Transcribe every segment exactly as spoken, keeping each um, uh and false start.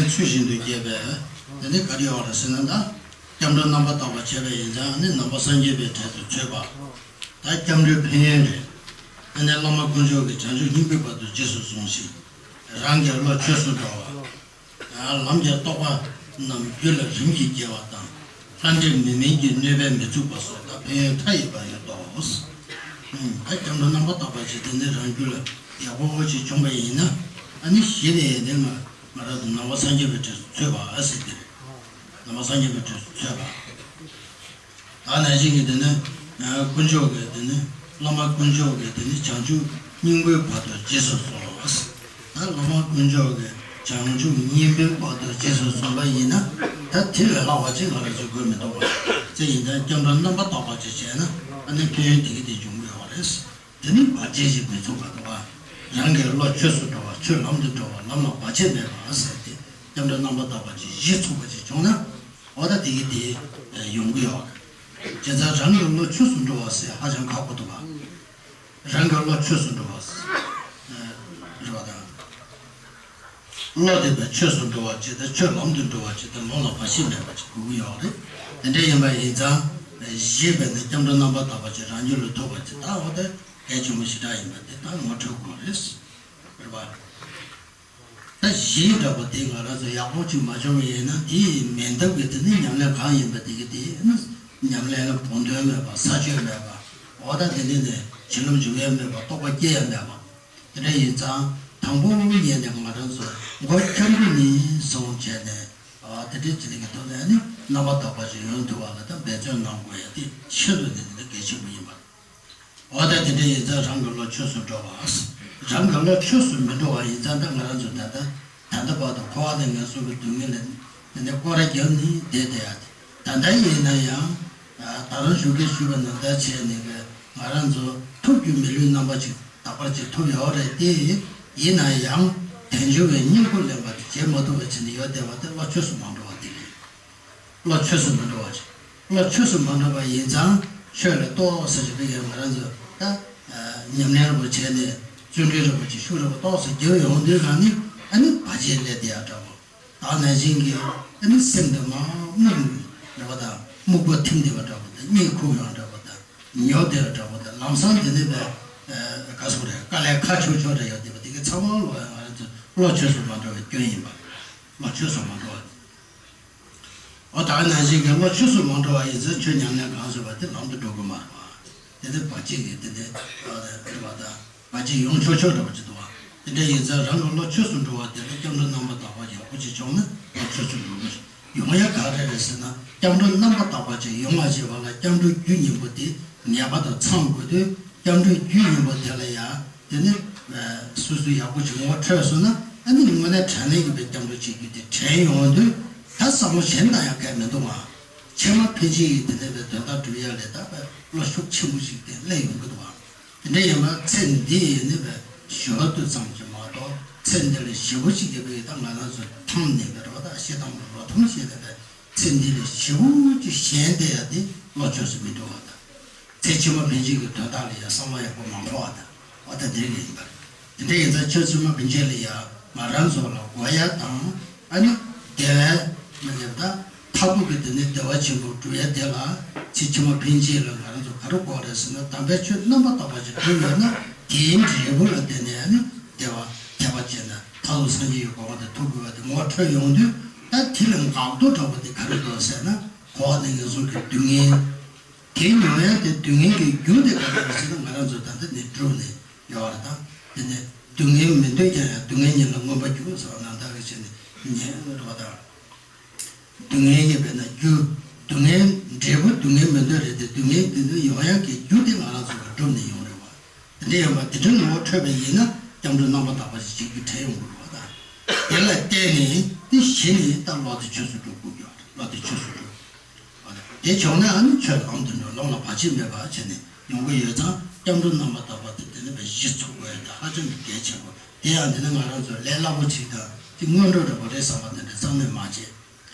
ཚུལ་བཞིན་དུ་བསྐྱེད་པས། དེ་ནི་ག་རེ་ཡོད་རེད་ཟེར་ན། ད་སྐྱབས་འགྲོ་རྣམ་པར་དག་པ་བྱས་པ་ཡིན་ཙང་ནི་ནང་པ་སངས་རྒྱས་པའི་གྲས་སུ་ཚུད་པ། ད་སྐྱབས་འགྲོའི་ཕན་ཡོན་རེད། དེ་ནི་བླ་མ་དཀོན་མཆོག་གིས་བྱང་ཆུབ་སྙིང་པོའི་བར་དུ་རྗེས་སུ་བཟུང་ཞིང་། རང་གི་བློ་ཆོས་སུ་འགྲོ་བ། ལམ་གྱི་རྟོགས་པ་རྣམས་རྒྱུད་ལ་རིམ་གྱིས་སྐྱེ་བ་དང་། ལྷ་འདྲེ་མི་མིན་གྱི་གནོད་པས་མི་ཚུགས་པ་སོགས་དང་ཕན་ཡོན་མཐའ་ཡས་པ་ཡོད་དོ། ད་སྐྱབས་འགྲོ་རྣམ་པར་དག་པ་ཅིག་དེ་ནི་རང་རྒྱུད་ལ་ཡག་པོ་ཅིག་བྱུང་བ་ཡིན་ན། ཨ་ནི་གཞི་ནས་དེ་ང་ང་རང་ཚོ་ནང་པ་སངས་རྒྱས་པའི་གྲས་སུ་ཚུད་པ་ཟེར་གྱི་རེད། ནང་པ་སངས་རྒྱས་པའི་གྲས་སུ་ཚུད་པ། ད་ནང་བཞིན་གྱི་དེ་ནི་དཀོན་མཆོག་གི་དེ་ནི་བླ་མ་དཀོན་མཆོག་གི་དེ་ནི་བྱང་ཆུབ་སྙིང་པོའི་བར་དུ་རྗེས་སུ་བཟུང་། ད་བླ་མ་དཀོན་མཆོག་གི་བྱང་ཆུབ་སྙིང་པོའི་བར་དུ་རྗེས་སུ་བཟུང་བ་ཡིན་ན། ད་དེ་ལས་ལྷག་པ་ཅིག་ང་རང་ཚོས་དགོས་མི་འདུག་པ། དེ་ཡིན་ཙང་སྐྱབས་འགྲོ་རྣམ་པར་དག་པ་ཅིག་བྱས་ན་ཨ་ནི་ཕན་ཡོན་དེ་གི་དེ་འབྱུང་གི་ཡོད་རེད། དེ་ནི་བར་ཆད་ཅིག་མི་ཚུགས་པ་འདུག་པ། རང་གི་བློ་ཆོས་སུ་འགྲོ་བ། ཆོས་ལམ་དུ་འགྲོ་བ། ལམ་ལ་བར་ཆད་མེད་པ་ཟེར་ཏེ་སྐྱབས་འགྲོ་རྣམ་པར་དག་པ་ཅིག་གཞི་ཚུགས་པ་ཅིག་བྱུང་ན། འོ་ད་དེ་གི་དེ་ཡོང་གི་ཡོད་རེད། བྱས་ཙང་རང་གི་བློ་ཆོས་སུ་འགྲོ་བ་ཟེར་ཧ་ཅང་ཁག་པོ་འདུག་པ། རང་གི་བློ་ཆོས་སུ་འགྲོ་བ་ཟེར་རེད་པ། དང་བློ་དེ་དང་ཆོས་སུ་འགྲོ་བ་ཅིག་དང་ཆོས་ལམ་དུ་འགྲོ་བ་ཅིག་དང་ལམ་ལ་བར་ཆད་མེད་པ་ཅིག་དགོས་ཀྱི་ཡོད་རེད། དེ་འདྲ་ཡིན་པ་ཡིན་ཙང་གཞི་བས་ནས་སྐྱབས་འགྲོ་རྣམ་པར་དག་པ་ཅིག་རང་རྒྱུད་ལ་ཐོབ་པ་ཅིག་ད་འོ་དེ་གལ་ཆེན་པོ་ཞེ་དྲག་ཡིན་པ་དེ་ད་ངོ་འཕྲོད་དགོས་རེད། རེད་པ། ད་གཞི་འདྲ་པོ་དེ་ང་རང་ཚོ་ཡག་པོ་ཅིག་མ་བྱུང་བ་ཡིན་ན། དེའི་མེད་ཐབས་ཀྱི་དེ་ནི་ཉམས་ལེན་གང་ཡིན་པ་དེ་གི་དེ་ནི་ཉམས་ལེན་ལ་བོགས་འདོན་མེད་པ། ས་ཆོད་མེད་པ། འོ་ད་དེ་ནི་ནི་བྱིན་རླབས་འཇུག་ཡ་མེད་པ། རྟོགས་པ་སྐྱེ་ཡ་མེད་པ། དེ་འདྲ་ཡིན་ཙང་དང་པོ་ངེས་ནས་ང་རང་ཚོ་མགོ་སྐྱབས་འགྲོ་ནས་བཟུང་བྱས་ནས། ཨ་དེ་འདྲའི་ཅི་ལ་གི་ཐོག་ནས་ནི་རྣམ་པར་དག་པ་ཞིག་ཡོང་ཐུབ་པ་ལ་ད་འབད་བརྩོན་གནང་དགོས་ཡ་དེ་ཤིན་ཏུ་ནས་ནི་གལ་ཆེན་པོ་ཡིན་པ། འོ་ད་དེ་འདྲ་ཡིན་ཙང་རང་གི་བློ་ཆོས་སུ་འགྲོ་བ། རང་གི་བློ་ཆོས་སུ་མི་འགྲོ་བ་ཡིན་ཙང་ད་ང་རང་ཚོ་ད་ལྟ་ད་ལྟ་བར་དུ་འཁོར་བ་ནས་ངན་སོང་གི་སྡུག་བསྔལ་ལས་ནི་སྐོར་ར་བརྒྱབ་ནས་བསྡད་བསྡད་ཡ་དེ། ད་ལྟ་ཡིན་ན་ཡང་ད་རང་ཞུ་གི་ཞུས་པ་ནང་ལྟར་བྱས་ནས་ང་རང་ཚོ་ཐུགས་རྒྱུད་མི་ལུས་རྣམ་པ་ཅིག་དག་པར་ཅིག་ཐུབ་ཡོད་རེད་དེ། ཡིན་ན་ཡང་དལ་འབྱོར་བའི་སྙིང་པོ་ལེན་པ་དེ་བྱེད་མ་ཐུབ་པ་བྱས་ནས་ཡོད་བསྡད་པ་དེ་བློ་ཆོས་སུ་མ་འགྲོ་བ་དེ་རེད། བློ་ཆོས་སུ་མ་འགྲོ་བ་ཅིག་བློ་ཆོས་སུ་མ་འགྲོ་བ་ཡིན་ཙང་ཆོས་ལ་ཏོག་ཙམ་ཞིག་ཕ་གིར་ང་རང་ཚོ་ད་ཉམས་ལེན་རིན་པོ་བྱས་ནས་བརྩོན་འགྲུས་རིན་པོ་ཆེ་ཤུགས་རིན་པོ་ཏོག་ཙམ་རྒྱག་ཡོང་དུས་གང་ནི་ཨ་ནི་བར་ཆད་སླེབས་བསྡད་ཡ་འདྲ་བོ། ད་ནང་བཞིན་གྱི་ཨ་ནི་སེམས་དེ་མར་རྨུགས་འདྲ་བོ་དང་སྨུག་པ་ཐིམ་བསྡད་པ་འདྲ་བོ་དང་གཉིད་ཁུག་ཡོང་འདྲ་བོ་དང་ཉོབ་བསྡད་པ་འདྲ་བོ་དང་ལམ་སང་དེ་ནས་པའི་ག་སོགས་རེད། དཀའ་ལས་ཁག་ཆུང་ཆུང་རེ་ཡོད་བསྡད་པ་དེ་གའི་ཚང་མ་བློ་ཡང་ང་རང་ཚོ་བློ་ཆོས་སུ་མ་འགྲོ་བའི་སྐྱོན་ཡིན་པ། བློ་ཆོས་སུ་མ་འགྲོ་བ། འོ་ད་ནང་བཞིན་གྱི་བློ་ཆོས་སུ་མ་འགྲོ་བ་ཡིན་ཚེ་ཆོས་ཉམས་ལེན་གང་བྱས་པ་དེ་ལམ་དུ་འགྲོ་གི་མ་རེད་པ། དེ་ནི་བར་ཆད་ཀྱི་དེ་འདྲའི་ཨ་རེད་པ། ད་བར་ཆད་ཡོང་ཆོག་ཆོག་འདྲ་པོ་ཅིག་འདུག་པ། དེ་འདྲ་ཡིན་ཙང་རང་གི་བློ་ཆོས་སུ་འགྲོ་བ་དེ་ལ་སྐྱབས་འགྲོ་རྣམ་པར་དག་པ་ཡག་པོ་ཅིག་བྱུང་ན་བློ་ཆོས་སུ་འགྲོ་གི་རེད། ཡོང་ཡ་ག་རེ་རེད་ཟེར་ན་སྐྱབས་འགྲོ་རྣམ་པར་དག་པ་ཅིག་ཡོང་བ་བྱེད་པ་ལ་སྐྱབས་འགྲོའི་རྒྱུ་གཉིས་པོ་དེ་ངེས་པར་དུ་ཚང་དགོས་དུས་སྐྱབས་འགྲོའི་རྒྱུ་གཉིས་པོ་དེ་ལ་ཡ། དེ་ནི་སོ་སོས་ཡག་པོ་ཅིག་ངོ་འཕྲོད་སོང་ན་ཨ་ནི་དངོས་གནས་དྲང་གནས་ཀྱི་པའི་སྐྱབས་འགྲོ་བྱེད་རྒྱུ་དེ་དྲན་ཡོང་དུས་ད་བསམ་བློ་གཞན་བཏང་ཡག་གལ་མི་འདུག་ཨ། ཕྱི་མ་ཕན་ཆད་ཀྱི་དེ་ནས་པའི་དོན་དག་སྒྲུབ་ཡ་ལས་ད་པའི་བློ་ཤུགས་ཆེན་པོ་ཞིག་དེ་སླེབས་ཡོང་གི་འདུག་ཨ། དེ་འདྲ་ཡིན་པ་ཚེ་འདི་ཡི་ནི་པའི་ཞོར་དུ་ཙམ་ཅིག་མ་གཏོགས་ཚེ་འདི་ལ་ཞེ་པོ་ཅིག་གི་པའི་ད་ང་རང་ཚོ་ཐང་ནས་པའི་རོ་ད་ཤེས་ཐང་རོ་ཐང་ཤེས་ནས་པའི་ཚེ་འདི་ལ་ཞེ་པོ་ཅིག་ཞེན་བསྡད་ཡ་དེ་བློ་ཆོས་སུ་མི་འགྲོ་བ་དང་། ཚེ་ཕྱི་མ་ཕན་ཆད་ཀྱི་དོན་དག་ལ་ཡང་བསམ་བློ་ཡག་པོ་མ་འཁོར་བ་དང་། འོ་ད་དེ་འདྲ་ཡིན་པ། དེ་འདྲ་ཡིན་ཙང་ཚེ་ཕྱི་མ་ཕན་ཆད་ལ་ཡང་ང་རང་ཚོ་ལ་དགོས་ཡ་དང་ཨ་ནི་བདེ་བའི་མི་ལེབ་ད་མཐའ་ཐུག་གི་དེ་ནི་བདེ་བ་ཆེན་པོ་སྒྲུབ་ཡ་དེ་ལ་ཚེ་ཕྱི་མ་ཕན་ཆད་ལ་ང་རང་ཚོ་ག་རེ་དགོས་རེད་ཟེར་ན་དམ་པའི་ཆོས་རྣམ་པར་དག་པ་ཞིག་སྒྲུབ་ཡོད་ན་དེའི་འབྲས་བུ་ལ་བརྟེན་ནས་ཨ་ནི་བདེ་བ་ཐེག་པ་ཆེ་ན་མཐར་ཐུག་སངས་རྒྱས་ཀྱི་གོ་འཕང་དེ་ཐོབ་དགོས་པ་དེ་ངོ་འཕྲོད་ཡོང་དུས་ད་དེ་ལ་འགག་རྡོ་འདྲ་པོ་དེ་ག་རེ་འདུག་ཟེར་ན་འཁོར་བ་ནི་ངན་སོང་གི་སྡུག་བསྔལ། དེ་མྱོང་ཡ་དེ་སྡུག་བསྔལ་གྱི་རྒྱུ་དེ་ག་རེ་རེད་ཟེར་ན་ང་རང་ཚོ་ད་ལྟ་ནས་བསྒྲུབས་ནས་ཡོད་རེད། ད་དེ་ནས་སྡུག་བསྔལ་མི་འདོད་ཀྱང་ཡང་སྡུག་བསྔལ་ཉིད་ལ་མངོན་པར་གྱུར་ཟེར་བ་ནང་ལྟར་གྱི་བྱས་ནས་ཉན་རོགས་དང་། སྡུག་བསྔལ་ཉེས་པས་ན་རྒྱུ། སྡུག་བསྔལ་འབྲས་བུ་སྡུག་བསྔལ་མི་འདོད་རེད་དེ་སྡུག་བསྔལ་དེ་ནི་ཡོང་ཡ་གི་རྒྱུ་དེ་ང་རང་ཚོ་གིས་བསྒྲུབས་ནས་ཡོང་རེད་བ། དེ་འདྲ་ཡོང་བ་དེ་འདྲ་ངོ་འཕྲོད་པ་ཡིན་ན་སྐྱབས་འགྲོ་རྣམ་པར་དག་པ་ཞིག་བྱེད་རྒྱུ་དྲན་ཡོང་གི་རེད་བ་ད། དེ་ལ་བརྟེན་ནས་དེ་གཞི་ནས་ད་བློ་དེ་ཆོས་སུ་འགྲོ་དགོས་ཀྱི་ཡོད་རེད། བློ་དེ་ཆོས་སུ་འགྲོ། དེ་བྱུང་ན་ཨ་ནི་ཆོས་ལམ་དུ་འགྲོ། ལམ་ལ་བར་ཆད་མེད་པ་བྱས་ནས་ཡོང་གི་ཡོད་ཙང་སྐྱབས་འགྲོ་རྣམ་པར་དག་པ་དེ་དེ་ནི་བའི་གཞི་ཚུགས་དགོས་ཡ་དེ་ཧ་ཅང་གི་གལ་ཆེན་པོ། དེ་ཡང་འདི་ནི་ང་རང་ཚོ་ལས་སླ་པོ་ཅིག་དང་དེ་སྔོན་འགྲོ་འདྲ་པོ་རེད་བསམ་པ་དེ་འདྲ་རྩ་ནས་མ་བྱེད།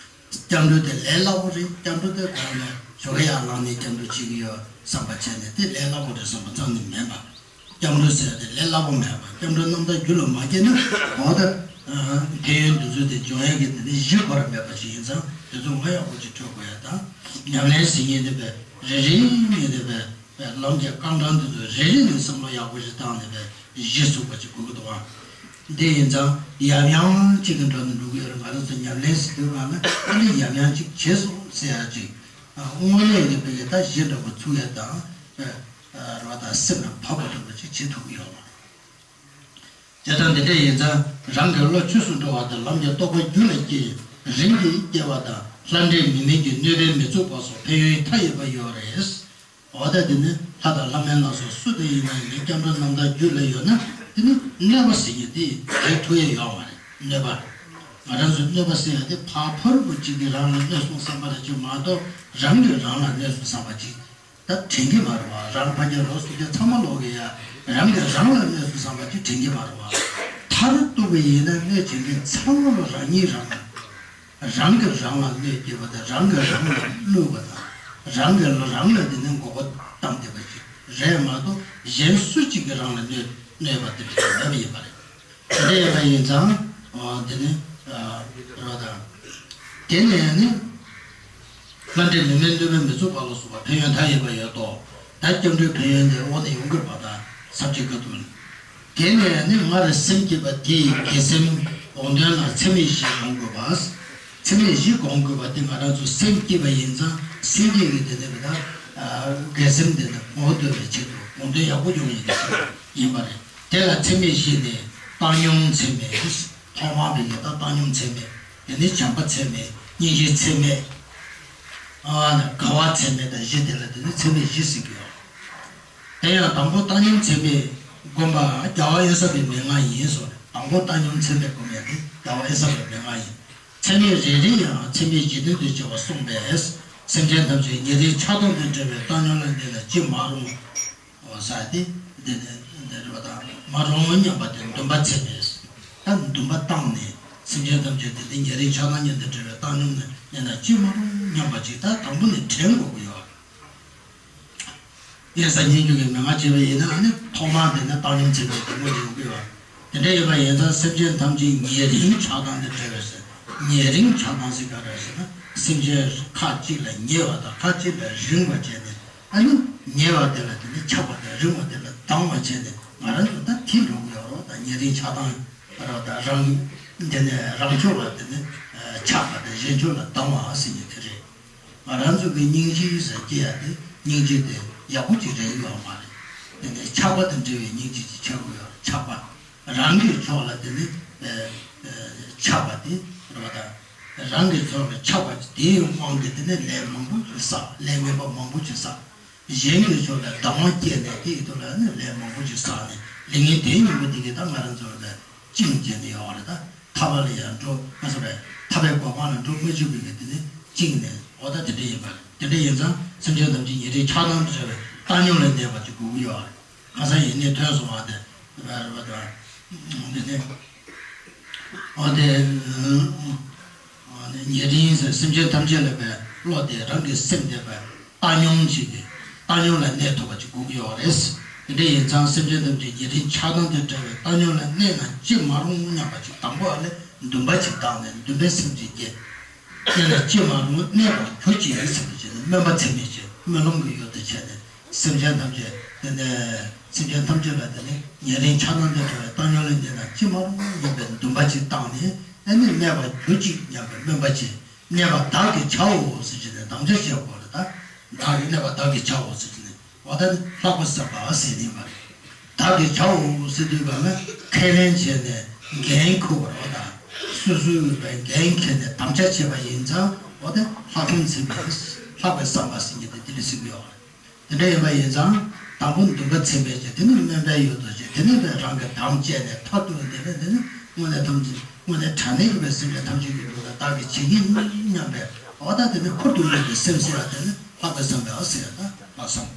སྐྱབས་འགྲོ་དེ་ལས་སླ་པོ་རེད། སྐྱབས་འགྲོ་དེ་གང་ལ་ཞོགས་ཀ་ཡར་ལངས་ནས་སྐྱབས་འགྲོ་བྱེད་ཀྱི་ཡོད་བསམ་པ་བྱས་ནས་དེ་ལས་སླ་པོ་རེད་བསམ་པ་རྩ་ནས་མེད་པ། སྐྱབས་འགྲོ་ཟེར་དེ་ལས་སླ་པོ་མེད་པ། སྐྱབས་འགྲོ་རྣམ་དག་རྒྱུད་ལ་མ་སྐྱེས་ན་འོ་ད། ཕན་ཡོན་འདི་ཚོ་དེ་འབྱུང་ཡ་གི་དེ་ནི་གཞི་ཁོ་ར་མེད་པ་ཞིག་ཡིན་ཙང་དེ་ཚོ་ངོ་ཡག་པོ་ཅིག་འཕྲོད་དགོས་ཡ་དང་། ཉམས་ལེན་ཟེར་མཁན་དེ་བས་རེ་རེ་ཡིན་དེ་བས་ལམ་གྱི་རྐང་གྲངས་དེ་ཚོ་རེ་རེ་ནས་བསམ་བློ་ཡག་པོ་ཞིག་བཏང་ནས་བས་གཞི་ཚུགས་པ་ཅིག་དགོས་ཀྱི་འདུག་ཨ། འདི་ཡིན་ཙང་ཡང་ཡང་གཅིག་གི་འགྲོ་ནས་འགྲོ་གི་ཡོད་རེད། ང་རང་ཚོ་ཉམས་ལེན་ཟེར་དུས་སྒང་ལ་ཨ་ནི་ཡང་ཡང་གཅིག་བྱས་སོང་ཟེར་ཡ་ཅིག་དངོས་གནས་ཀྱི་བས་ད་གཞི་འདྲ་པོ་ཚུགས་ཡ་དང་། རོ་དང་སེམས་ལ་བབ་པ་འདྲ་པོ་ཅིག་བྱེད་ཐུབ་ཀྱི་ཡོད་མ་རེད། དེ་དང་འདི་འདྲ་ཡིན་ཙང་རང་གི་བློ་ཆོས་སུ་འགྲོ་བ་དང་ལམ་གྱི་རྟོགས་པ་རྒྱུད་ལ་སྐྱེ་རིམ་གྱིས་སྐྱེ་བ་དང་ལྷ་འདྲེ་མི་མིན་གྱི་གནོད་པས་མི་ཚུགས་པ་སོགས་ཕན་ཡོན་མཐའ་ཡས་པ་ཡོད་རེད། འོ་ད་དེ་ནི་ལྷ་དང་ལྷ་མིན་ལ་སོགས་སུ་དེ་ཡིན་ན་ཡིན་སྐྱབས་འགྲོ་རྣམ་དག་རྒྱུད་ལ་ཡོད་ན་དེ་ནི་གནོད་པ་ཟེར་རྒྱུ་དེ་རེད་ཐུབ་ཡས་ཡོད་མ་རེད། གནོད་པ། ང་རང་ཚོས་གནོད་པ་ཟེར་ཡ་དེ་ཕར་ཕུར་བུ་གཅིག་གིས་རང་ལ་གནོད་སོང་བསམ་པ་རེད་ཅིག་མ་གཏོགས་རང་གིས་རང་ལ་གནོད་སོང་བསམ་པ་ཅིག་ད་དྲན་གྱི་མ་རེད་བ། རང་ཕ་གིར་ལོ་སུམ་བརྒྱ་ཚང་མ་ལོག་གི་ཡ་རང་གིས་རང་ལ་གནོད་སོང་བསམ་པ་ཅིག་དྲན་གྱི་མ་རེད་བ། མཐར་གཏུགས་པ་ཡིན་ན་གནོད་བྱེད་མཁན་ཚང་མ་ལ་རང་ཉིད་རང་། རང་གིས་རང་ལ་གནོད་སྐྱེལ་བ་དང་རང་གིས་རང་ལ་བསླུས་པ་དང་རང་གིས་རང་ལ་དེ་ནས་མགོ་སྐོར་བཏང་བསྡད་པ་ཅིག་རེད་མ་གཏོགས་གཞན་སུ་གཅིག་གིས་རང་ལ་གནོད་གནོད་པ་དེ་འདྲ་མེད་པ་ཡིན་པ་རེད། དེ་འདྲ་ཡིན་པ་ཡིན་ཙང་། འོ་དེ་ནི་རོ་དང་། དེ་ནས་ནི། ལྷ་འདྲེ་མི་མིན་གནོད་པས་མི་ཚུགས་པ་ལ་སོགས་པ་ཕན་ཡོན་མཐའ་ཡས་པ་ཡོད་དོ། ད་སྐྱབས་འགྲོའི་ཕན་ཡོན་དེ་དབང་དུ་ཡོང་དགོས་པ་དང་ས་བཅད་ཀ་ཏུ། དེ་ནས་ནི་སྔར་སེམས་བསྐྱེད་པ་དེས་དགེ་སེམས་དགོངས་དོན་ལ་ཚད་མེད་བཞི་སྒོམ་དགོས་པ། ཚད་མེད་བཞི་སྒོམ་དགོས་པ་དེ་ང་རང་ཚོ་སེམས་བསྐྱེད་པ་ཡིན་ཙང་སེམས་བསྐྱེད་ཀྱི་དེ་ནས་བ་ད་དགེ་སེམས་དེ་ནི་གོང་དུ་འཕེལ་བའི་ཆེད་དུ་དགོངས་དོན་ཡག་པོ་ཡོང་ཡིན་ཡིན་པ་རེད། དེ་ལ་ཚད་མེད་བཞི་ནི་བཏང་སྙོམས་ཚད་མེད། ཐོག་མར་བའི་ཡི་དྭགས་བཏང་སྙོམས་ཚད་མེད། དེ་ནས་བྱམས་པ་ཚད་མེད། སྙིང་རྗེ་ཚད་མེད། ཨ་དགའ་བ་ཚད་མེད་དང་བཞི་དེ་ལ་དེ་ནི་ཚད་མེད་བཞི་ཟེར་གྱི་ཡོད། དེ་ཡང་དང་པོ་བཏང་སྙོམས་ཚད་མེད་བསྒོམ་པ་རྒྱལ་བ་དབེན་ས་པའི་མན་ངག་ཡིན་སོགས་དང་པོ་བཏང་སྙོམས་ཚད་མེད་བསྒོམ་ཡ་དེ་རྒྱལ་བ་དབེན་ས་པའི་མན་ངག་ཡིན། ཚད་མེད་རེ་རེ་ཡང་ཚད་མེད་བཞི་ལྡན་དུ་བྱ་བ་གསུངས་པས། སེམས་ཅན་ཐམས་ཅད་ཉེ་རིང་ཆགས་སྡང་དང་བྲལ་བའི་བཏང་སྙོམས་ལ་གནས་ན་ཅི་མ་རུང་། འོ་ས་དེ་འདི་ནས་འདི་རེད་པ་དང་མ་རུང་སྙམ་པ་དེ་འདུན་པ་ཚད་མེད། ད་འདུན་པ་བཏང་ནས་སེམས་ཅན་ཐམས་ཅད་དེ་འདི་ཉེ་རིང་ཆགས་སྡང་གཉིས་དང་བྲལ་བའི་བཏང་སྙོམས་ནས་གནས་ན་ཅི་མ་རུང་སྙམ་པ་ཅིག་ད་དང་པོ་ནས་དྲན་དགོས་ཀྱི་ཡོད། དབེན་ས་སྙན་བརྒྱུད་ཀྱི་མན་ངག་བྱས་པ་ཡིན་ན་ཨ་ནི་ཐོག་མར་དེ་ནས་བཏང་སྙོམས་ཚད་མེད་དེ་དངོས་ནས་ཡོང་གི་ཡོད། དེ་འདྲ་ཡིན་པ་ཡིན་ཙང་སེམས་ཅན་ཐམས་ཅད་ཉེ་རིང་ཆགས་སྡང་དང་བྲལ་བའི་ཟེར། ཉེ་རིང་ཆགས་སྡང་ཟེར་ག་རེ་ཟེར་ན་སེམས་ཅན་ཁ་ཅིག་ལ་ཉེ་བ་དང་ཁ་ཅིག་ལ་རིང་བ་བྱས་ནས། ཨ་ནི་ཉེ་བ་དེ་ལ་དེ་ནི་ཆགས་པ་དང་རིང་བ་དེ་ལ་སྡང་བ་བྱས་ནས་ང་རང་ཚོ་ད་དེ་འགྲོ་གི་ཡོད་རེད། ད་ཉེ་རིང་ཆགས་སྡང་རེད། ད་རང་དེ་ནས་རང་ཕྱོགས་ལ་དེ་ནི་ཆགས་པ་དང་གཞན་ཕྱོགས་ལ་སྡང་བ་ཟེར་མཁན་དེ་རེད། ང་རང་ཚོ་གི་སྙིང་རྗེ་ཟེར་སྐྱེ་ཡ་དེ་སྙིང་རྗེ་དེ་ཡག་པོ་ཅིག་རེད་ཡོད་མ་རེད། དེ་ནི་ཆགས་པ་དང་འབྲེལ་བའི་སྙིང་རྗེ་ཅིག་ཆགས་དགོས་ཡོད་རེད། ཆགས་པ། རང་གི་ཕྱོགས་ལ་དེ་ནི་ཆགས་པ་དེ་རེད་པ། ད་རང་གི་ཕྱོགས་ལ་ཆགས་པ་དེའི་དབང་གིས་དེ་ནི་ལས་མང་པོ་ཅིག་བསགས། ལས་ངན་པ་མང་པོ་ཅིག་བསགས། གཞན་གྱི་ཕྱོགས་ལ་སྡང་བ་སྐྱེས་ནས་དེ་ཡི་དུས་ལ་ནི་ལས་མང་པོ་ཅིག་བསགས་ནས་ལས་ངན་དེའི་ཉེན་པོ་དེ་གིས་ད་ང་རང་ཚོ་ལ་བཅིངས་བྱས་ནས་ཡོང་བ་རེད། ད་ཐར་པ་ལ་ཡང་འགྲོ་མ་སོང་བས་ཐར་པའི་གོ་འཕང་ལ་འགྲོ་མ་བཅུག་པའི་གི་དེ་ནི་བཅིངས་ནས་འོ་ད་དེ་འདྲ་ཡིན་པ་རེད། དེ་འདྲ་ཡིན་ཙང་སེམས་ཅན་ཐམས་ཅད་ཉེ་རིང་ཆགས་སྡང་དང་བྲལ་བའི་བཏང་སྙོམས་ལ་གནས་པ་ཅིག་དགོས་ཀྱི་ཡོད་རེད། ཁ་སང་ཡིན་ནའི་ཐོན་སོང་བ་དེ་རེད་པ། དེ་ནི། འོ་དེ། ཉེ་རིང་ཟེར་སེམས་ཅན་ཐམས་ཅད་ལ་བའི་བློ་དེ་རང་གི་སེམས་དེ་བའི་བཏང་སྙོམས་བྱེད་ཀྱི་བཏང་སྙོམས་ལ་གནས་ཐུབ་པ་ཅིག་དགོས་ཀྱི་ཡོད་རེད། དེ་འདྲ་ཡིན་ཙང་སེམས་ཅན་ཐམས་ཅད་ཉེ་རིང་ཆགས་སྡང་དང་བྲལ་བའི་བཏང་སྙོམས་ལ་གནས་ན་ཅི་མ་རུང་སྙམ་པ་ཅིག་དང་པོ་ཨ་ལས་འདུན་པ་ཅིག་བཏང་ནས་འདུན་པའི་སེམས་ཅིག་སྐྱེ། གནས་ན་ཅི་མ་རུང་གནས་པར་གྱུར་ཅིག་ཟེར་བ་ཅིག་ནི་སྨོན་པ་ཚད་མེད་ཅིག་སྨོན་ལམ་གྱི་ཡུལ་དུ་བྱས་ནས། སེམས་ཅན་ཐམས་ཅད་དེ་ནས་སེམས་ཅན་ཐམས་ཅད་ལ་དེ་ནི་ཉེ་རིང་ཆགས་སྡང་དང་བྲལ་བའི་བཏང་སྙོམས་ལ་གནས་ན་ཅི་མ་རུང་སྙམ་པའི་འདུན་པ་ཅིག་བཏང་ནས་ཨ་ནི་གནས་པར་གྱུར་ཅིག་སྙམ་པའི་སྨོན་པ་ཅིག་གནས་པ་བདག་གིས་བྱའོ་ཟེར་གྱི་ནས་དམ་བཅའ་བྱེད་དགོས་རེད། ད་བདག་གིས་གནས་པ་བདག་གིས་བྱའོ་ཟེར་གྱི་ནས་འོ་ད་ནི་ལྷག་པར་སེམས་པ་ཟེར་ནི་མ་རེད། བདག་གིས་བྱའོ་ཟེར་དུས་ག་ལ་ཁས་ལེན་བྱས་ནས་འགན་འཁུར་བ་རེད། འོ་ད་སོ་སོའི་འགན་འཁྱེར་ནས་དམ་བཅའ་བྱས་པ་ཡིན་ཙང་འོ་ད་ལྷག་པར་སེམས་པ་ལྷག་པར་བསམ་པ་ཟེར་གྱི་དེ་དེ་ལ་ཟེར་གྱི་ཡོད་རེད། དེ་འདྲ་ཡིན་པ་ཡིན་ཙང་དང་པོ་འདུན་པ་ཚད་མེད་ཅིག་དེ་ནས་སྨོན་པའི་ཡུལ་དུ་བྱེད། དེ་ནས་རང་གི་དམ་བཅས་ནས་མཐར་ཐུག་དེ་ནས་དེ་ནས་དངོས་གནས་ཐམས་ཅད་དངོས་གནས་དྲང་གནས་ཀྱི་བའི་སེམས་ཅན་ཐམས་ཅད་ཀྱི་དོན་ལ་བདག་གིས་བྱེད་ཀྱི་ཡིན་སྙམ་པའི་འོ་ད་དེ་ནས་ཁུར་དུ་བླུགས་པའི་སེམས་ཟེར་བ་དེ་ནི་ལྷག་པར་བསམ་པའོ་ཟེར་ཡ་ད་ལྷག་བསམ།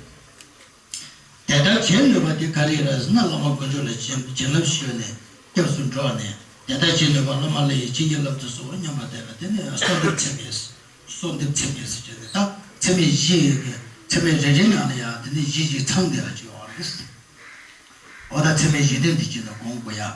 དེ་ལྟར་བྱེད་ནུས་པ་དེ་ག་རེ་རེད་ཟེར་ན་བླ་མ་དཀོན་མཆོག་ལ་བྱིན་བྱིན་རླབས་ཞུས་ནས་སྐྱབས་སུ་འགྲོ་ནས་དེ་ལྟར་བྱེད་ནུས་པ་བླ་མ་ལ་ཡི་བྱིན་གྱིས་བརླབ་ཏུ་གསོལ་སྙམ་པ་དེ་ལ་དེ་ནི་གསོལ་འདེབས་ཚད་མེད། གསོལ་འདེབས་ཚད་མེད་ཟེར་གྱི་ནི་ད་ཚད་མེད་བཞི་ཡི་གི་ཚད་མེད་རེ་རེའི་ནང་ལ་ཡང་དེ་ནི་བཞི་བཞི་ཚང་བསྡད་པ་ཅིག་ཡོད་རེད། འོ་ད་ཚད་མེད་བཞི་ལྡན་དེ་བྱས་ན་སྒོམ་དགོས་ཡ།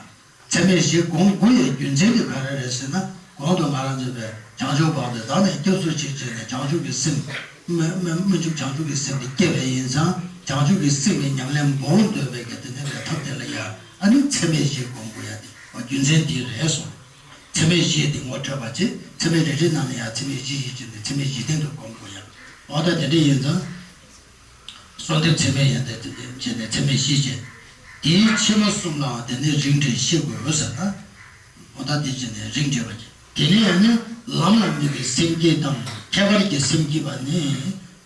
ཚད་མེད་བཞི་སྒོམ་དགོས་ཡའི་རྒྱུ་མཚན་དེ་ག་རེ་རེད་ཟེར་ན། གོང་དུ་ང་རང་ཚོས་པའི་བྱང་ཆུབ་བར་དུ་བདག་ནི་སྐྱབས་སུ་མཆི་བྱས་ནས་བྱང་ཆུབ་ཀྱི་སེམས། སྨོན་སྨོན་འཇུག་བྱང་ཆུབ་ཀྱི་སེམས་དེ་སྐྱེ་བ་ཡིན་ཙང་། བྱང་ཆུབ་ཀྱི་སེམས་ཀྱི་ཉམས་ལེན་སྒོམ་འདོད་པའི་གི་དེ་ནས་པའི་ཐབས་དེ་ལ་ཡ། ཨ་ནི་ཚད་མེད་བཞི་སྒོམ་དགོས་ཡ་དེ་རྒྱུ་མཚན་དེ་རེད་གསུངས། ཚད་མེད་བཞི་དེ་ངོ་འཕྲོད་པ་བྱེད། ཚད་མེད་རེ་རེའི་ནང་ནས་ཡང་ཚད་མེད་བཞི་ཞིག་བྱས་ནས་ཚད་མེད་བཞི་སྟེང་དུ་སྒོམ་དགོས་ཡ། འོ་ད་དེ་འདྲ་ཡིན་ཙང་། གསོལ་འདེབས་ཚད་མེད་ཡོན་ཏན་དེ་བྱས་ནས་ཚད་མེད་བཞི་བྱས། དེའི་ཕྱི་མ་གསུམ་ལའང་དེ་ནས་རིམ་གྲོས་ཤེས་དགོས་ཟེར་ན། འོ་ད་དེ་བྱས་ནས་རིམ་གྲོས་པ་བྱས། དེ་ནས་ཡང་ནི་ལམ་ལ་དམིགས་པའི་སེམས་བསྐྱེད་དང་ཁྱད་པར་གྱི་སེམས་བསྐྱེད་པ་ནི།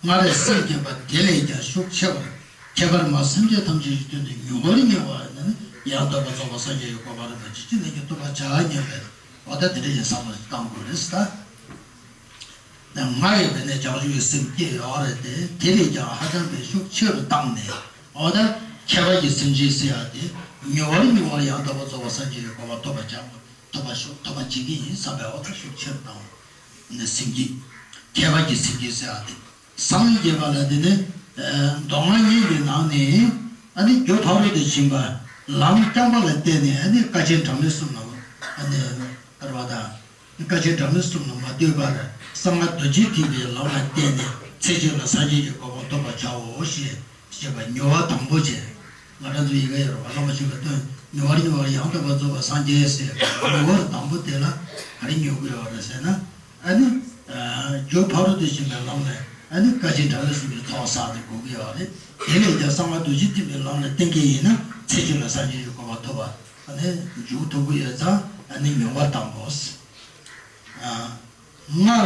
སྔར་སེམས་བསྐྱེད་པ་དེ་ལས་ཀྱང་ཤུགས་ཆེ་བ། ཁྱད་པར་མ་སེམས་ཅན་ཐམས་ཅད་ཀྱི་དོན་དུ་མྱུར་བར་མྱུར་བ་ཡང་ན་ནི་ཡང་དག་པར་རྫོགས་པའི་སངས་རྒྱས་ཀྱི་གོ་འཕང་རིན་པོ་ཆེ་ཅི་ནས་ཀྱང་ཐོབ་པར་བྱ་སྙམ་པའི། འོ་ད་དེ་འདྲ་ཞིག་བསམ་བློ་བཏང་དགོས་རེད་ད། ད་སྔར་ཡོད་པའི་ནས་བྱང་ཆུབ་ཀྱི་སེམས་བསྐྱེད་ཡོད་རེད་དེ། དེ་ལས་ཀྱང་ཧ་ཅང་པའི་ཤུགས་ཆེ་རུ་བཏང་ནས། འོ་ད་ཁྱད་པར་གྱི་སེམས་ཅན་ཟེར་ཡ་དེ། མྱུར་བར་མྱུར་བར་ཡང་དག་པར་རྫོགས་པ་སངས་རྒྱས་ཀྱི་གོ་འཕང་ཐོབ་པར་བྱ། ཐོབ་པ་ཤོག་ཐོབ་པ་བྱེད་ཀྱི་ཡིན་བསམ་པའི་འོ་ད་ཤུགས་ཆེ་རུ་བཏང་ནས་སེམས་བསྐྱེད། ཁྱད་པར་གྱི་སེམས་བསྐྱེད་ཟེར་ཡ་དེ། སངས་རྒྱས་པ་ལ་དེ་ནི། མདོ་སྔགས་གཉིས་ཀྱི་ནང་ནས། ཨ་ནི་རྒྱུ་ཕ་རོལ་ཏུ་ཕྱིན་པ། ལམ་རྐྱང་པ་ལ་བརྟེན་ནས་ཨ་ནི་དཀའ་ཆེན་གྲངས་མེད་གསུམ་ལ། ཨ་ནི་བར་བ་དང་། དཀའ་ཆེན་གྲངས་མེད་གསུམ་ལ་མ་ལྟོས་པར་གསང་སྔགས་རྡོ་རྗེ་ཐེག་པའི་ལམ་ལ་བརྟེན་ནས་ཚེ་གཅིག་ལ་སངས་རྒྱས་ཀྱི་གོ་འཕང་ཐོབ་པར་བྱའོ་ཞེས་བཤད་པ་མྱུར་བ་དང་པོ་བྱས། ང་རང་ཚོ་ཡི་གེ་ཡོད་རེད་བ། བླ་མ་མཆོད་པའི་སྟོན། མྱུར་བར་མྱུར་བར་ཡང་དག་པར་རྫོགས་པར་སངས་རྒྱས་ཟེར་བའི་མྱུར་བ་དང་པོ་དེ་ལ་ག་རེ་མྱུར་དགོས་ཡོད་རེད་ཟེར་ན། ཨ་ནི། རྒྱུ་ཕ་རོལ་ཏུ་ཕྱིན་པའི་ལམ་ལས་ཨ་ནི་དཀའ་ཆེན་གྲངས་མེད་གསུམ་གྱི་ཚོགས་བསགས་ཏེ་དགོས་ཀྱི་ཡོད་རེད། དེ་ལས་ཀྱང་གསང་སྔགས་རྡོ་རྗེ་ཐེག་པའི་ལམ་ལ་བརྟེན་མཁན་ཡིན་ན་ཚེ་གཅིག་ལ་སངས་རྒྱས་ཀྱི་གོ་འཕང་ཐོབ་པ་ཨ་ནི་མཇུག་ཐུབ་ཀྱི་ཡོད་ཙང་ཨ་ནི་མྱུར་བ་དང་པོ། སྔགས་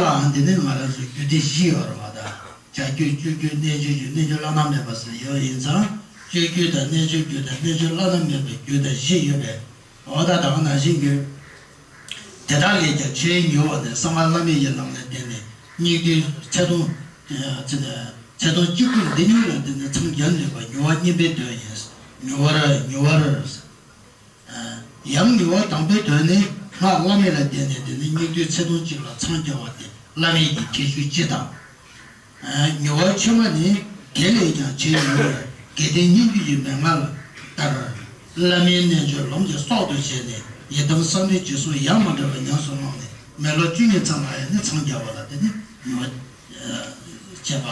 ལའང་འདི་ནི་ང་རང་ཚོ་རྒྱུད་སྡེ་བཞི་ཡོད་རེད་བ་ད། བྱ་རྒྱུད་སྤྱོད་རྒྱུད་རྣལ་འབྱོར་རྒྱུད་རྣལ་འབྱོར་བླ་ན་མེད་པ་ཟེར་ཡོད་ཡིན་ཙང་། སྤྱོད་རྒྱུད་དང་རྣལ་འབྱོར་རྒྱུད་དང་རྣལ་འབྱོར་བླ་ན་མེད་པའི་རྒྱུད་དང་བཞི་ཡོད་པས། འོ་ད་ད་ག་ནང་བཞིན་གྱི། དེ་དག་ལས་ཀྱང་ཆེས་མྱུར་བ་ནི་གསང་སྔགས་བླ་མེད་ཀྱི་ལམ་ལ་བརྟེན་ནས་སྙིགས་དུས་ཚེ་ཐུང་། ཚེ་ཚེ་ཐུང་གཅིག་པུ་འདི་ཉིད་ལ་བརྟེན་ནས་འཚང་རྒྱ་ནུས་པ་མྱུར་བ་གཉིས་པའི་དོན་ཡིན། མྱུར་བར་མྱུར་བར། ཡང་མྱུར་བ་དང་པོའི་དོན་ནི་སྔགས་བླ་མེད་ལ་བརྟེན་ནས་དེ་ནི་སྙིགས་དུས་ཚེ་ཐུང་གཅིག་ལ་འཚང་རྒྱ་བ་དེ་བླ་མེད་ཀྱི་ཁྱད་ཆོས་སྤྱི་དང་། མྱུར་བ་ཕྱི་མ་ནི་དེ་ལས་ཀྱང་ཆེས་མྱུར་བར་དགེ་ལྡན་སྙན་བརྒྱུད་ཀྱི་མན་ངག་ལྟར། བླ་མའི་རྣལ་འབྱོར་ལམ་གྱི་སྲོག་ཏུ་བྱས་ནས་ཡི་དམ་གསང་འདུས་རྗེས་གསུམ་ཡང་མ་འདྲ་བའི་ཉམས་སུ་བླངས་ནས་མི་ལོ་བཅུ་གཉིས་ཙམ་ལ་ཡང་ནི་འཚང་རྒྱ་བ་ལ་དེ་ནི་མྱུར་བ་བྱེད་པ།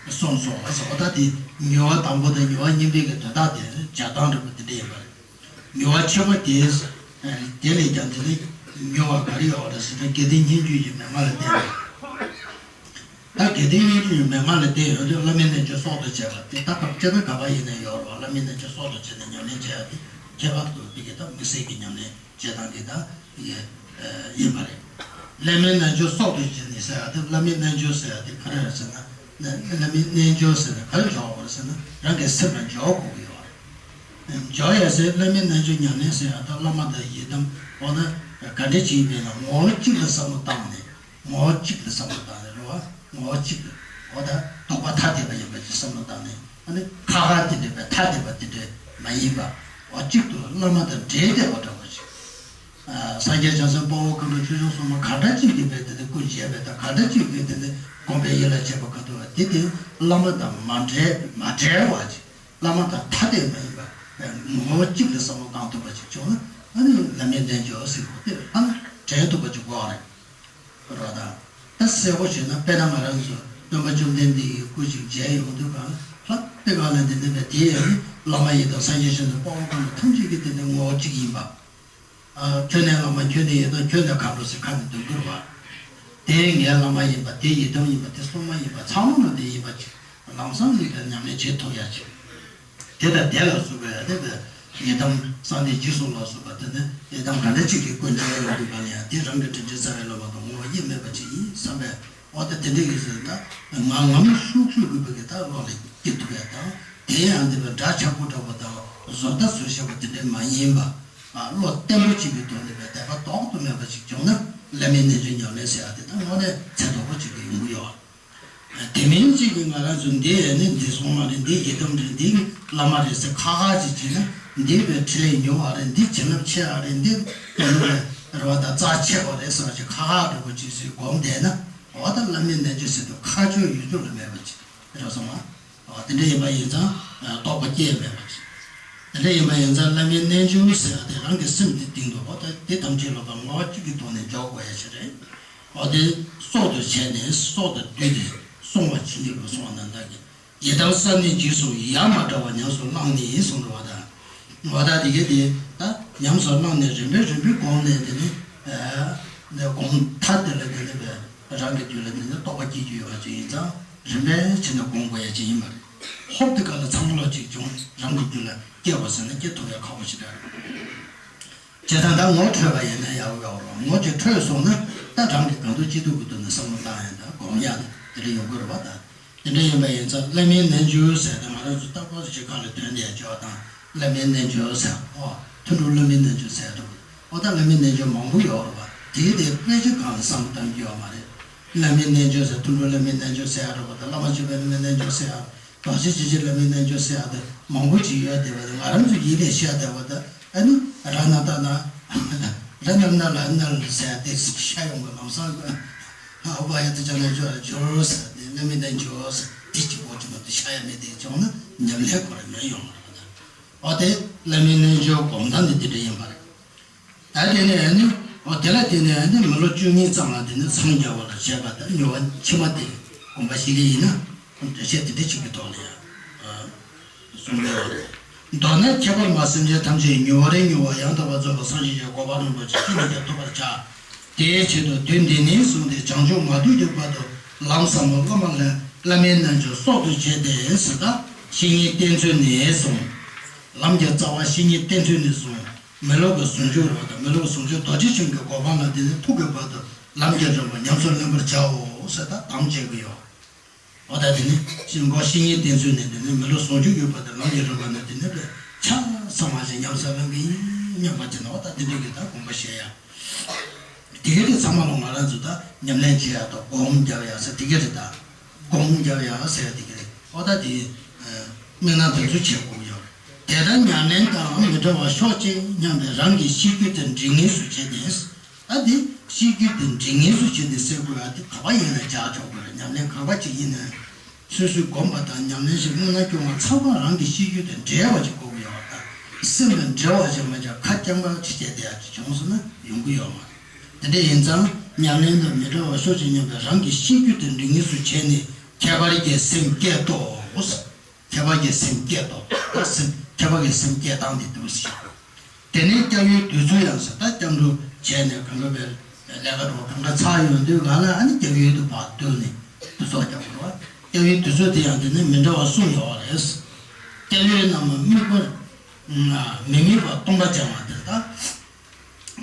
གསུངས་སོ། ཟེར་བ་ད་དེ་མྱུར་བ་དང་པོ་དང་མྱུར་བ་གཉིས་པའི་གི་དོན་དག་དེ་སྦྱར་སྟངས་འདྲ་པོ་དེ་འདྲ་ཡིན་པ་རེད། མྱུར་བ་ཕྱི་མ་དེ། དེ་ལས་ཀྱང་དེ་ནི་མྱུར་བ་ག་རེ་ཡོད་རེད་ཟེར་ན་དགེ་ལྡན་སྙན་བརྒྱུད་ཀྱི་མན་ངག་ལ་བརྟེན་ནས། ད་དགེ་ལྡན་སྙན་བརྒྱུད་ཀྱི་མན་ངག་ལ་བརྟེན་ཡོད་དུས་བླ་མའི་རྣལ་འབྱོར་སྲོག་ཏུ་བྱས་པ་དེ་ད་སྐབས་སྤྱིར་ན་ག་པར་ཡིན་ན་ཡོད་རེད་བ། བླ་མའི་རྣལ་འབྱོར་སྲོག་ཏུ་བྱས་ནས་ཉམས་ལེན་བྱས་ཡ་དེ་ཁྱད་པར་དུ་དེ་གི་ད་དམིགས་བསལ་གྱི་ཉམས་ལེན། བྱེད་སྟངས་འདི་དག་ཡིན་པ་རེད། བླ་མའི་རྣལ་འབྱོར་སྲོག་ཏུ་བྱས་ནས་ཟེར་ཡ་དེ་བླ་མའི་རྣལ་འབྱོར་ཟེར་ཡ་དེ་ག་རེ་རེད་ཟེར་ན། བླ་མའི་རྣལ་འབྱོར་ཟེར་ན་ག་རེ་འཇོག་དགོས་རེད་ཟེར་ན་རང་གི་སེམས་ལ་འཇོག་དགོས་ཀྱི་ཡོད་རེད། འཇོག་ཡ་ཟེར་བླ་མའི་རྣལ་འབྱོར་ཉམས་ལེན་ཟེར་ཡ་དེ་བླ་མ་དང་ཡི་དམ་འོ་ན་ག་འདྲ་ཅིག་ཡིན་པའི་ལ་ངོ་བོ་གཅིག་ལ་བསམ་བློ་བཏང་ནས་ངོ་བོ་གཅིག་ལ་བསམ་བློ་བཏང་ནས་རེད་བ། ངོ་བོ་གཅིག་ལ་འོ་ད་རྟོགས་པ་ཐ་དད་པ་ཡིན་པ་ཅིག་བསམ་བློ་བཏང་ནས་ཨ་ནི་ཁ་ཁ་དེ་འདྲ་བའི་ཐ་དད་པ་དེ་འདྲ་མ་ཡིན་པ་འོ་གཅིག་ཏུ་བླ་མ་དང་འབྲེལ་བསྡད་པ་འདྲ་བོ་ཅིག་སངས་རྒྱས་བྱང་སེམས་དཔའ་བོ་མཁའ་འགྲོ་ཆོས་སྐྱོང་སྲུང་མ་ག་འདྲ་གཅིག་གིས་པའི་དེ་ནི་སྐུ་མཇལ་བའི་དང་ག་འདྲ་གཅིག་གིས་དེ་ནི་དགོངས་པའི་ཡིད་ལ་བྱེད་པ་ག་དུ་བ་དེ་དེ་བླ་མ་དང་མ་འབྲེལ་མ་བྲལ་བ་ཅིག་བླ་མ་དང་ཐ་དད་མ་ཡིན་པ་ངོ་བོ་གཅིག་ལ་བསམ་བློ་བཏང་ཐུབ་པ་ཅིག་བྱུང་ན་ཨ་ནི་བླ་མའི་རྣལ་འབྱོར་ཟེར་བ་དེ་ལ་ཨ་ནི་དྲན་ཐུབ་པ་ཅིག་དགོས་རེད། རེད་བ་དང་། ད་གསལ་པོ་བྱས་ན་དཔེར་ན་ང་རང་ཚོ་སྟོན་པ་བཅོམ་ལྡན་འདས་ཀྱི་སྐུ་ཅིག་མཇལ་ཡོང་དུས་གང་ལ་དཔེ་གང་ལ་འདི་འདི་བས་དེ་ཡང་ནི་བླ་མ་ཡི་དམ་སངས་རྒྱས་བྱོན་དུ་དཔའ་བོ་ཁོང་ཐམས་ཅད་ཀྱི་དེ་ནི་ངོ་བོ་གཅིག་ཡིན་པ། ཁྱོད་ནི་བླ་མ་ཁྱོད་ནི་ཡི་དམ་ཁྱོད་ནི་མཁའ་འགྲོ་ཟེར་ཁ་ནས་འདོན་དགོས་བ། དེ་ངའི་བླ་མ་ཡིན་པ་དེ་ཡི་དམ་ཡིན་པ་དེ་སྲུང་མ་ཡིན་པ་ཚང་མ་ནི་དེ་ཡིན་པ་ཅིག་ལམ་སང་ནི་དེ་ཉམས་ལེན་བྱེད་ཐུབ་ཡ་ཅིག་དེ་དང་དེ་ལ་སོགས་པའི་དེ་དང་ཡི་དམ་གསང་བདེ་འཇིགས་སོགས་ལ་སོགས་པ་དེ་ནི་ཡི་དམ་ག་འདྲ་ཅིག་གི་སྐུ་མཇལ་ཡོང་དུས་གང་ལ་ཡང་དེ་རང་གི་དྲིན་ཅན་རྩ་བའི་བླ་མ་དང་ངོ་བོ་དབྱེར་མེད་པ་ཅིག་ཡིན་བསམ་པས། འོ་ད་དེ་འདྲ་ཡིན་ཟེར་ན་ང་ངམ་ཤུགས་ཤུགས་དགོས་པ་གི་ད་བློ་ལ་སྐྱེ་ཐུབ་ཡ་དང་དེ་ཡང་འདི་པའི་སྒྲ་ཆག་པོ་འདྲ་པོ་དང་བཟོ་ལྟ་བཟོ་ཤེས་པ་དེ་འདྲ་མ་ཡིན་པ། བློ་བརྟན་པོ་ཅིག་གི་ཐོག་ནས་པའི་དད་པ་ལྡོག་ཏུ་མེད་པ་ཅིག་བྱུང་ན་བླ་མའི་རྣལ་འབྱོར་ཉམས་ལེན་ཟེར་ཡ་དེ་ད་དངོས་གནས་ཚད་མཐོ་པོ་ཅིག་གི་ཡོང་གི་ཡོད། དེ་མིན་གཅིག་གིས་ང་རང་ཚོ་འདི་ཡས་ནི་འདི་སྲུང་མ་རེད། འདི་ཡི་དམ་རེད། འདི་བླ་མ་རེད་ཟེར་ཁ་ཁ་ཅིག་བྱས་ན་འདི་བའི་འཕྲིན་ལས་མྱུར་བ་རེད། འདི་བྱིན་རླབས་ཆེ་བ་རེད། འདི་དོན་དུ་རེད་བ་དང་རྩ་ཆེ་བ་རེད་ཟེར་བ་ཅིག་ཁ་ཁ་འདྲ་པོ་ཅིག་ཟེར་སྒོམ་བསྡད་ན་འོ་ད་བླ་མའི་རྣལ་འབྱོར་ཟེར་དུས་ཁ་ཆོ་ཡུལ་ཆོ་ལ་མེད་པ་ཅིག་རེད་སོང་ང་། འོ་དེ་འདྲ་ཡིན་པ་ཡིན་ཙང་རྟོགས་པ་སྐྱེ་མེད་པ་ཅིག་དེ་འདྲ་ཡིན་པ་ཡིན་ཙང་བླ་མའི་རྣལ་འབྱོར་ཟེར་བ་དེ་རང་གི་སེམས་དེ་སྟེང་དུ་འོ་ད་དེ་ཐམས་ཅད་ལ་ད་ངོ་བོ་གཅིག་གི་ཐོག་ནས་འཇོག་དགོས་ཡ་ཞིག་རེད། འོ་དེ་སྲོག་ཏུ་བྱས་ནས་སྲོག་དང་བསྡུས་ཏེ་བསྲུང་བ་བྱིན་གྱིས་རློབ་གསུངས་པ་ན་བདག་གིས། ཡི་དམ་གསལ་གནས་རྗེས་སུ་ཡ་མ་བྲལ་བར་ཉམས་སུ་བླངས་ནས་གསུངས་འདུག་བ་དང་། འོ་ད་དེ་གས་དེ་ད་ཉམས་སུ་བླངས་ནས་རིམ་པས་རིམ་པས་བསྒོམས་ནས་དེ་ནི་ཨ་ནས་སྒོམ་མཐའ་དེ་ལ་དེ་ནི་བས་རང་གི་རྒྱུད་ལ་དེ་ནི་རྟོགས་པ་སྐྱེ་རྒྱུ་ཡོད་པ་ཅིག་ཡིན་ཙང་རིམ་པས་བྱས་ནས་སྒོམ་དགོས་ཡ་ཅིག་ཡིན་པ་རེད། ཧོབ་དེ་ག་ལ་ཚང་མ་ལོ་གཅིག་བྱུང་རང་གི་རྒྱུད་ལ་སྐྱེ་བ་ཟེར་ན་སྐྱེ་ཐུབ་ཡ་ཁག་པོ་ཞིག་རེད། བྱས་ཙང་ད་ངོ་འཕྲོད་པ་ཡིན་ན་ཡག་ཡོད་རེད། ངོ་ཅིག་འཕྲོད་སོང་ན་ད་རང་གི་གང་ཐུབ་ཅི་ཐུབ་ཀྱི་ཐོག་ནས་བསམ་བློ་བཏང་ཡ་ད་སྒོམ་ཡ་ད་དེ་འདྲ་ཡོང་གི་རེད་བ་ད། དེ་འདྲ་ཡིན་པ་ཡིན་ཙང་བླ་མའི་རྣལ་འབྱོར་ཟེར་ཏེ་ང་རང་ཚོ་རྟག་པར་ཞིག་ཁ་ལ་ཐོན་བསྡད་ཡ་ཅིག་ཡོད་དང་བླ་མའི་རྣལ་འབྱོར་ཟེར་ཨོ་ཐུན་དྲུག་བླ་མའི་རྣལ་འབྱོར་ཟེར་འདུག་ཨོ་ད་བླ་མའི་རྣལ་འབྱོར་མང་པོ་ཡོད་རེད་བ། དེའི་དེ་དཔེ་ཆ་གང་ལ་བསམ་བློ་གཏང་རྒྱུ་ཡོད་མ་རེད། བླ་མའི་རྣལ་འབྱོར་ཟེར་ཐུན་དྲུག་བླ་མའི་རྣལ་འབྱོར་ཟེར་ཡ་རེད་བ། ད་བླ་མ་མཆོད་པའི་བླ་མའི་རྣལ་འབྱོར་ཟེར་ཡ་རྡོ་རྗེ་འཇིགས་བྱེད་བླ་མའི་རྣལ་འབྱོར་ཟེར་ཡ་དེ་མང་པོ་ཅིག་ཡོད་བསྡད་པ་དེ་ང་རང་ཚོ་ཡིད་ལས་བཤད་བསྡད་པ་ད། ཨ་ནི་ར་ན་ད་ན། ར་ན་ན་ལ་ན་ལ་ཟེར་ཏེ་ཤ་ཡོང་གི་ལམ་སང་གི་ཨ་བ་ཡ་ཏི་ཅ་ན་ཇོ་ཇོ་ཟེར་ཏེ་བླ་མའི་རྣལ་འབྱོར་ཟེར་ཏེ་གཅིག་པོ་གཅིག་མ་གཏོགས་ཤ་ཡ་མེད་དེ་བྱུང་ན་ཉམས་ལེན་ཁོ་ར་མེད་ཡོང་གི་རེད། ཨོ་དེ་བླ་མའི་རྣལ་འབྱོར་སྒོམ་སྟངས་ནི་དེ་འདྲ་ཡིན་པ་རེད། ད་དེ་ནས་ཨ་ནི་ཨོ་དེ་ལ་དེ་ནས་ཨ་ནི་མི་ལོ་བཅུ་གཉིས་ཙམ་ལ་དེ་ནས་འཚང་རྒྱ་བ་ལ་བྱས་པ་དང་མྱུར་བ་ཕྱི་མ་དེ་སྒོམ་པ་ཞིག་ཡིན་ན་འགྲེལ་བཤད་དེ་འདྲ་གཅིག་གི་ཐོག་ལ་ཡང་། གསུངས་ཡོད། མདོར་ན་ཁྱད་པར་མ་སེམས་ཅན་ཐམས་ཅད་མྱུར་བ་རེ་མྱུར་བ་ཡང་དག་པར་རྫོགས་པའི་སངས་རྒྱས་ཀྱི་གོ་འཕང་རིན་པོ་ཆེ་ཅི་ནས་ཀྱང་ཐོབ་པར་བྱ། དེའི་ཆེད་དུ་དུས་འདི་ནས་བཟུང་སྟེ་བྱང་ཆུབ་མ་ཐོབ་ཀྱི་བར་དུ་ལམ་ཟབ་མོ་བླ་མ་ལ་བླ་མའི་རྣལ་འབྱོར་སྲོག་ཏུ་བྱས་ཏེ་ཟེར་ད་བཤེས་གཉེན་བསྟེན་ཚུལ་ནས་བཟུང་། ལམ་གྱི་རྩ་བ་བཤེས་གཉེན་བསྟེན་ཚུལ་ནས་བཟུང་། མི་སློབ་ཀྱི་ཟུང་འཇུག་རེད་བ་དང་མི་སློབ་ཀྱི་ཟུང་འཇུག་རྡོ་རྗེ་འཆང་གི་གོ་འཕང་ལ་དེ་ནས་ཐུག་གི་བར་དུ་ལམ་གྱི་རིམ་པ་ཉམས་སུ་ལེན་པར་བྱའོ་ཟེར་ད་དམ་བཅས་ཀྱི་ཡོད། འོ་ད་དེ་ནི་ཤིང་སྒོ་བཤེས་གཉེན་བསྟེན་ཚུལ་ནི་དེ་ནི་མི་ལོ་ཟུང་འཇུག་ཡོད་པ་དང་ལམ་གྱི་རིམ་པ་ནི་དེ་ནི་ཆ་ཚང་བ་ཞིག་ཉམས་སུ་ལེན་གྱི་ཡིན་སྙམ་པ་ཅི་ན་འོ་ད་དེ་འདྲའི་གི་ད་དགོངས་པ་བཞེས་ཡ། དེ་ག་དེ་ཚང་མ་ལ་ང་རང་ཚོ་ད་ཉམས་ལེན་བྱེད་ཡ་དང་སྒོམ་རྒྱབ་ཡ་ཟེར་དེ་ག་རེད་ད། སྒོམ་རྒྱབ་ཡ་ཟེར་ཡ་དེ་ག་རེད་འོ་ད་དེ་དམིགས་རྣམ་དེ་ཚོ་བྱེད་དགོས་ཀྱི་ཡོད་རེད། དེ་ལྟར་ཉམས་ལེན་དང་མི་འབྲལ་བར་ཤོག་ཅིག་སྙམ་པའི་རང་གི་ཤེས་རྒྱུད་དེ་འབྲིང་ངེས་སུ་བྱས་ཏེ། ད་དེ་ཤེས་རྒྱུད་དེ་འབྲིང་ངེས་སུ་བྱས་ཏེ་སེལ་དགོས་ཡ་དེ་ག་པ་ཡིན་ན་བྱ་ཆོག་གི་རེད། ཉམས་ལེན་ག་པ་ཅིག་ཡིན་ན། སོ་སོས་སྒོམ་པ་དང་ཉམས་ལེན་ཞིག་སྔོན་ན་སྐྱོང་བ་ཚང་མ་རང་གི་ཤེས་རྒྱུད་དེ་འབྲེལ་བ་ཅིག་དགོས་ཀྱི་ཡོད་པ་དང་། སེམས་དང་འབྲེལ་བ་ཅིག་མ་ཆགས་ཁ་རྐྱང་པ་ཅིག་བྱས་ཏེ་ཡ་ཅིག་བྱུང་སོང་ན་ཡོང་གི་ཡོད་མ་རེད། དེ་འདྲ་ཡིན་ཙང་ཉམས་ལེན་དང་མི་འབྲལ་བར་ཤོག་ཅིག་སྙམ་པའི་རང་གི་ཤེས་རྒྱུད་དེ་འབྲིང་ངེས་སུ་བྱས་ནས་ཁྱད་པར་གྱི་སེམས་བསྐྱེད་དོ། ཁྱད་པར་གྱི་སེམས་བསྐྱེད་དོ། ད་སེམས་ཁྱད་པར་གྱི་སེམས་བསྐྱེད་སྟངས་དེ་འདུག་ཟེར། དེ་ནས་སྐྱབས་ཡུལ་དུས་ཚོད་ཡང་ཟེར་ད་སྐྱབས་འགྲོ་བྱས་ནས་གང་ག་བའི་ལས་ཀ་འགྲོ་གང་ག་ཚར་ཡོང་དུས་ག་ལ་ཨ་ནི་སྐྱབས་ཡུལ་དུ་ཕར་བསྡུས་ནས་དུས་ཚོད་སྐྱབས་འགྲོ་བ། སྐྱབས་ཡུལ་དུས་ཚོད་དེ་ཡང་དེ་ནས་མི་འདྲ་བ་གསུམ་ཡོད་རེད། སྐྱབས་ཡུལ་རྣམས་དམིགས་པར་མི་དམིགས་པར་སྟོང་པ་སྦྱང་བ་དེ་ད།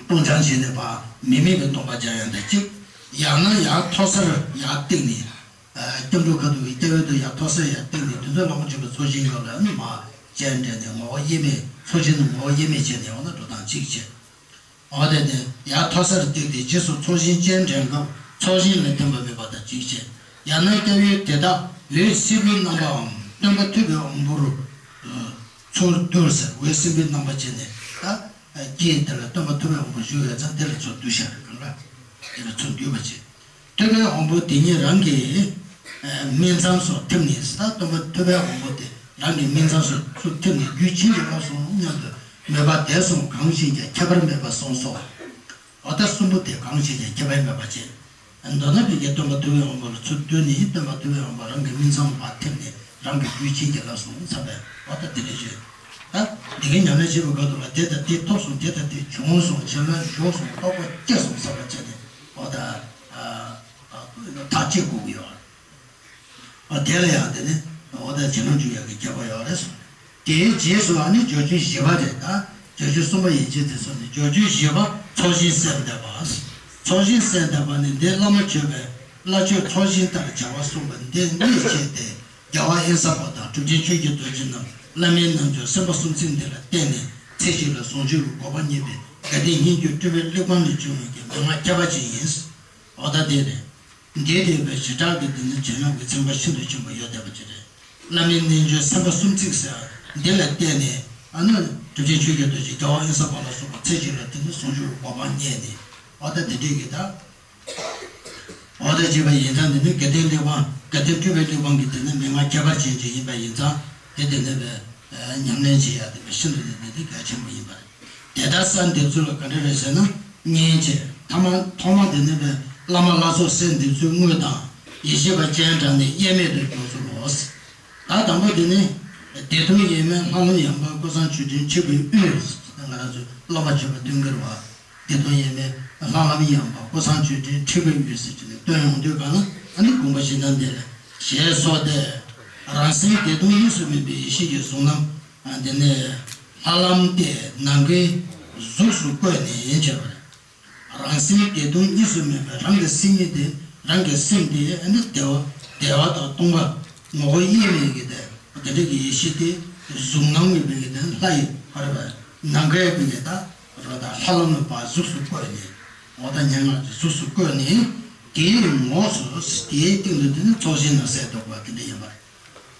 སྟོང་སྦྱང་བྱས་ནས་ཕར་མི་དམིགས་པའི་སྟོང་པ་སྦྱང་ཡང་དེ་གཅིག་ཡང་ན་ཡར་མཐོ་སར་ཡར་བཏེགས་ནས། སྐྱབས་འགྲོ་ཁ་ཐུག་གི་སྐྱབས་ཡུལ་དུ་ཡར་མཐོ་སར་ཡར་བཏེགས་ནས་དེ་ཚོ་བླ་མ་མཆོད་པའི་ཚོགས་ཞིང་སྐབས་ལ་ནི་མར་སྤྱན་འདྲེན་ནས་ངོ་བོ་དབྱེར་མེད་ཚོགས་ཞིང་ནི་ངོ་བོ་དབྱེར་མེད་བྱས་ནས་འོ་ན་འགྲོ་སྟངས་གཅིག་བྱས། འོ་དེ་ནས་ཡར་མཐོ་སར་བཏེགས་ཏེ་རྗེས་སུ་ཚོགས་ཞིང་སྤྱན་འདྲེན་སྐབས་ཚོགས་ཞིང་ལ་བརྟེན་པ་མེད་པ་དང་གཅིག་བྱས། ཡང་ན་སྐྱབས་ཡུལ་དེ་དག་འོད་སྲིན་པོའི་རྣམ་པའམ་སྟོན་པ་ཐུབ་པའི་དབང་པོ་རུ་ཚུར་བསྡུར་ཟེར། འོད་སྲིན་པོའི་རྣམ་པ་བྱས་ནས་ད། དཀྱིལ་དེ་ལ་སྟོན་པ་ཐུབ་པའི་དབང་པོ་བཞུགས་ཡོད་ཙང་དེ་ལ་ཚུར་བསྡུས་བཞག་རེད། གང་ག་དེ་ལ་ཚུར་བསྡུས་པ་བྱས། ཐུབ་པའི་དབང་པོ་དེ་ཉིད་རང་གི་སྨིན་མཚམས་སུ་ཐིམ་ནས་ད་སྟོན་པ་ཐུབ་པའི་དབང་པོ་དེ་རང་གི་སྨིན་མཚམས་སུ་ཚུར་ཐིམ་ནས་རྒྱུད་བྱིན་གྱིས་བརླབས་སོང་སྙམ་དུ་མོས་པ་དེ་གསུམ་གང་ཞིག་ཀྱང་ཁྱད་པར་མེད་པར་གསུངས་སོ། འོ་ད་གསུམ་པོ་དེ་གང་ཞིག་ཀྱང་ཁྱད་པར་མེད་པར་བྱས། མདོར་ན་བོད་ཀྱི་སྟོན་པ་ཐུབ་པའི་དབང་པོ་ལ་ཚུར་བསྡུས་ནས་སྟོན་པ་ཐུབ་པའི་དབང་པོ་རང་གི་སྨིན་མཚམས་ལ་ཐིམ་ནས་རང་གི་རྒྱུད་བྱིན་གྱིས་བརླབས་སོང་བསམ་པས་འོ་ད་དེ་འདྲ་བྱས། ད་འདི་གའི་ཉམས་ལེན་བྱེད་པའི་སྐབས་དུ་ལ་དེ་དང་དེ་ཐོབ་སོང་དེ་དང་དེ་བྱུང་སོང་བྱས་ན་འཇོག་སོང་རྟོགས་པ་སྐྱེས་སོང་བསམ་པ་བྱས་ནས་འོ་ད་ཐག་བཅད་དགོས་ཀྱི་ཡོད། ཨ་དེ་ལ་ཡང་དེ་ནི་འོ་ད་བྱིན་རླབས་འཇུག་ཡག་གི་ཁྱད་པར་ཡོད་རེད་གསུངས། དེའི་རྗེས་སུ་ཨ་ནི་སྦྱོར་བྱེད་བཞི་པ་རེད་ད། སྦྱོར་བྱེད་གསུམ་པ་ཡན་ཆད་དེ་ཚོ་ནི་སྦྱོར་བྱེད་བཞི་པ་ཚོགས་ཞིང་གསལ་འདེབས་པ། ཚོགས་ཞིང་གསལ་འདེབས་པ་ནི་འདི་བླ་མ་མཆོད་པའི་བླ་མཆོད་ཚོགས་ཞིང་ལྟར་བྱ་བ་གསུངས་པ་འདི་གནད་ཆེ་སྟེ་རྒྱལ་བ་དབེན་ས་པ་དང་གྲུབ་ཆེན་ཆོས་ཀྱི་རྡོ་རྗེ་རྣམས་བླ་མའི་རྣལ་འབྱོར་སེམས་དཔའ་གསུམ་ཚན་འདི་ལ་བརྟེན་ནས་ཚེ་གཅིག་ལ་ཟུང་འཇུག་གི་གོ་འཕང་བརྙེས་པའི་དགའ་ལྡན་སྙན་བརྒྱུད་སྤྲུལ་པའི་གླེགས་བམ་ལས་བྱུང་བའི་མན་ངག་ཁྱད་པར་ཅན་ཡིན། འོ་ད་དེ་རེད། འདི་དེ་བས་ཞེ་དྲག་གི་འདི་ནི་བྱིན་རླབས་ཀྱི་ཚན་པ་ཤིན་ཏུ་ཆེན་པོ་ཡོད་བསྡད་པ་ཅིག་རེད། བླ་མའི་རྣལ་འབྱོར་སེམས་དཔའ་གསུམ་ཚན་ཟེར་བ་འདི་ལ་བརྟེན་ནས་ཨ་ནི་གྲུབ་ཆེན་ཆོས་ཀྱི་རྡོ་རྗེ་རྒྱལ་བ་དབེན་ས་པ་ལ་སོགས་པ་ཚེ་གཅིག་ལ་དེ་ནི་ཟུང་འཇུག་གི་གོ་འཕང་བརྙེས་ནས་འོ་ད་དེ་འདྲས་ཀྱི་ད། འོ་ད་ཅེས་པ་ཡིན་ཙང་འདི་ནི་དགའ་ལྡན་གླེགས་བམ་དགའ་ལྡན་སྤྲུལ་པའི་གླེགས་བམ་གྱི་དེ་ནི་མན་ངག་ཁྱད་པར་ཅན་ཅིག་ཡིན་པ་ཡིན་ཙང་དེ་དེ་ནི་བས། ཉམས་ལེན་བྱེད་ཡ་དེ་བས་ཤིན་ཏུ་ནས་དེ་དེ་གལ་ཆེན་པོ་ཡིན་པ་རེད། དེ་ལྟར་ས་འདི་ཚོ་ལ་ག་འདྲ་རེད་ཟེར་ན། གཉིས་བྱས་ཐ་མ་ཐོག་མ་དེ་ནས་བས་བླ་མ་ལྷ་ཚོགས་སྲས་འདི་ཚོའི་དངོས་དང་ཡེ་ཤེས་པ་སྤྱན་དྲངས་ནས་དབྱེར་མེད་དུ་གྱུར་ཚུལ་ལོ། ད་དང་པོ་དེ་ནི་བདེ་སྟོང་དབྱེར་མེད་ལྷ་ལམ་ཡངས་པ་ཀུན་བཟང་མཆོད་སྤྲིན་འཁྲིགས་པའི་དབུས། ང་རང་ཚོའི་སློབ་མ་མཆོད་པ་སྟོན་གྱི་རེད་བ། བདེ་སྟོང་དབྱེར་མེད་ལྷ་ལམ་ཡངས་པ་ཀུན་བཟང་མཆོད་སྤྲིན་འཁྲིགས་པའི་དབུས་ཟེར་གྱི་ནས་སྟོན་ཡོང་དུས་གང་ལ་ཨ་ནི་དགོངས་པ་བཞེས་ན་འདི་རེད། ཞེས་སོགས་ཏེ། རང་སེམས་བདེ་སྟོང་གཉིས་སུ་མེད་པའི་ཡེ་ཤེས་ཀྱི་གཟུགས་རྣམས་འདི་ནི་ལྷ་ལམ་སྟེ་ནམ་མཁའི་གཟུགས་སུ་བཀོད་ནས་བྱས་པ་རེད། རང་སེམས་བདེ་སྟོང་གཉིས་སུ་མེད་པའི་རང་གི་སེམས་ཉིད་དེ་རང་གི་སེམས་དེ་ཨ་ནི་བདེ་བ་བདེ་བ་དང་སྟོང་པ་ངོ་བོ་དབྱེར་མེད་ཀྱི་དེ་དེ་འདྲ་གི་ཡེ་ཤེས་དེ་གཟུགས་སྣང་མེད་པའི་གི་དེ་ལྷ་ཡི་ཕ་རོལ་པ་ནམ་མཁའི་གི་དེ་ད་རོ་ད་ལྷ་ལམ་ལ་ཕར་གཟུགས་སུ་བཀོད་ནས་འོ་ད་སྙན་ངག་གི་གཟུགས་སུ་བཀོད་ནས་དེའི་ངོགས་སུ་དེའི་སྟེང་དུ་དེ་ནི་ཚོགས་ཞིང་ན་གསལ་འདུག་པ་དེ་འདྲ་ཡིན་པ་རེད།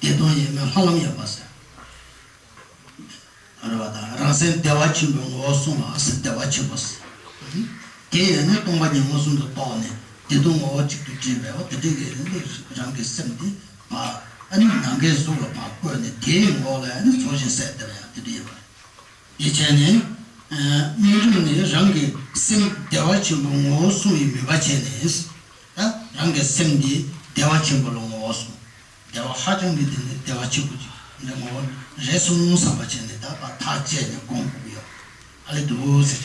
བདེ་སྟོང་དབྱེར་མེད་ལྷ་ལམ་ཡངས་པ་ཟེར། རེད་བ་དང་རང་སེམས་བདེ་བ་ཆེན་པོའི་ངོ་བོ་གསུངས་པ་ཟེར་བདེ་བ་ཆེན་པོ་ཟེར། དེ་ཡང་ནི་སྟོང་པ་ཉིད་མངོན་སུམ་དུ་རྟོགས་ནས་བདེ་སྟོང་ངོ་བོ་གཅིག་ཏུ་དྲིལ་བའི་འོ་དེ་འདྲའི་གི་ནི་རང་གི་སེམས་དེ་ཕར་ཨ་ནི་ནམ་མཁའི་གཟུགས་ལ་ཕར་བཀོད་ནས་དེའི་ངོ་བོ་ལ་ཨ་ནི་ཚོགས་ཞིང་གསལ་བཏབ་ཡང་དེ་འདྲ་ཡོད་པ་རེད། དེ་བྱས་ནས་དམིགས་རིམ་ནི་རང་གི་སེམས་བདེ་བ་ཆེན་པོའི་ངོ་བོ་གསུངས་པའི་མོས་པ་བྱས་ནས་ད་རང་གི་སེམས་འདི་བདེ་བ་ཆེན་པོ་ལ་ངོ་བོ་གསུངས། བདེ་བ་ཧ་ཅང་གི་དེ་ནི་བདེ་བ་ཆེན་པོ་ཅིག་འདི་ངོ་བོ་རེ་ཟུང་བསམ་པ་བྱས་ནས་ད་བར་ཐག་བཅད་ནས་སྒོམ་དགོས་ཀྱི་ཡོད། ཨ་ལེ་འདུག་ཟེར།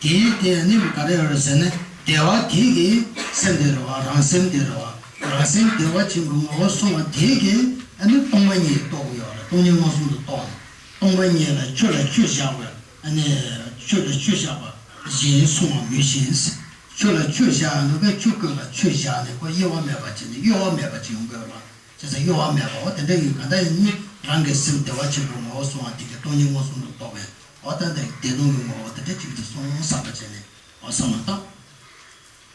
དེའི་དེ་ནི་ག་རེ་ཡོད་རེད་ཟེར་ན་བདེ་བ་དེ་གི་སེམས་དེ་རེད་བ་རང་སེམས་དེ་རེད་བ་རང་སེམས་བདེ་བ་ཆེན་པོའི་ངོ་བོ་གསུངས་པ་དེ་གི་ཨ་ནི་སྟོང་པ་ཉིད་རྟོགས་ཀྱི་ཡོད་རེད། སྟོང་ཉིད་མངོན་སུམ་དུ་རྟོགས་ནས་སྟོང་པ་ཉིད་ལ་ཆོས་ལ་ཆོས་བཞག་པ་ཨ་ནི་ཆོས་ལ་ཆོས་བཞག་པ་གཞན་གསུང་བ་མོས་ཤིང་། ཆོས་ལ་ཆོས་བཞག་ཡང་ནོར་བའི་ཆོས་ཀུན་ལ་ཆོས་བཞག་ནས་ཁོ་གཡོ་བ་མེད་པ་བྱས་ནས་གཡོ་བ་མེད་པ་བྱེད་ཡོང་དགོས་པ། བྱས་ཙང་གཡོ་བ་མེད་པའོ་དེ་འདྲ་ཡིན་གང་ལྟར་ཡིན་ནི་རང་གི་སེམས་བདེ་བ་ཆེན་པོའི་ངོ་བོ་གསུང་བ་དེ་གི་སྟོང་ཉིད་མངོན་སུམ་དུ་རྟོགས་པས་འོ་ད་འདི་བདེ་སྟོང་གི་ངོ་བོ་དེ་འདྲ་གཅིག་ཏུ་སོང་བསམ་པ་བྱས་ནས་འོ་བསམ་བློ་བཏང་།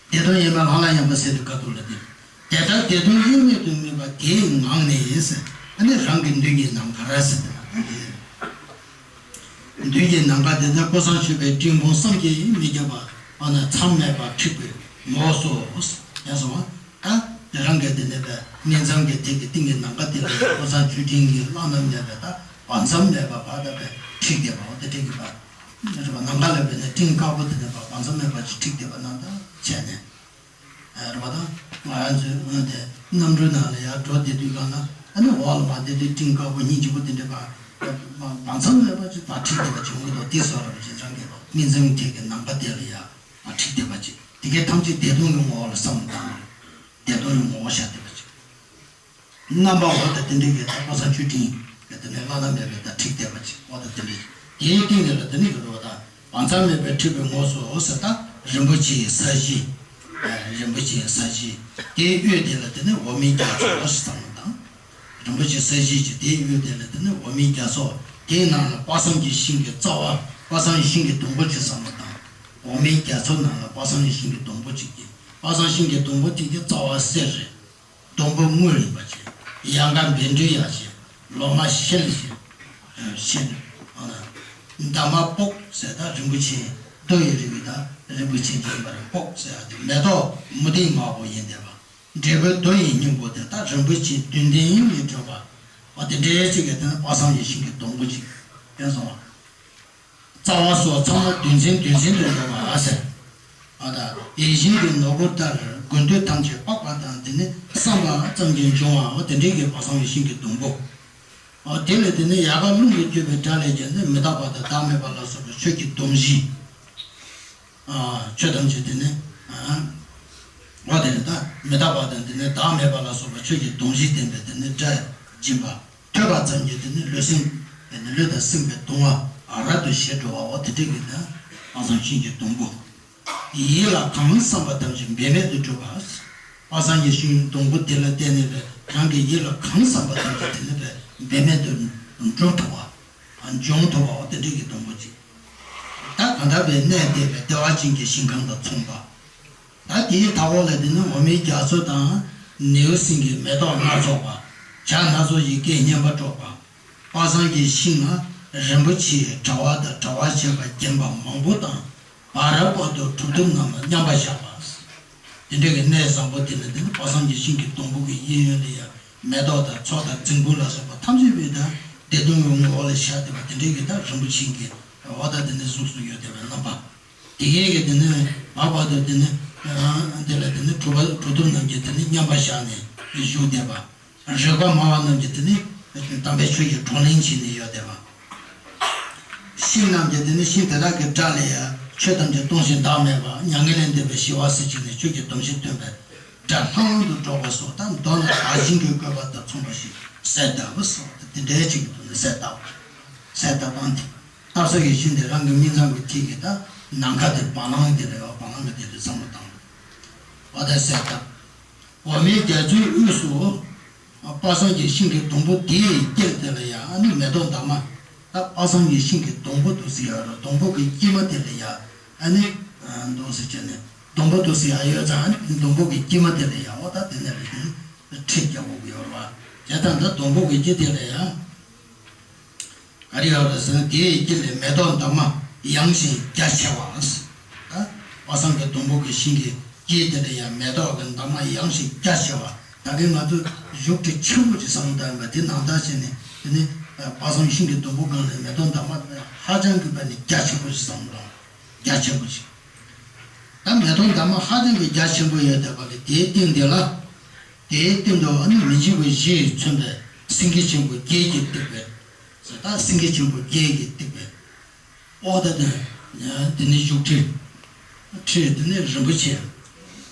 བདེ་སྟོང་དབྱེར་མེད་ལྷ་ལམ་ཡངས་པ་ཟེར་དུས་སྐབས་དུ་ལ་དེ། དེ་ལྟར་བདེ་སྟོང་དབྱེར་མེད་དུ་དམིགས་པ་དེའི་ངང་ནས་ཟེར་ཨ་ནི་རང་གི་མདུན་གྱི་ནམ་མཁར་ཟེར་དེ་ལ་ཨ་ནི། མདུན་གྱི་ནམ་མཁའ་དེ་ནི་ཀུན་བཟང་མཆོད་པའི་སྤྲིན་ཕུང་བསམ་གྱིས་མི་ཁྱབ་པ་འོ་ན་མཚམས་མེད་པར་འཁྲིགས་པའི་ངོགས་སུ། ཡང་སོང་བ། ད་དེ་རང་གི་དེ་ནས་པའི་སྨིན་མཚམས་ཀྱི་ཐད་ཀྱི་སྟེང་གི་ནམ་མཁའ་དེ་ལ་ཀུན་བཟང་མཆོད་སྤྲིན་གྱི་བླ་ན་མེད་པའི་ད་བར་མཚམས་མེད་པ་བར་ད་པའི་འཁྲིགས་བསྡད་པ་འོ་དེ་འཁྲིགས་ཀྱི་བ། རེད་པ་ནམ་མཁའ་ལ་པའི་ནི་སྤྲིན་དཀར་པོ་དེ་ནས་པ་བར་མཚམས་མེད་པ་ཅིག་འཁྲིགས་བསྡད་པ་རྣམས་དང་བྱས་ནས། རེད་པ་ད། ང་རང་ཚོའི་སྔོན་དེ་གནམ་གྲུའི་ནང་ལ་ཡར་འགྲོ་བསྡད་དུས་གང་ལ་ཨ་ནི་འོག་ལ་མར་བསྡད་དུས་སྤྲིན་དཀར་པོ་སྙིང་རྗེ་པོ་དེ་འདྲ་བ། བར་མཚམས་མེད་པ་ཅིག་ད་འཁྲིགས་བསྡད་པ་བྱུང་གི་འདུག་དེ་སོགས་རེད་པ་ཅིག་རང་གི་སྨིན་མཚམས་ཐད་ཀྱི་ནམ་མཁའ་དེ་ལ་ཡར་མར་འཁྲིགས་བསྡད་པ་ཅིག་དེ་གའི་ཐམས་ཅད་བདེ་སྟོང་གི་ངོ་བོ་ལ་བསམ་བློ་བཏང་ནས་བདེ་སྟོང་གི་ངོ་བོ་ཤར་བསྡད་པ་ཅིག་རྣམ་པ་འོ་ད་དེ་འདྲའི་གི་ད་ཀུན་བཟང་མཆོད་སྤྲིན་གི་དེ་ནས་བླ་ན་མེད་པའི་ད་འཁྲིགས་བསྡད་པ་ཅིག་འོ་ད་དེ་འདྲའི་དེའི་སྟེང་ནས་ལ་དེ་ནས་གི་རོ་ད་བར་མཚམས་མེད་པའི་འཁྲིགས་པའི་ངོགས་སུ་འོ་ཟེར་ད་རིན་པོ་ཆེའི་ས་གཞི། རིན་པོ་ཆེའི་ས་གཞི། དེའི་དབུས་དེ་ལ་དེ་ནས་འོ་མའི་རྒྱ་མཚོ་ཞེས་བསམ་བློ་བཏང་། རིན་པོ་ཆེའི་ས་གཞི་གི་དེའི་དབུས་དེ་ལ་དེ་ནས་འོ་མའི་རྒྱ་མཚོ། དེའི་ནང་ལ་དཔག་བསམ་གྱི་ཤིང་གི་རྩ་བ། དཔག་བསམ་གྱི་ཤིང་གི་སྡོང་པོ་ཞེས་བསམ་བློ་བཏང་། འོ་མའི་རྒྱ་མཚོ་ནང་ལ་དཔག་བསམ་གྱི་ཤིང་གི་སྡོང་པོ་གཅིག་གི། དཔག་བསམ་ཤིང་གི་སྡོང་པོ་དེ་གི་རྩ་བ་གསེར་རེད། སྡོང་པོ་དངུལ་ཡིན་པ་བྱས། ཡལ་ག་བཻ་ཌཱུརྱ་བྱས། ལོ་མ་ཤེལ་བྱས། ཤེལ། འདབ་མ་སྤོག་ཟེར་ད་རིན་པོ་ཆེ། རྡོ་ཡི་རིགས་ཀྱི་ད་རིན་པོ་ཆེ་འདྲ་ཡིན་པ་རེད་སྤོག་ཟེར་ཡ་དེ་མེ་ཏོག་མུ་ཏིག་དམར་པོ་ཡིན་བསྡད་པ། འབྲས་བུ་རྡོ་ཡི་སྙིང་པོ་དེ་ད་རིན་པོ་ཆེ་བདུན་ལྡན་ཡིན་ནི་བགྲོད་པ། འོ་དེ་འདྲའི་ཅིག་གི་དེ་ན་དཔག་བསམ་གྱི་ཤིང་གི་སྡོང་པོ་ཅིག་ཡིན་སོང་བ། རྩ་བ་སོགས་ཚང་མ་བདུན་ཚན་བདུན་ཚན་དུ་འགྲོ་བ་ཟེར། ཨ་ད་ཡིད་བཞིན་གྱི་ནོར་བུ་ལྟར་དགོས་འདོད་ཐམས་ཅད་སྤགས་པ་དང་དེ་ནི་བསམ་པ་ཙམ་གྱིས་འབྱུང་བའོ་དེ་འདྲའི་གི་དཔག་བསམ་གྱི་ཤིང་གི་སྡོང་པོ། ཨོ་དེ་ལས་དེ་ནི་ཡལ་ག་རླུང་གིས་བསྐྱོད་པའི་སྒྲ་ལས་ཀྱང་ནི་མི་རྟག་པ་དང་བདག་མེད་པ་ལ་སོགས་པའི་ཆོས་ཀྱི་སྡོམ་བཞི། ཆོས་ཐམས་ཅད་དེ་ནི། འོ་དེ་ནི་ད་མི་རྟག་པ་དང་དེ་ནི་བདག་མེད་པ་ལ་སོགས་པའི་ཆོས་ཀྱི་སྡོམ་བཞི་ལྡན་པའི་དེ་ནི་སྒྲ་འབྱིན་པ། ཐོས་པ་ཙམ་གྱིས་དེ་ནི་ལུས་སེམས་དེ་ནི་ལུས་དང་སེམས་ཀྱི་གདུང་བ་རབ་ཏུ་ཞི་འགྲོ་བའོ་དེ་འདྲ་གི་ན་དཔག་བསམ་ཤིང་གི་སྡོང་པོ། ཡིད་ལ་གང་བསམ་པ་ཐམས་ཅད་འབད་མེད་དུ་འགྲུབ་པ། དཔག་བསམ་གྱི་ཤིང་སྡོང་པོ་དེ་ལ་བརྟེན་ནས་རང་གི་ཡིད་ལ་གང་བསམ་པ་ཐམས་ཅད་དེ་ནི་འབད་མེད་དུ་འགྲུབ་ཐུབ་པ། འབྱུང་ཐུབ་པའོ་དེ་འདྲ་གི་སྡོང་པོ་ཅིག་ད་གང་དག་པའི་གནས་བསྡད་པའི་བདེ་བ་ཅན་གྱི་ཞིང་ཁམས་དང་མཚུངས་པ། ད་དེའི་མཐའ་འཁོར་ལ་དེ་ནི་འོ་མའི་རྒྱ་མཚོ་དང་ནེའུ་གསིང་གི་མེ་ཏོག་སྣ་ཚོགས་པ། བྱ་སྣ་ཚོགས་ཀྱི་སྐད་སྙན་པ་སྒྲོག་པ། དཔག་བསམ་གྱི་ཤིང་ན་རིན་པོ་ཆེའི་དྲ་བ་དང་དྲ་བ་བྱས་པ་བརྒྱན་པ་མང་པོ་དང་བར་བར་དུ་གྲུབ་ཐོབ་རྣམས་ལ་མཉམ་པར་བཞག་པ། དེ་འདྲ་གི་གནས་བཟང་པོ་དེ་ནི་དེ་ནི་དཔག་བསམ་གྱི་ཤིང་གི་སྡོང་པོ་གི་གཡས་གཡོན་ལ་ཡང་མེ་ཏོག་དང་མཚོ་དང་རྫིང་བུ་ལ་སོགས་པ་ཐམས་ཅད་པའི་དང་ སྡེ་བདུན་གྱི་ངོ་བོ་ལ་ཤར་བསྡད་པ་དེ་འདྲའི་གི་ད་རིན་པོ་ཆེ་གི་འོ་ད་དེ་ནི་གཟུགས་སུ་ཡོད་བསྡད་པའི་རྣམ་པ། དེ་གའི་གི་དེ་ནི་བར་བར་དུ་དེ་ནི་དེ་ལ་དེ་ནི་གྲུབ་པ་གྲུབ་ཐོབ་རྣམས་ཀྱིས་དེ་ནི་མཉམ་པར་བཞག་ནས་བཞུགས་བསྡད་པ། རིག་པ་སྨྲ་བ་རྣམས་ཀྱིས་དེ་ནི་དམ་པའི་ཆོས་ཀྱི་བགྲོ་གླེང་བྱས་ནས་ཡོད་བསྡད་པ། ཤིང་རྣམས་ཀྱིས་དེ་ནི་ཤིང་དེ་དག་གི་སྒྲ་ལས་ཡང་ཆོས་ཐམས་ཅད་སྟོང་ཞིང་བདག་མེད་པ། མྱ་ངན་ལས་འདས་པའི་ཞི་བ་ཟེར་བྱས་ནས་ཆོས་ཀྱི་སྡོམ་བཞི་སྟོན་པའི་སྒྲ་ལྷང་ལྷང་དུ་སྒྲོག་པ་སོགས། ད་མདོར་ན་བདག་གཞན་གྱི་བཀོད་པ་དང་མཚུངས་པ་ཞིག་གསལ་གདབ་པ་སོགས་དེ་འདྲའི་ཅིག་གི་ཐོག་ནས་གསལ་གདབ། གསལ་གདབ་སྟངས་དེ། གདབ་ས་ཡི་ཤིང་དེ་རང་གི་སྨིན་མཚམས་ཀྱི་མཐིལ་གྱི་ད་ནམ་མཁའ་དེ་བ་ལང་དེ་རེད་བ། བ་ལང་གི་དེ་རེད་བསམ་བློ་བཏང་། འོ་ད་གསལ་གདབ། འོ་མའི་རྒྱ་མཚོའི་དབུས་སུ། དཔག་བསམ་གྱི་ཤིང་གི་སྡོང་པོ་དེའི་དཀྱིལ་དེ་ལ་ཡང་ཨ་ནི་མེ་ཏོག་འདབ་མ། ད་དཔག་བསམ་གྱི་ཤིང་གི་སྡོང་པོ་འདུག་སེ་ཡོད་རེད། སྡོང་པོ་གི་དཀྱིལ་མ་དེ་ལ་ཡང་ཨ་ནི་འདུག་སེ་བྱས་ནས་སྡོང་པོ་འདུག་སེ་ཡང་ཡོད་ཙང་། ཨ་ནི་སྡོང་པོ་གི་དཀྱིལ་མ་དེ་ལ་ཡང་འོ་ད་དེ་ནས་རེད། དེ་ནི་ཁྲི་རྒྱག་དགོས་ཀྱི་ཡོད་རེད་བ། བྱས་ཙང་ད་སྡོང་པོ་གི་དཀྱིལ་དེ་ལ་ཡང་། ག་རེ་ཡོད་རེད་ཟེར་ན། དེའི་དཀྱིལ་ལས་མེ་ཏོག་འདབ་མ་ཡངས་ཤིང་རྒྱ་ཆེ་བ། ད་དཔག་བསམ་གྱི་སྡོང་པོ་གི་ཤིང་གི་དཀྱིལ་དེ་ལ་ཡང་མེ་ཏོག་གི་འདབ་མ་ཡངས་ཤིང་རྒྱ་ཆེ་བ། ད་གིན་ང་ཚོ་བཞུགས་ཁྲི་ཆེན་པོ་ཅིག་བསམ་བློ་བཏང་ཡིན་པ་དེ་ནང་ལྟར་བྱས་ནས། དེ་ནི་དཔག་བསམ་ཤིང་གི་སྡོང་པོ་སྒང་ལས་མེ་ཏོག་འདབ་མ་ཧ་ཅང་གི་བས་ནི་རྒྱ་ཆེན་པོ་ཅིག་བསམ་བློ་བཏང་། རྒྱ་ཆེན་པོ་ཅིག་ད་མེ་ཏོག་འདབ་མ་ཧ་ཅང་གི་རྒྱ་ཆེན་པོ་ཡོད་བསྡད་པ་གི་དེའི་སྟེང་དེ་ལ། དེའི་སྟེང་དུ་ཨ་ནི་མི་འཇིགས་པ་བཞིས་མཚོན་པའི་སེང་གེ་ཆེན་པོ་བརྒྱད་ཀྱིས་བཏེགས་པའི། ད་སེང་གེ་ཆེན་པོ་བརྒྱད་ཀྱིས་བཏེགས་པའི། ཨོ་ད་དེ། དེ་ནི་བཞུགས་ཁྲི། ཁྲི་དེ་ནི་རིན་པོ་ཆེ།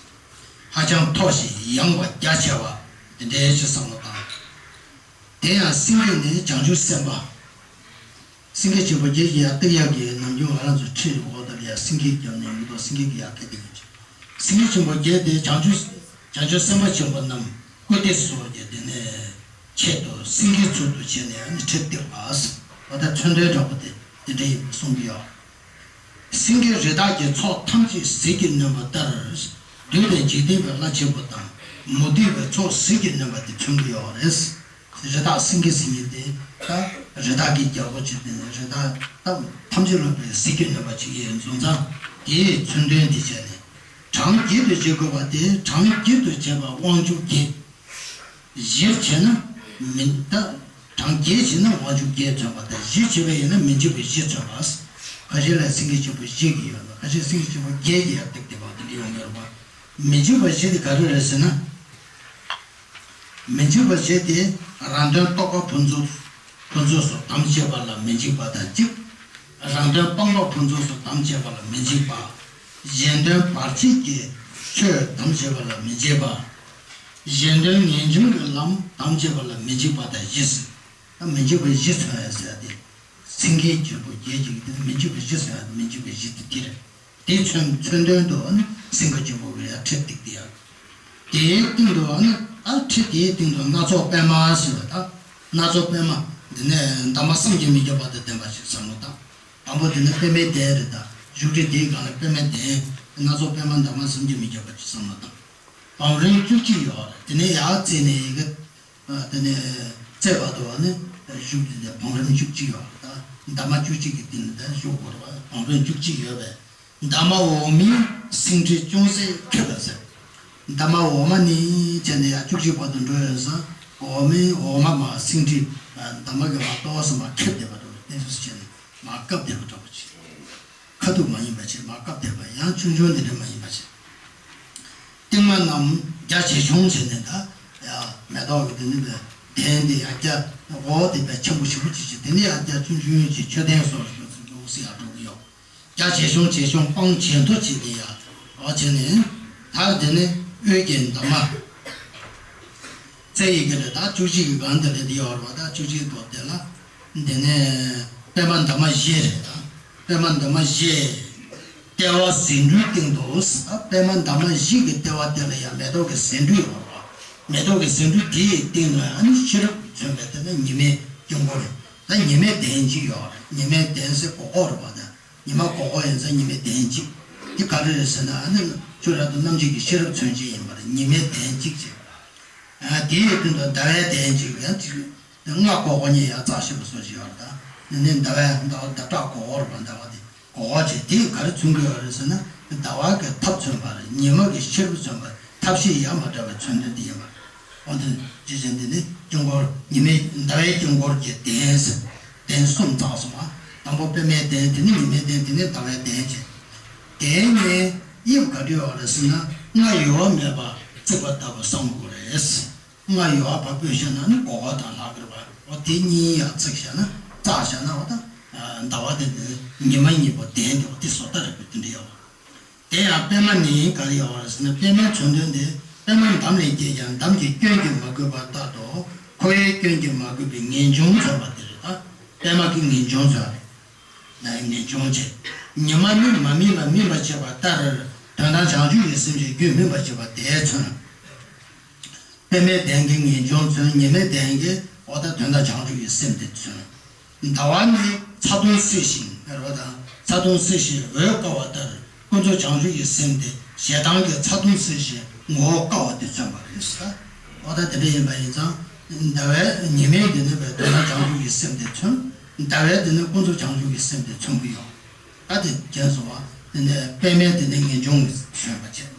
ཧ་ཅང་མཐོ་ཞིང་ཡངས་པ་རྒྱ་ཆེ་བ་དེ་འདྲའི་ཅིག་བསམ་བློ་བཏང་། དེ་ཡང་སེང་གེ་ནི་བྱང་ཆུབ་སེམས་དཔའ། སེང་གེ་ཆེན་པོ་བརྒྱད་ཀྱིས་ཡར་བཏེགས་ཡག་གི་ནམ་རྒྱུན་ང་རང་ཚོ་ཁྲི་འོག་ཏུ་ལ་ཡར་སེང་གེ་བརྒྱབ་ནས་ཡོད་དོ། སེང་གེ་གིས་ཡར་བཏེགས་ཏེ་ཡོད་ཅིང་། སེང་གེ་ཆེན་པོ་བརྒྱད་དེ་བྱང་ཆུབ་བྱང་ཆུབ་སེམས་དཔའ་ཆེན་པོ་རྣམས་སྐུ་སྟེགས་སུ་བརྒྱབ། དེ་ནས་ཆེད་དུ་སེང་གེའི་ཚུལ་དུ་བྱས་ནས་ཨ་ནི་ཁྲི་བཏེགས་པ། འོ་ད་མཚོན་དོན་འདྲ་པོ་དེ་དེ་འདྲ་ཡིན་པ་གསུང་གི་ཡོད། སེང་གེ་རི་དྭགས་ཀྱི་ཚོགས་ཐམས་ཅད་ཟིལ་གྱིས་གནོན་པ་ལྟར། འདུས་པའི་འཇིག་རྟེན་པའི་ལྷ་ཆེན་པོ་དང་། མུ་སྟེགས་པའི་ཚོགས་ཟིལ་གྱིས་གནོན་པ་དེ་མཚོན་གྱི་ཡོད་རེད། རི་དྭགས་སེང་གེ་ཟེར་མཁན་དེ་ད་རི་དྭགས་ཀྱི་རྒྱལ་པོ་ཅིག་དེ་ནས་རི་དྭགས་ད་ཐམས་ཅད་ལ་བའི་ཟིལ་གྱིས་གནོན་པ་ཅིག་ཡིན་སོང་ཙང་། དེའི་མཚོན་དོན་དེ་བྱས་ནས། གྲངས་བརྒྱད་དུ་བྱེད་དགོས་པ་དེ། གྲངས་བརྒྱད་དུ་བྱེད་པ་དབང་ཕྱུག་བརྒྱད། བཞིར་བྱས་ན་མི་ད། གྲངས་བརྒྱད་བྱས་ན་དབང་ཕྱུག་བརྒྱད་མཚོན་པ་དང་། བཞི་བྱས་པ་ཡིན་ན་མི་འཇིགས་པ་བཞི་མཚོན་པ། ཁ་ཤས་ལ་སེང་གེ་ཆེན་པོ་བཞི་གི་ཡོད་ན། ཁ་ཤས་སེང་གེ་ཆེན་པོ་བརྒྱད་ཀྱི་ཡར་བཏེགས་བསྡད་པ་དེ་འདྲ་ཡོང་གི་ཡོད་པ། མི་འཇིགས་པ་བཞི་དེ་ག་རེ་རེད་ཟེར་ན། མི་འཇིགས་པ་བཞི་དེ་རང་དོན་རྟོག་པ་ཕུན་ཚོགས་ཕུན་ཚོགས་སུ་དམ་བཅས་པ་ལ་མི་འཇིགས་པ་དང་གཅིག་རང་དོན་སྤངས་པ་ཕུན་ཚོགས་སུ་དམ་བཅས་པ་ལ་མི་འཇིགས་པ། གཞན་དོན་བར་ཆད་ཀྱི་ཆོས་དམ་བཅས་པ་ལ་མི་འཇིགས་པ། གཞན་དོན་ངེས་འབྱུང་གི་ལམ་དམ་བཅས་པ་ལ་མི་འཇིགས་པ་དང་བཞི་ཟེར། ད་མི་འཇིགས་པ་བཞི་མཚོན་ཡ་ཟེར་ཡ་དེ། སེང་གེ་ཆེན་པོ་བརྒྱད་ཀྱི་དེ་མི་འཇིགས་པ་བཞི་མཚོན་ཡ། མི་འཇིགས་པ་བཞི་དེ་དེ་རེད། དེའི་མཚོན་མཚོན་དོན་དུ་ཨ་ནི་སེང་གེ་ཆེན་པོ་གི་ཡར་ཁྲི་བཏེགས་ཏེ་ཡང་། དེའི་སྟེང་དུ་ཨ་ནི་ཨ་ཁྲི་དེའི་སྟེང་དུ་སྣ་ཚོགས་པད་མ་ཟེར་བ་དང་། སྣ་ཚོགས་པད་མ་འདི་ནས་འདབ་མ་བསམ་གྱིས་མི་ཁྱབ་པ་དང་ལྡན་པ་ཞིག་བསམ་བློ་བཏང་། དང་པོ་དེ་ནི་པད་མའི་གདན་རེད། ད་བཞུགས་ཁྲི་དེའི་སྒང་ལ་པད་མའི་གདན། སྣ་ཚོགས་པད་མ་འདབ་མ་བསམ་གྱིས་མི་ཁྱབ་པ་ཞིག་བསམ་བློ་བཏང་། བང་རིམ་བཅུ་གཅིག་ཡོད་རེད། དེ་ནས་ཡར་བརྩིས་ནས་ཡི་གེ་དེ་ནས་རྩེ་བར་དུ་ནི་བཞུགས་ཏེ་བང་རིམ་བཅུ་གཅིག་ཡོད་རེད། ད་འདབ་མ་བཅུ་གཅིག་གི་སྟེང་ནས་ད་བཞུགས་དགོས་རེད་བ། བང་རིམ་བཅུ་གཅིག་ཡོད་པས། འདབ་མ་འོག་མིན་སེང་ཁྲི་ཅུང་ཟད་འཁྱིལ་ལ་ཟེར། འདབ་མ་འོག་མ་ནས་བྱས་ནས་ཡར་བཅུ་གཅིག་བར་དུ་འགྲོ་ཡོད་ས། འོག་མིན་འོག་མ་མར་སེང་ཁྲི་འདབ་མ་གི་མར་ཏོག་ཙམ་མར་འཁྱིལ་བསྡད་པ་འདྲ་བོ། དེ་འདྲ་བྱས་ནས་མར་བཀབ་བསྡད་པ་འདྲ་བོ་ཅིག་ཁ་ཐུག་མ་ཡིན་པ་བྱས་མར་བཀབ་བསྡད་པ། ཡང་ཆུང་ཆུང་དེ་འདྲ་མ་ཡིན་པ་བྱས། རྟིང་མ་རྣམས་རྒྱ་ཆེ་ཆུང་བྱས་ནས། ད་ཡ་མེ་ཏོག་གི་དེ་ནི་བས་གདན་དེ་ཡང་རྒྱ་འོ་དེ་བས་ཆེན་པོ་ཞེ་པོ་ཅིག་བྱས། དེ་ནི་ཡང་རྒྱ་ཆུང་ཆུང་ཅིག་མཆོད་རྟེན་སོགས་ལ་འགྱུར་ཚུལ་འདུག་སེ་ཡར་འགྲོ་གི་ཡོད། རྒྱ་ཆེ་ཆུང་ཆེ་ཆུང་སྤང་ཇེ་མཐོ་བྱས་ཏེ་ཡ། འོ་བྱས་ནས་ད་དེ་ནི་དབུས་ཀྱི་འདབ་མ། རྩེ་ཡི་གེ་ལ་ད་བཅུ་གཅིག་གི་སྒང་དེ་ལ་དེ་ཡོད་རེད་བ། ད་བཅུ་གཅིག་ཐོག་དེ་ལ། དེ་ནས་པད་མ་འདབ་མ་བཞི་རེད། ད་པད་མ་འདབ་མ་བཞི། ལྟེ་བ་ཟེའུ་འབྲུའི་སྟེང་དུ། ད་པད་མ་འདབ་མ་བཞི་གི་ལྟེ་བ་དེ་ལ་ཡང་མེ་ཏོག་གི་ཟེའུ་འབྲུ་ཡོད་རེད་བ། མེ་ཏོག་གི་ཟེའུ་འབྲུ་དེའི་སྟེང་དུ་ཡང་ནི་ཤེས་རབ་མཚོན་པའི་དེ་ནི་ཉི་མའི་དཀྱིལ་འཁོར་རེད། ད་ཉི་མའི་གདན་གཅིག་ཡོད་རེད། ཉི་མའི་གདན་ཟེར་གོག་གོག་རེད་བ། ད་ཉི་མ་གོག་གོག་ཡིན་ཙང་ཉི་མའི་གདན་གཅིག་དེ་ག་རེ་རེད་ཟེར་ན། ཨ་ནི་ཆོས་རབ་ཏུ་རྣམ་འབྱེད་ཀྱི་ཤེས་རབ་མཚོན་བྱེད་ཡིན་པ་རེད། ཉི་མའི་གདན་གཅིག་བྱས། ཨ་དེའི་སྟེང་དུ་ཟླ་བའི་གདན་གཅིག་ཡང་གཅིག་རེད། ལྔ་གོག་གོག་གཉིས་ཡང་རྩ་ཤེས་པ་སོགས་ཀྱི་ཡོད་རེད། ད་ནི་ནི་ཟླ་བའི་ཟླ་བ་ཟླ་གྲགས་གོག་གོག་རེད་པ། ཟླ་བ་དེ་གོག་གོག་བྱས། དེས་ག་རེ་མཚོན་གྱི་ཡོད་རེད་ཟེར་ན། ཟླ་བ་གི་ཐབས་མཚོན་པ་རེད། ཉི་མ་གི་ཤེས་རབ་མཚོན་པ། ཐབས་ཤེས་ཡ་མ་བྲལ་བའི་མཚོན་དོན་དེ་ཡིན་པ་རེད། འོ་དེ་ཅི་བྱས་འདི་ནི་དཀྱིལ་འཁོར་ཉི་མའི་ཟླ་བའི་དཀྱིལ་འཁོར་གྱི་གདན་ཟེར། གདན་གསུམ་བརྩམས་སོང་བ། དང་པོ་པདྨའི་གདན། དེ་ནི་ཉི་མའི་གདན། དེ་ནི་ཟླ་བའི་གདན་བྱས། དེ་ནས་དབྱིབས་ག་འདྲ་ཡོད་རེད་ཟེར་ན། རྔ་ཡོལ་བ་མེད་པ་བརྩིགས་པ་ལྟ་བུ་བསམ་དགོས་རེད། རྔ་ཡོལ་བ་བ་སྤུས་བཤད་ན་ནི་སྒོར་སྒོར་དང་ལྷག་གི་རེད་པ། འོ་དེ་གཉིས་ཡར་བརྩིགས་བཞག་ན། བརྩིགས་བཞག་ན་འོ་ད་ཟླ་བ་དེ་ནི་ཉི་མ་གཉིས་པོ་གདན་དེ་འོ་དེ་བཟོ་ལྟ་རེད་པས། དེ་འདྲ་ཡོད། དེ་ཡང་པདྨ་ནི་ག་རེ་ཡོད་རེད་ཟེར་ན། པདྨའི་མཚོན་དོན་དེ། པདྨ་འདམ་ལས་སྐྱེས་ཀྱང་། འདམ་གྱི་སྐྱོན་གྱིས་མ་གོས་པ་ལྟར་དུ། ཁོ་བོའི་སྐྱོན་གྱིས་མ་གོས་པའི་ངེས་འབྱུང་མཚོན་པ་དེ་རེད་ད། པདྨ་གི་ངེས་འབྱུང་མཚོན་པ་རེད། ངེས་འབྱུང་བྱེད། ཉི་མ་ནི་མ་སྨིན་ལ་སྨིན་པར་བྱེད་པ་ལྟར། དོན་དམ་བྱང་ཆུབ་ཀྱི་སེམས་ཀྱི་རྒྱུད་སྨིན་པར་བྱེད་པ་དེ་མཚོན། པདྨའི་གདན་གྱི་ངེས་འབྱུང་མཚོན། ཉི་མའི་གདན་གྱི་འོ་ད་དོན་དམ་བྱང་ཆུབ་ཀྱི་སེམས་དེ་མཚོན། ཟླ་བ་ནི་ཚ་གདུང་སེལ་ཞིང་ཟེར་བ་དང་། ཚ་གདུང་སེལ་ཞིང་འོད་དཀར་བ་ལྟར། ཀུན་རྫོབ་བྱང་ཆུབ་ཀྱི་སེམས་དེ་ཞེ་སྡང་གི་ཚ་གདུང་སེལ་ཞིང་ངོ་བོ་དཀར་བ་དེ་མཚོན་པ་རེད་ཟེར། འོ་ད་དེ་འདྲ་ཡིན་པ་ཡིན་ཙང་། ཟླ་བའི་ཉི་མའི་དེ་ནི་བའི་དོན་དམ་བྱང་ཆུབ་ཀྱི་སེམས་དེ་མཚོན། ཟླ་བའི་དེ་ནི་ཀུན་རྫོབ་བྱང་ཆུབ་ཀྱི་སེམས་དེ་མཚོན་གྱི་ཡོད། ད་དེ་མཁྱེན་སོང་བ། དེ་ནས་པདྨའི་དེ་ནི་ངེས་འབྱུང་གིས་མཚོན་པ་བྱས།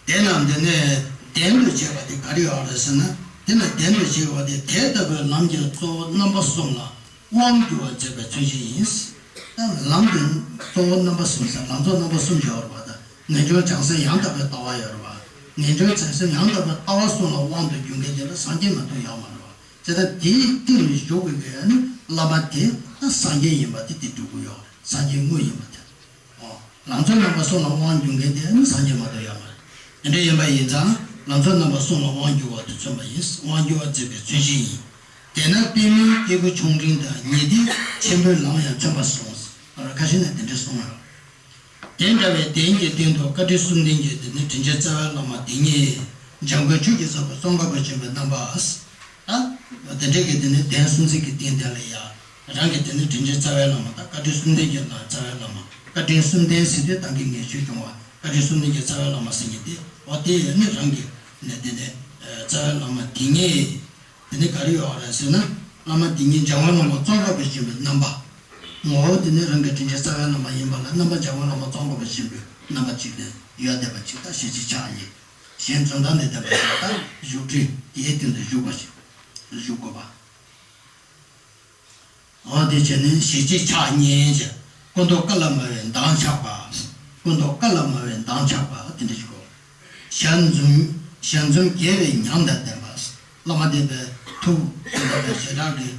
དེ་རྣམས་དེ་ནས་གདན་དུ་བྱེད་པ་དེ་ག་རེ་ཡོད་རེད་ཟེར་ན། དེ་ནས་གདན་དུ་བྱེད་པ་དེ་དེ་ལྟ་བུའི་ལམ་གྱི་གཙོ་བོ་རྣམ་པ་གསུམ་ལ་དབང་བསྒྱུར་བར་མཛད་པའི་མཚོན་བྱེད་ཡིན། ད་ལམ་གྱི་གཙོ་བོ་རྣམ་པ་གསུམ་ཟེར། ལམ་གཙོ་རྣམ་པ་གསུམ་ཡོད་རེད་པ། ད་ངེས་འབྱུང་བྱང་སེམས་ཡང་དག་པའི་ལྟ་བ་ཡོད་རེད་པ། ངེས་འབྱུང་བྱང་སེམས་ཡང་དག་པའི་ལྟ་བ་གསུམ་ལ་དབང་དུ་འགྱུར་མཁན་དེ་ལ་སངས་རྒྱས་མ་གཏོགས་ཡོད་མ་རེད་པ། བྱས་ཙང་དེའི་སྟེང་ལ་བཞུགས་པའི་གི་ནི་བླ་མ་དེ་ད་སངས་རྒྱས་ཡིན་པ་དེ་དེ་སྒྲུབ་ཀྱི་ཡོད་རེད། སངས་རྒྱས་དངོས་ཡིན་པ་དེ། ལམ་གཙོ་རྣམ་པ་གསུམ་ལ་དབང་བསྒྱུར་མཁན་དེ་ནི་སངས་རྒྱས་མ་གཏོགས་ཡོད་མ་རེད། དེ་འདྲ་ཡིན་པ་ཡིན་ཙང་ལམ་གཙོ་རྣམ་པ་གསུམ་ལ་དབང་བསྒྱུར་བ་དེ་མཚོན་པ་ཡིན། དབང་བསྒྱུར་བར་མཛད་པའི་མཚོན་བྱེད་ཡིན། དེས་ན་པདྨའི་སྐྱེས་བུ་ཆུང་འབྲིང་དང་ཉེ་སྡེ་ཆེན་པོའི་ལམ་ཡང་མཚོན་པར་གསུངས། ཁ་ཤས་ནས་དེ་འདྲ་གསུངས་ཡོད། དེ་འདྲ་བའི་གདན་གྱི་སྟེང་དུ་བཀའ་དྲིན་གསུམ་ལྡན་གྱི་དེ་ནི་དྲིན་ཅན་རྩ་བའི་བླ་མ་དེ་ཉིད་འཇམ་མགོན་ཆོས་ཀྱི་ཕྱོགས་ཀྱི་ཙོང་ཁ་པ་ཆེན་པོའི་རྣམ་པ། ད་དེ་འདྲ་གི་དེ་ནི་གདན་གསུམ་འཛིན་གྱི་རྟེན་དེ་ལ་ཡ། རང་གི་དེ་ནི་དྲིན་ཅན་རྩ་བའི་བླ་མ་དང་བཀའ་དྲིན་གསུམ་ལྡན་གྱི་རྩ་བའི་བླ་མ། བཀའ་དྲིན་གསུམ་ལྡན་ཟེར་དུས་ད་གིན་ངས་ཞུས་བྱུང་བ། བཀའ་དྲིན་གསུམ་ལྡན་གྱི་རྩ་བའི་བླ་མ་ཟེར་མཁན་དེ་འོ་དེ་ནི་རང་གི་ནི་དེ་ནི་རྩ་བའི་བླ་མ་དེ་ཉིད། དེ་ནི་ག་རེ་ཡོད་རེད་ཟེར་ན། བླ་མ་དེ་ཉིད་འཇམ་མགོན་བླ་མ་ཙོང་ཁ་པ་ཆེན་པོའི་རྣམ་པ། ངོ་བོ་དེ་ནི་རང་གི་དྲིན་ཅན་རྩ་བའི་བླ་མ་ཡིན་པ་ལ་རྣམ་པ་འཇམ་མགོན་བླ་མ་ཙོང་ཁ་པ་ཆེན་པོའི་རྣམ་པ་གཅིག་ནས་ཡོད་བསྡད་པ་གཅིག་དང་། གཞན་གཅིག་ཆགས་ཡིན། གཞན་འཛུམ་མདངས་ནས་བསྟན་པ་ཞིག་དང་བཞུགས་ཁྲི་དེའི་སྟེང་དུ་བཞུགས་པ་ཞིག་བཞུགས་དགོས་པ། འོ་དེ་བྱས་ནས་གཞན་གཅིག་ཆགས་ཉན་བྱས། སྐུ་མདོག་དཀར་ལ་དམར་བའི་མདངས་ཆགས་པ། སྐུ་མདོག་དཀར་ལ་དམར་བའི་མདངས་ཆགས་པ་དེ་འདྲ་ཞིག་གོ། ཞལ་འཛུམ། ཞལ་འཛུམ་རྒྱས་པའི་ཉམས་དང་ལྡན་པ། བླ་མ་དེ་བས་ཐུགས་དེ་འདྲ་བའི་ཞེ་དྲག་གི་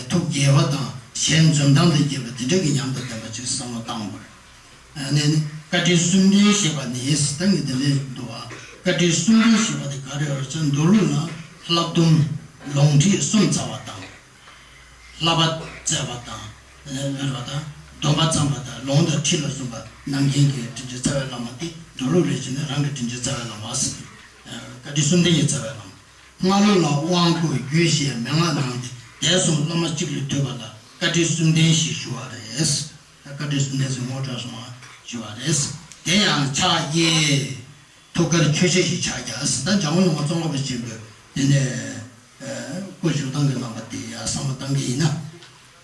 ཐུགས་དགྱེས་པ་དང་ཞལ་འཛུམ་མདངས་དང་རྒྱས་པ་དེ་འདྲ་གི་ཉམས་དང་ལྡན་པ་ཅིག་བསམ་བློ་བཏང་དགོས། ཨ་ནི་ནི་བཀའ་དྲིན་གསུམ་ལྡན་ཞེས་པ་ནི་ད་ངས་དེ་འདྲ་འདུག་བ། བཀའ་དྲིན་གསུམ་ལྡན་ཞེས་པ་དེ་ག་རེ་ཡོད་ཟེར་ན། མདོ་ལུགས་ན་བསླབ་སྡོམ་ལུང་ཁྲིད་གསུམ་སྩལ་བ་དང་། བསླབ་པ་སྩལ་བ་དང་། ཨ་ནི་འོས་པ་དང་སྡོམ་པ་བརྩམས་པ་དང་། ལུང་དང་ཁྲིད་ལ་སོགས་པ་གནང་མཁན་གྱི་དྲིན་ཅན་རྩ་བའི་བླ་མ་དེ་མདོ་ལུགས་ལས་བྱས་ནས་རང་གི་དྲིན་ཅན་རྩ་བའི་བླ་མ་ཟེར། བཀའ་དྲིན་གསུམ་ལྡན་གྱི་རྩ་བའི་བླ་མ། སྔ་ལོ་ལ་དབང་བསྐུར་རྒྱུད་བཤད་མན་ངག་གནང་སྟེ་དད་གསུམ་བླ་མ་གཅིག་ལས་བཏུས་པ་ལ་བཀའ་དྲིན་གསུམ་ལྡན་ཞེས་ཞུ་བ་རེད། བཀའ་དྲིན་གསུམ་ལྡན་ཟེར་ངོ་སྤྲོད་སོང་བ་ཞུ་བ་རེད། དེ་ཡང་ཕྱག་གཡས། ཐུགས་ཀར་ཆོས་འཆད་ཞིག་ཕྱག་རྒྱ་ཟེར། ད་འཇམ་མགོན་བླ་མ་ཙོང་ཁ་པ་ཆེན་པོས་དེ་ནས་སྐུ་བཞུགས་སྟངས་ཀྱི་རྣམ་པ་དེ་ཡང་བསམ་བློ་བཏང་གི་ཡིན་ན།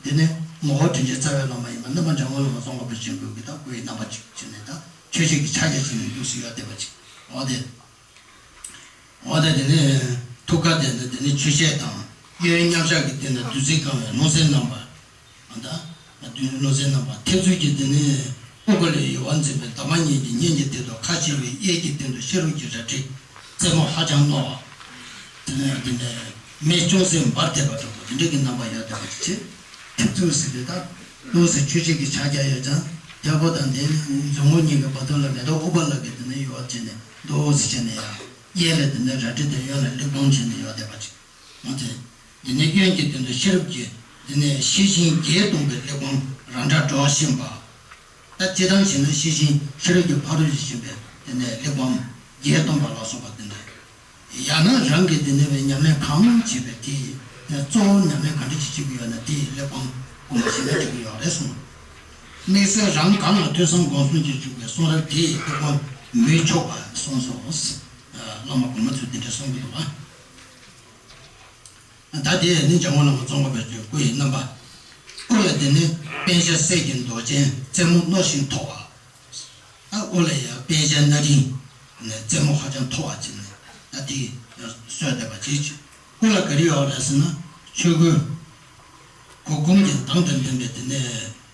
དེ་ནས་ངོ་བོ་དྲིན་ཅན་རྩ་བའི་བླ་མ་ཡིན་པ་རྣམ་པ་འཇམ་མགོན་བླ་མ་ཙོང་ཁ་པ་ཆེན་པོའི་གི་ད་སྐུའི་རྣམ་པ་ཅིག་བྱས་ནས་ད་ཆོས་འཆད་ཀྱི་ཕྱག་རྒྱ་བྱས་ནས་འདུག་སེ་ཡོད་བསྡད་པ་ཅིག་འོ་དེ། འོ་དེ་དེ་ནས་ཐུགས་ཀ་དེ་ནས་དེ་ནས་ཆོས་འཆད་དང་གཡོན་མཉམ་བཞག་གི་སྟེང་ན་བདུད་རྩི་གང་བའི་ལྷུང་བཟེད་བསྣམས་པ། ཨ་ད་བདུད་ལྷུང་བཟེད་བསྣམས་པ། མཐེབ་མཛུབ་ཀྱིས་དེ་ནས་ཨུཏྤལ་ཡོལ་བ་འཛིན་པའི་འདབ་མ་གཉིས་ཀྱི་སྙན་གྱི་སྟེང་དུ་ཁ་ཕྱེ་བའི་གཡས་ཀྱི་སྟེང་དུ་ཤེས་རབ་ཀྱི་རལ་གྲི་རྩེ་མོ་ཧ་ཅང་རྣོ་བ། དེ་ནས་དེ་ནས་མེ་ཅུང་ཟད་འབར་བསྡད་པ་འདྲ་པོ་དེ་འདྲ་གི་རྣམ་པ་ཡོད་བསྡད་པ་ཅིག་བྱས། མཐེབ་མཛུབ་ཟེར་དུས་ད་འདུག་སེ་ཆོས་འཆད་ཀྱི་ཕྱག་རྒྱ་ཡོད་ཙང་། དེ་པོ་དང་དེ་ནི་མཛུབ་མོ་གཉིས་ཀྱི་བར་དོ་ལ་མེ་ཏོག་ཨུཏྤལ་གྱི་དེ་ནས་ཡོལ་བ་བྱས་ནས་འདུག་སེ་བྱས་ནས་ཡང་གཡས་ལ་དེ་ནས་རལ་གྲི་དེ་གཡོན་ལ་གླེགས་བམ་བྱས་ནས་ཡོད་བསྡད་པ་ཅིག་འོ་དེ། དེ་ནས་གཡོན་གྱི་སྟེང་དུ་ཤེས་རབ་ཀྱི་དེ་ནས་ཤེར་ཕྱིན་བརྒྱད་སྟོང་པའི་གླེགས་བམ་རང་སྒྲ་སྒྲོག་བཞིན་པ། ད་སྤྱིར་བཏང་བྱས་ན་ཤེར་ཕྱིན་ཤེས་རབ་ཀྱི་ཕ་རོལ་ཏུ་ཕྱིན་པའི་དེ་ནས་གླེགས་བམ་བརྒྱད་སྟོང་པ་ལ་སོགས་པ་དེ་འདྲ། ཡང་ན་རང་གིས་དེ་ནས་བའི་ཉམས་ལེན་གང་བྱེད་པའི་དེ་ཡི་གཙོ་བོ་ཉམས་ལེན་ག་འདྲ་ཞིག་བྱེད་ཀྱི་ཡོད་ན་དེ་ཡི་གླེགས་བམ་དགོངས་པ་བཞེས་ན་འགྲིག་གི་ཡོད་རེད་གསུངས། དམིགས་བསལ་རང་གང་ལ་ཐོས་བསམ་སྒོམ་གསུམ་གྱི་འཇུག་པའི་གསུང་རབ་དེ་ཡི་གླེགས་བམ་མི་ཆོག་པ་གསུངས་སོ། བླ་མ་གོང་མ་ཚོས་དེ་འདྲ་གསུང་གི་འདུག་ཨ། ད་དེ་ནི་འཇམ་མགོན་བླ་མ་ཙོང་ཁ་པའི་སྐུ་ཡི་རྣམ་པ། དབུ་ལ་དེ་ནི་པཎ་ཞྭ་གསེར་གྱི་མདོག་ཅན་རྩེ་མོ་རྣོ་ཞིང་མཐོ་བ། ཨ་དབུ་ལ་ཡང་པཎ་ཞྭ་སྣ་རིང་ནས་རྩེ་མོ་ཧ་ཅང་མཐོ་བ་བྱས་ནས། ད་དེ་གསོལ་འདེབས་པ་བྱེད་ཅིག་སྐུ་ལ་ག་རེ་ཡོད་རེད་ཟེར་ན། ཆོས་གོས། གུར་གུམ་གྱི་མདངས་དང་ལྡན་པའི་དེ་ནས་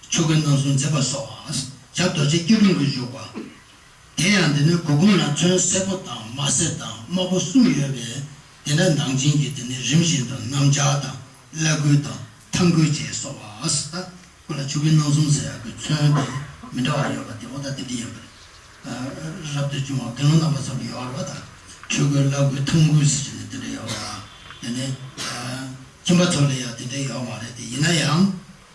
ཆོས་གོས་རྣམ་གསུམ་མཛེས་པ་སོགས། ཞབས་རྡོ་རྗེ་སྐྱིལ་ཀྲུང་གིས་བཞུགས་པ། དེ་ཡང་དེ་ནི་གུར་གུམ་ལ་ཚོན་སེར་པོ་དང་དམར་སེར་དང་དམར་པོ་གསུམ་ཡོད་པས། དེ་ནས་མདངས་ཅན་གྱི་དེ་ནི་རིམ་བཞིན་དུ་གནམ་ལྕགས་དང་བླ་གོས་དང་ཐང་གོས་བཅས་སོགས་པ། སྐུ་ལ་ཆོས་གོས་རྣམ་གསུམ་ཟེར་ཡག་གི་ཚོན་དེ་མི་འདྲ་བ་ཡོད་པ་དེ་འོ་ད་དེ་འདྲ་ཡིན་པ་རེད། རབ་ཏུ་བྱུང་བ་དགེ་སློང་རྣམ་པ་ཚོ་ལ་ཡོད་རེད་བ་ད། ཆོས་གོས་བླ་གོས་ཐང་གོས་ཟེར་གྱི་ནི་དེ་འདྲ་ཡོད་རེད་བ། དེ་ནི་ཁྱིམ་པ་ཚོ་ལ་ཡང་དེ་འདྲ་ཡོད་མ་རེད་དེ་ཡིན་ན་ཡང་།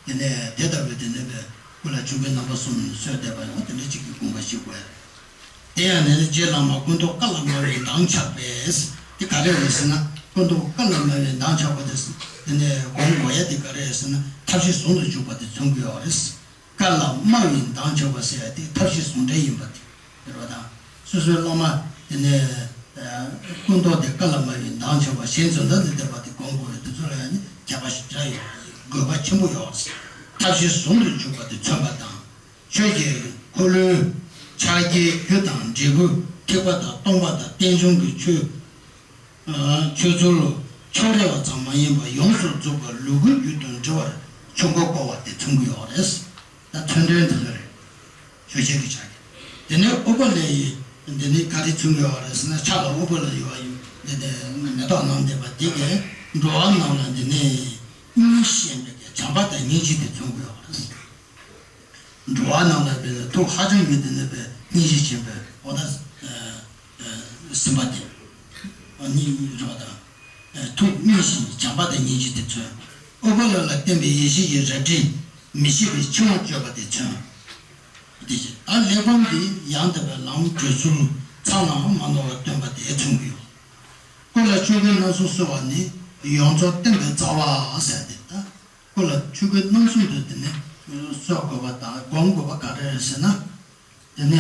དེ་ནས་དེ་ལྟ་བུའི་དེ་ནས་པའི་སྐུ་ལ་ཆོས་གོས་རྣམ་པ་གསུམ་གསོལ་འདེབས་པ་ཡང་དེ་འདྲ་གཅིག་གི་དགོངས་པ་བཞེས་དགོས། དེ་ཡང་ནི་རྗེ་བླ་མ་སྐུ་མདོག་དཀར་ལ་དམར་བའི་མདངས་ཆགས་པས། དེ་ག་རེ་རེད་ཟེར་ན་སྐུ་མདོག་དཀར་ལ་དམར་བའི་མདངས་ཆགས་པ་དེ་དེ་ནས་དགོངས་དགོས་ཡ་དེ་ག་རེ་རེད་ཟེར་ན་ཐབས་ཤེས་ཟུང་དུ་འཇུག་པ་དེ་མཚོན་གྱི་ཡོད་རེད། དཀར་ལ་དམར་བའི་མདངས་ཆགས་པ་ཟེར་ཡ་དེ་ཐབས་ཤེས་ཟུང་འབྲེལ་ཡིན་པ་དེ་རེད་བ་དང་། སོ་སོའི་བླ་མ་དེ་ནས་སྐུ་མདོག་དེ་དཀར་ལ་དམར་བའི་མདངས་ཆགས་པ་གཞན་དོན་དམ་དུ་བསྟན་པ་དེ་སྒོམ་དགོས་པའི་དེ་ཚོ་ལ་ཡང་ནི་ཁྱད་པར་ཞེ་དྲག་ཡོད། དགོས་པ་ཆེན་པོ་ཡོད། ཐབས་ཤེས་ཟུང་དུ་འཇུག་པ་དེ་མཚོན་པ་དང་། ཆོས་ཀྱི་འཁོར་ལོའི་ཕྱག་རྒྱའི་རྒྱུ་དང་འབྲས་བུ་ཐེག་པ་དང་སྟོང་པ་དང་རྟེན་འབྱུང་གི་ཆོས། ཆོས་ཚུལ་ཕྱོགས་རེ་བ་ཙམ་མ་ཡིན་པར་ཡོངས་སུ་རྫོགས་པ་ལུ་གུའི་རྒྱུད་དུ་འདྲི་བར་ཆོས་འཁོར་བསྐོར་བ་དེ་མཚོན་གྱི་ཡོད་རེད། ད་མཚོན་དོན་དེ་ཚོ་རེད། ཆོས་བཤད་ཀྱི་ཕྱག་རྒྱ། དེ་ནས་ཨུཏྤ་ལའི་འདི་ནི་ག་རེ་མཚོན་གྱི་ཡོད་རེད་ཟེར་ན་ཕྱག་ལ་ཨུཏྤ་ལ་ཡོད་པ་ཡིན་འདི་ནི་མེ་ཏོག་བསྣམས་བསྡད་པ་འདི་གས་འགྲོ་བ་རྣམས་ལ་འདི་ནི་སྙིང་རྗེ་ཆེན་པོའི་བྱམས་པ་དང་སྙིང་རྗེ་དེ་མཚོན་གྱི་ཡོད་རེད། འགྲོ་བ་རྣམས་ལ་དཔེར་ན་ཐུགས་ཧ་ཅང་གི་དེ་ནས་པའི་སྙིང་རྗེ་ཆེན་པོའི་འོ་ད་སེམས་པ་དེ་སྙིང་རོ་དང་ཐུགས་སྙིང་ཞིང་བྱམས་པ་དང་སྙིང་རྗེ་དེ་མཚོན། ཨུཏྤ་ལ་ལ་བརྟེན་པའི་ཡེ་ཤེས་ཀྱི་རལ་གྲི་མི་ཤིགས་པའི་འཆིང་བ་གཅོད་པ་དེ་མཚོན། དེ་བཞིན་ད་གླེགས་བམ་འདི་ཡང་དག་པའི་ལམ་བགྲོད་ཚུལ་མཚམས་ལའང་མ་ནོར་བར་སྟོན་པ་དེ་མཚོན་གྱི་ཡོད། སྐུ་ལ་ཆོས་གོས་རྣམ་གསུམ་གསོལ་བ་ནི་ཡོངས་རྫོགས་བསྟན་པའི་རྩ་བ་ཟེར་ཏེ་ད། སྐུ་ལ་ཆོས་གོས་རྣམ་གསུམ་དུ་དེ་ནི་གསོལ་དགོས་པ་དང་སྒོམ་དགོས་པ་ག་རེ་རེད་ཟེར་ན། དེ་ནས་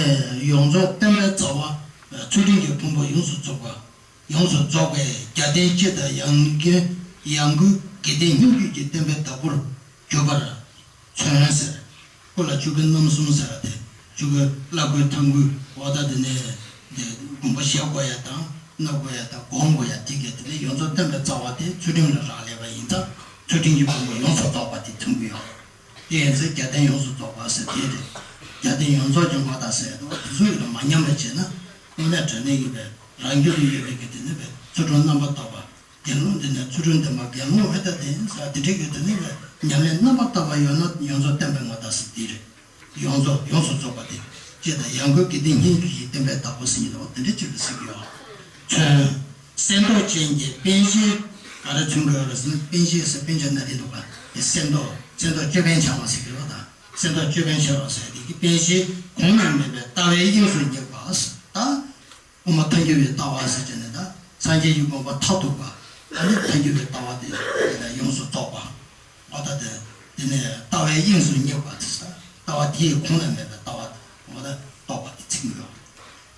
ཡོངས་རྫོགས་བསྟན་པའི་རྩ་བ། ཚུལ་ཁྲིམས་ཀྱི་ཕུང་པོ་ཡོངས་སུ་རྫོགས་པ། ཡོངས་སུ་རྫོགས་པའི་རྒྱལ་བསྟན་སྤྱི་དང་ཡང་དགོས་ཡང་སྒོས་དགེ་ལྡན་སྙན་བརྒྱུད་ཀྱི་བསྟན་པའི་བདག་པོར་གྱུར་པར་མཚོན་ཟེར། སྐུ་ལ་ཆོས་གོས་རྣམ་གསུམ་ཟེར་བ་དེ་ཆོས་གོས་བླ་གོས་ཐང་གོས་འོ་ད་དེ་ནས་དེ་དགོངས་པ་བཞེས་དགོས་ཡ་དང་མནོ་དགོས་ཡ་དང་སྒོམ་དགོས་ཡ་དེ་གས་དེ་ནས་ཡོངས་རྫོགས་བསྟན་པའི་རྩ་བ་དེ་ཚུལ་ཁྲིམས་ལ་རག་ལས་པ་ཡིན་ཙང་ཚུལ་ཁྲིམས་ཀྱི་ཕུང་པོ་ཡོངས་སུ་རྫོགས་པ་དེ་མཚོན་གྱི་ཡོད། དེ་ཡིན་ཚེ་རྒྱལ་བསྟན་ཡོངས་སུ་རྫོགས་པ་ཟེར་དེ་རེད། རྒྱལ་བསྟན་ཡོངས་རྫོགས་ཀྱི་ངོ་བལྟ་ཟེར་ཡ་དེ་བ་དེ་ཚོ་ཡིན་ན་མ་ཉམས་པ་བྱས་ན་དངོས་གནས་དྲང་གནས་ཡིན་པའི་རང་རྒྱུད་དུ་ཡོད་པའི་གི་དེ་ནི་པའི་ཚུལ་ཁྲིམས་རྣམ་པར་དག་པ། དགེ་སློང་དེ་ནས་ཚུལ་ཁྲིམས་ལྡན་པ་དགེ་སློང་འོད་ད་དེ་ཡིན་ས་དེ་འདྲའི་གི་དེ་ནི་པའི་ཉམས་ལེན་རྣམ་པར་དག་པ་ཡོད་ན་ཡོངས་རྫོགས་བསྟན་པའི་ངོ་བལྟ་ཟེར་དེ་རེད། ཡོངས་རྫོགས་ཡོངས་སུ་རྫོགས་པ་དེ། ཅེས་དང་ཡང་སྒོས་དགེ་ལྡན་སྙན་བརྒྱུད་ཀྱི་བསྟན་པའི་བདག་པོ་ཟེར་ཡིན་ནོ་དེ་འདྲ་ཅིག་ལ་ཟེར་གྱི་ཡོད། མཚོན། གསེར་མདོག་ཅན་གྱི་པཎ་ཞྭ་ག་རེ་མཚོན་གྱི་ཡོད་རེད་ཟེར་ན་པཎ་ཞྭ་ཟེར་པཎ་ཆེན་སྣ་བདུན་འདུག་ག་དེ་གསེར་མདོག་གསེར་མདོག་ཅོད་པན་འཆང་བ་ཟེར་གྱི་ཡོད་དང་གསེར་མདོག་ཅོད་པན་འཆང་བ་ཟེར་དེ་གི་པཎ་ཞྭ་གོང་ན་མེད་པའི་ལྟ་བའི་དབྱིངས་སུ་སྙེག་པ་ཟེར་ད། དབུ་མ་ཐལ་འགྱུར་བའི་ལྟ་བ་ཟེར་བྱས་ནས་ད་སངས་རྒྱས་ཀྱི་དགོངས་པ་མཐར་ཐུག་པ། ཨ་ནི་ཐལ་འགྱུར་བའི་ལྟ་བ་དེ་དེ་ལ་ཡོངས་སུ་རྫོགས་པ། འོ་ད་དེ་དེ་ནས་ལྟ་བའི་དབྱིངས་སུ་སྙེག་པ་དེ་ས་ལྟ་བ་དེའི་གོང་ན་མེད་པའི་ལྟ་བ་འོ་ད་རྟོགས་པ་དེ་ཚིག་ཡོད།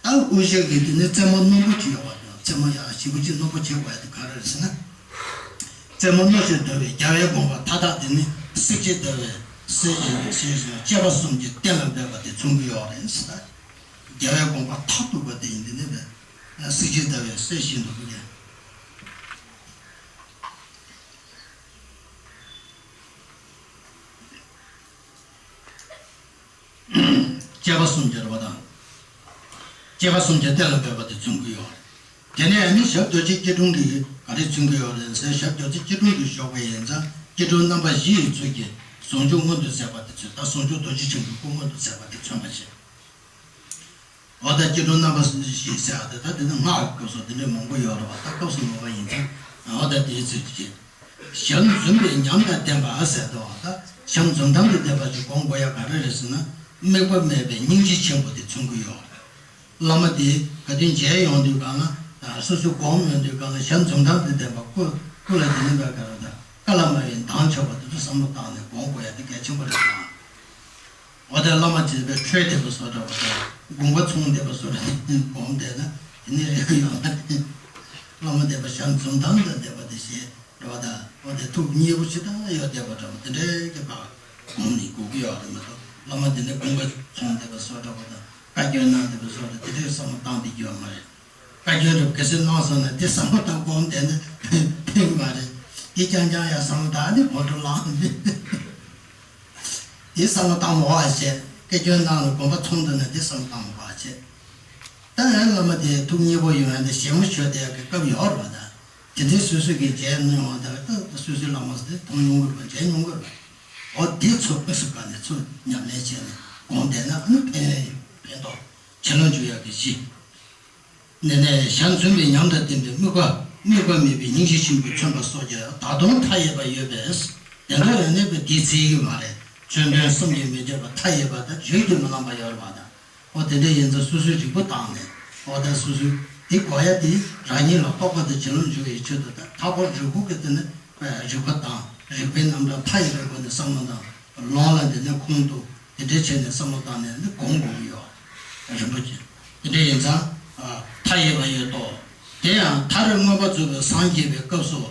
ད་དབུ་ཞྭ་གི་དེ་ནས་རྩེ་མོ་རྣོན་པོ་ཅིག་ཡོད་པ་དང་རྩེ་མོ་ཡང་ཞེ་པོ་ཅིག་རྣོན་པོ་བྱེད་དགོས་ཡ་དེ་ག་རེ་རེད་ཟེར་ན། རྩེ་མོ་རྣོ་ཞིང་དོད་པའི་རྒྱལ་བའི་དགོངས་པ་མཐའ་དག་དེ་ནི་བསྲེགས་བཅད་བརྡར་བའི་གསེར་བཞིན་དུ་ཞེས་བྱ་བ་གསུམ་གྱིས་གཏན་ལ་འབེབས་པ་དེ་མཚོན་གྱི་ཡོད་རེད་ཟེར། རྒྱལ་བའི་དགོངས་པ་མཐར་ཐུག་པ་དེ་ཡིན་དེ་ནི་བསྲེགས་བཅད་བརྡར་བའི་གསེར་བཞིན་དུ་ཀྱང་བཅད་པ་གསུམ་གྱི་རེད་པ་དང་། བཅད་པ་གསུམ་གྱིས་གཏན་ལ་འབེབས་པ་དེ་མཚོན་གྱི་ཡོད། དེ་ནས་ནི་ཞབས་རྡོ་རྗེ་སྐྱིལ་ཀྲུང་གིས་ག་རེ་མཚོན་གྱི་ཡོད་རེད་ཟེར་ཞབས་རྡོ་རྗེ་སྐྱིལ་ཀྲུང་གིས་བཞུགས་པ་ཡིན་ཙང་སྐྱིལ་ཀྲུང་རྣམ་པ་བཞི་ཡི་ཚུལ་གྱིས་ཟུང་འཇུག་མངོན་དུ་མཛད་པ་དེ་མཚོན་ད་ཟུང་འཇུག་རྡོ་རྗེ་འཆང་གི་སྐུ་མངོན་དུ་མཛད་པ་དེ་མཚོན་པ་བྱས། འོ་ད་སྐྱིལ་ཀྲུང་རྣམ་པ་བཞི་ཟེར་བ་དེ་ད་དེ་ནི་སྔགས་ཀྱི་སྐབས་སུ་དེ་འདྲའི་མང་པོ་ཡོད་རེད་བ། ད་སྐབས་སུ་མ་བབས་པ་ཡིན་ཙང་འོ་ད་དེའི་ཚུལ་གྱིས། ཞལ་འཛུམ་པའི་ཉམས་དང་ལྡན་པ་ཟེར་དུས་ད་ཞལ་འཛུམ་མདངས་དང་ལྡན་པ་ཞིག་སྒོམ་དགོས་ཡ་ག་རེ་རེད་ཟེར་ན་དམིགས་པ་མེད་པའི་སྙིང་རྗེ་ཆེན་པོ་དེ་མཚོན་གྱི་ཡོད། བླ་མ་དེ་ག་དུས་མཇལ་ཡོང་དུས་གང་ལ་སོ་སོ་སྒོམ་ཡོང་དུས་གང་ལ་ཞལ་འཛུམ་མདངས་དང་ལྡན་པ་སྐུ་སྐུ་ལ་དེ་ནི་བ་ག་རེ་ད་དཀར་ལ་དམར་བའི་མདངས་ཆགས་པ་དེ་ཚོ་བསམ་བློ་བཏང་ནས་སྒོམ་དགོས་ཡ་དེ་གལ་ཆེན་པོ་རེད་ད། འོ་དེ་བླ་མ་དེ་བའི་ཁྲོས་བསྡད་པ་བཟོ་འདྲ་བ་དང་དགོངས་པ་མཚུངས་བསྡད་པ་བཟོ་འདྲ་དེ་སྒོམ་བསྡད་ན་དེ་ནི་རེད་ཀྱི་ཡོད་མ་རེད། བླ་མ་དེ་བ་ཞལ་འཛུམ་མདངས་དང་ལྡན་པ་དེ་ཞེས་འདྲ་བ་དང་འོ་དེ་ཐུགས་མཉེས་པོ་ཞེ་དྲག་ཡོད་བསྡད་པ་འདྲ་བ་དེ་འདྲའི་གི་བ་སྒོམ་ནི་དགོས་ཀྱི་ཡོད་རེད་མ་གཏོགས་བླ་མ་དེ་ནི་དགོངས་པ་མཚུངས་བསྡད་པ་བཟོ་འདྲ་བ་དང་བཀའ་བཀྱོན་གནང་བསྡད་པ་བཟོ་འདྲ་དེ་འདྲའི་བསམ་བློ་བཏང་བསྡད་ཀྱི་ཡོད་མ་རེད། བཀའ་བཀྱོན་རུ་གལ་སྲིད་གནང་སོང་ན་དེ་བསམ་བློ་བཏང་དགོངས་དེ་ནི་ཕན་གི་མ་རེད། དེ་རྐྱང་རྐྱང་ཡང་བསམ་བློ་བཏང་ནས་གོང་དུ་ལངས་ནས་དེ་བསམ་བློ་བཏང་མ་བ་བྱས། བཀའ་བཀྱོན་གནང་ནས་དགོངས་པ་ཚོམས་འདུག་ན་དེ་བསམ་བློ་བཏང་མ་བ་བྱས། ད་ཡང་བླ་མ་དེ་ཐུགས་མཉེས་པོ་ཡོང་ཡང་དེ་ཞལ་ངོ་ཞུ་བསྡད་ཡག་གི་སྐབས་ཡོད་རེད་བ། ད་དེ་འདྲའི་སོ་སོ་གི་མཇལ་མྱོང་བ་དང་ད་སོ་སོའི་བླ་མ་དེ་མཐོང་མྱོང་གི་རེད་བ། མཇལ་མྱོང་གི་རེད་བ། འོ་དེ་ཚོ་དམིགས་སུ་བཀར་ནས་ཚུར་ཉམས་ལེན་བྱས་ནས་དགོངས་བསྡད་ན་ཨ་ནི་ཕན་ཡོན་ཡོད། ཕན་ཐོགས་བྱིན་རླབས་འཇུག་ཡག་གི་གཞི། ནས་ནས་ཞལ་མཚོན་པའི་ཉམས་དང་ལྡན་པའི་དམིགས་པ། དམིགས་པ་མེད་པའི་སྙིང་རྗེ་ཆེན་པོས་མཚོན་པ་སོགས་ཀྱང་ད་དུང་མཐའ་ཡས་པ་ཡོད་པས། དེ་འདྲ་ཡང་ནས་པའི་དེའི་ཚིག་གི་མ་རེད། མཚོན་དོན་བསམ་གྱིས་མི་ཁྱབ་པ་མཐའ་ཡས་པ་དང་རིགས་དུ་མི་ལངས་པ་ཡོད་རེད་བ་དང་། འོ་དེ་འདྲ་ཡིན་ཙང་སོ་སོའི་རིག་པ་བཏང་ནས་འོ་ད་སོ་སོའི་དེ་གོ་ཡ་དེ་རང་ཉིད་ལ་རྟོགས་པ་དང་བྱིན་རླབས་འཇུག་པའི་ཆེད་དུ་ད་མཐའ་འཁོར་རིག་པ་གི་དེ་ནི་རིག་པ་དང་རིག་པའི་རྣམ་གྲངས་མཐའ་ཡས་པའི་སྒོ་ནས་བསམ་བློ་དང་། ལོང་ལ་འདི་ནས་ཁོང་དུ་དེ་འདྲའི་བྱས་ནས་བསམ་བློ་བཏང་ནས་ནི་སྒོམ་དགོས་ཀྱི་ཡོད། རིན་པོ་ཆེ། དེ་འདྲ་ཡིན་ཙང་། མཐའ་ཡས་པ་ཡོད་དོ། དེ་ཡང་མཐར་མངོན་པ་རྫོགས་པའི་སངས་རྒྱས་པའི་སྐབས་སུ།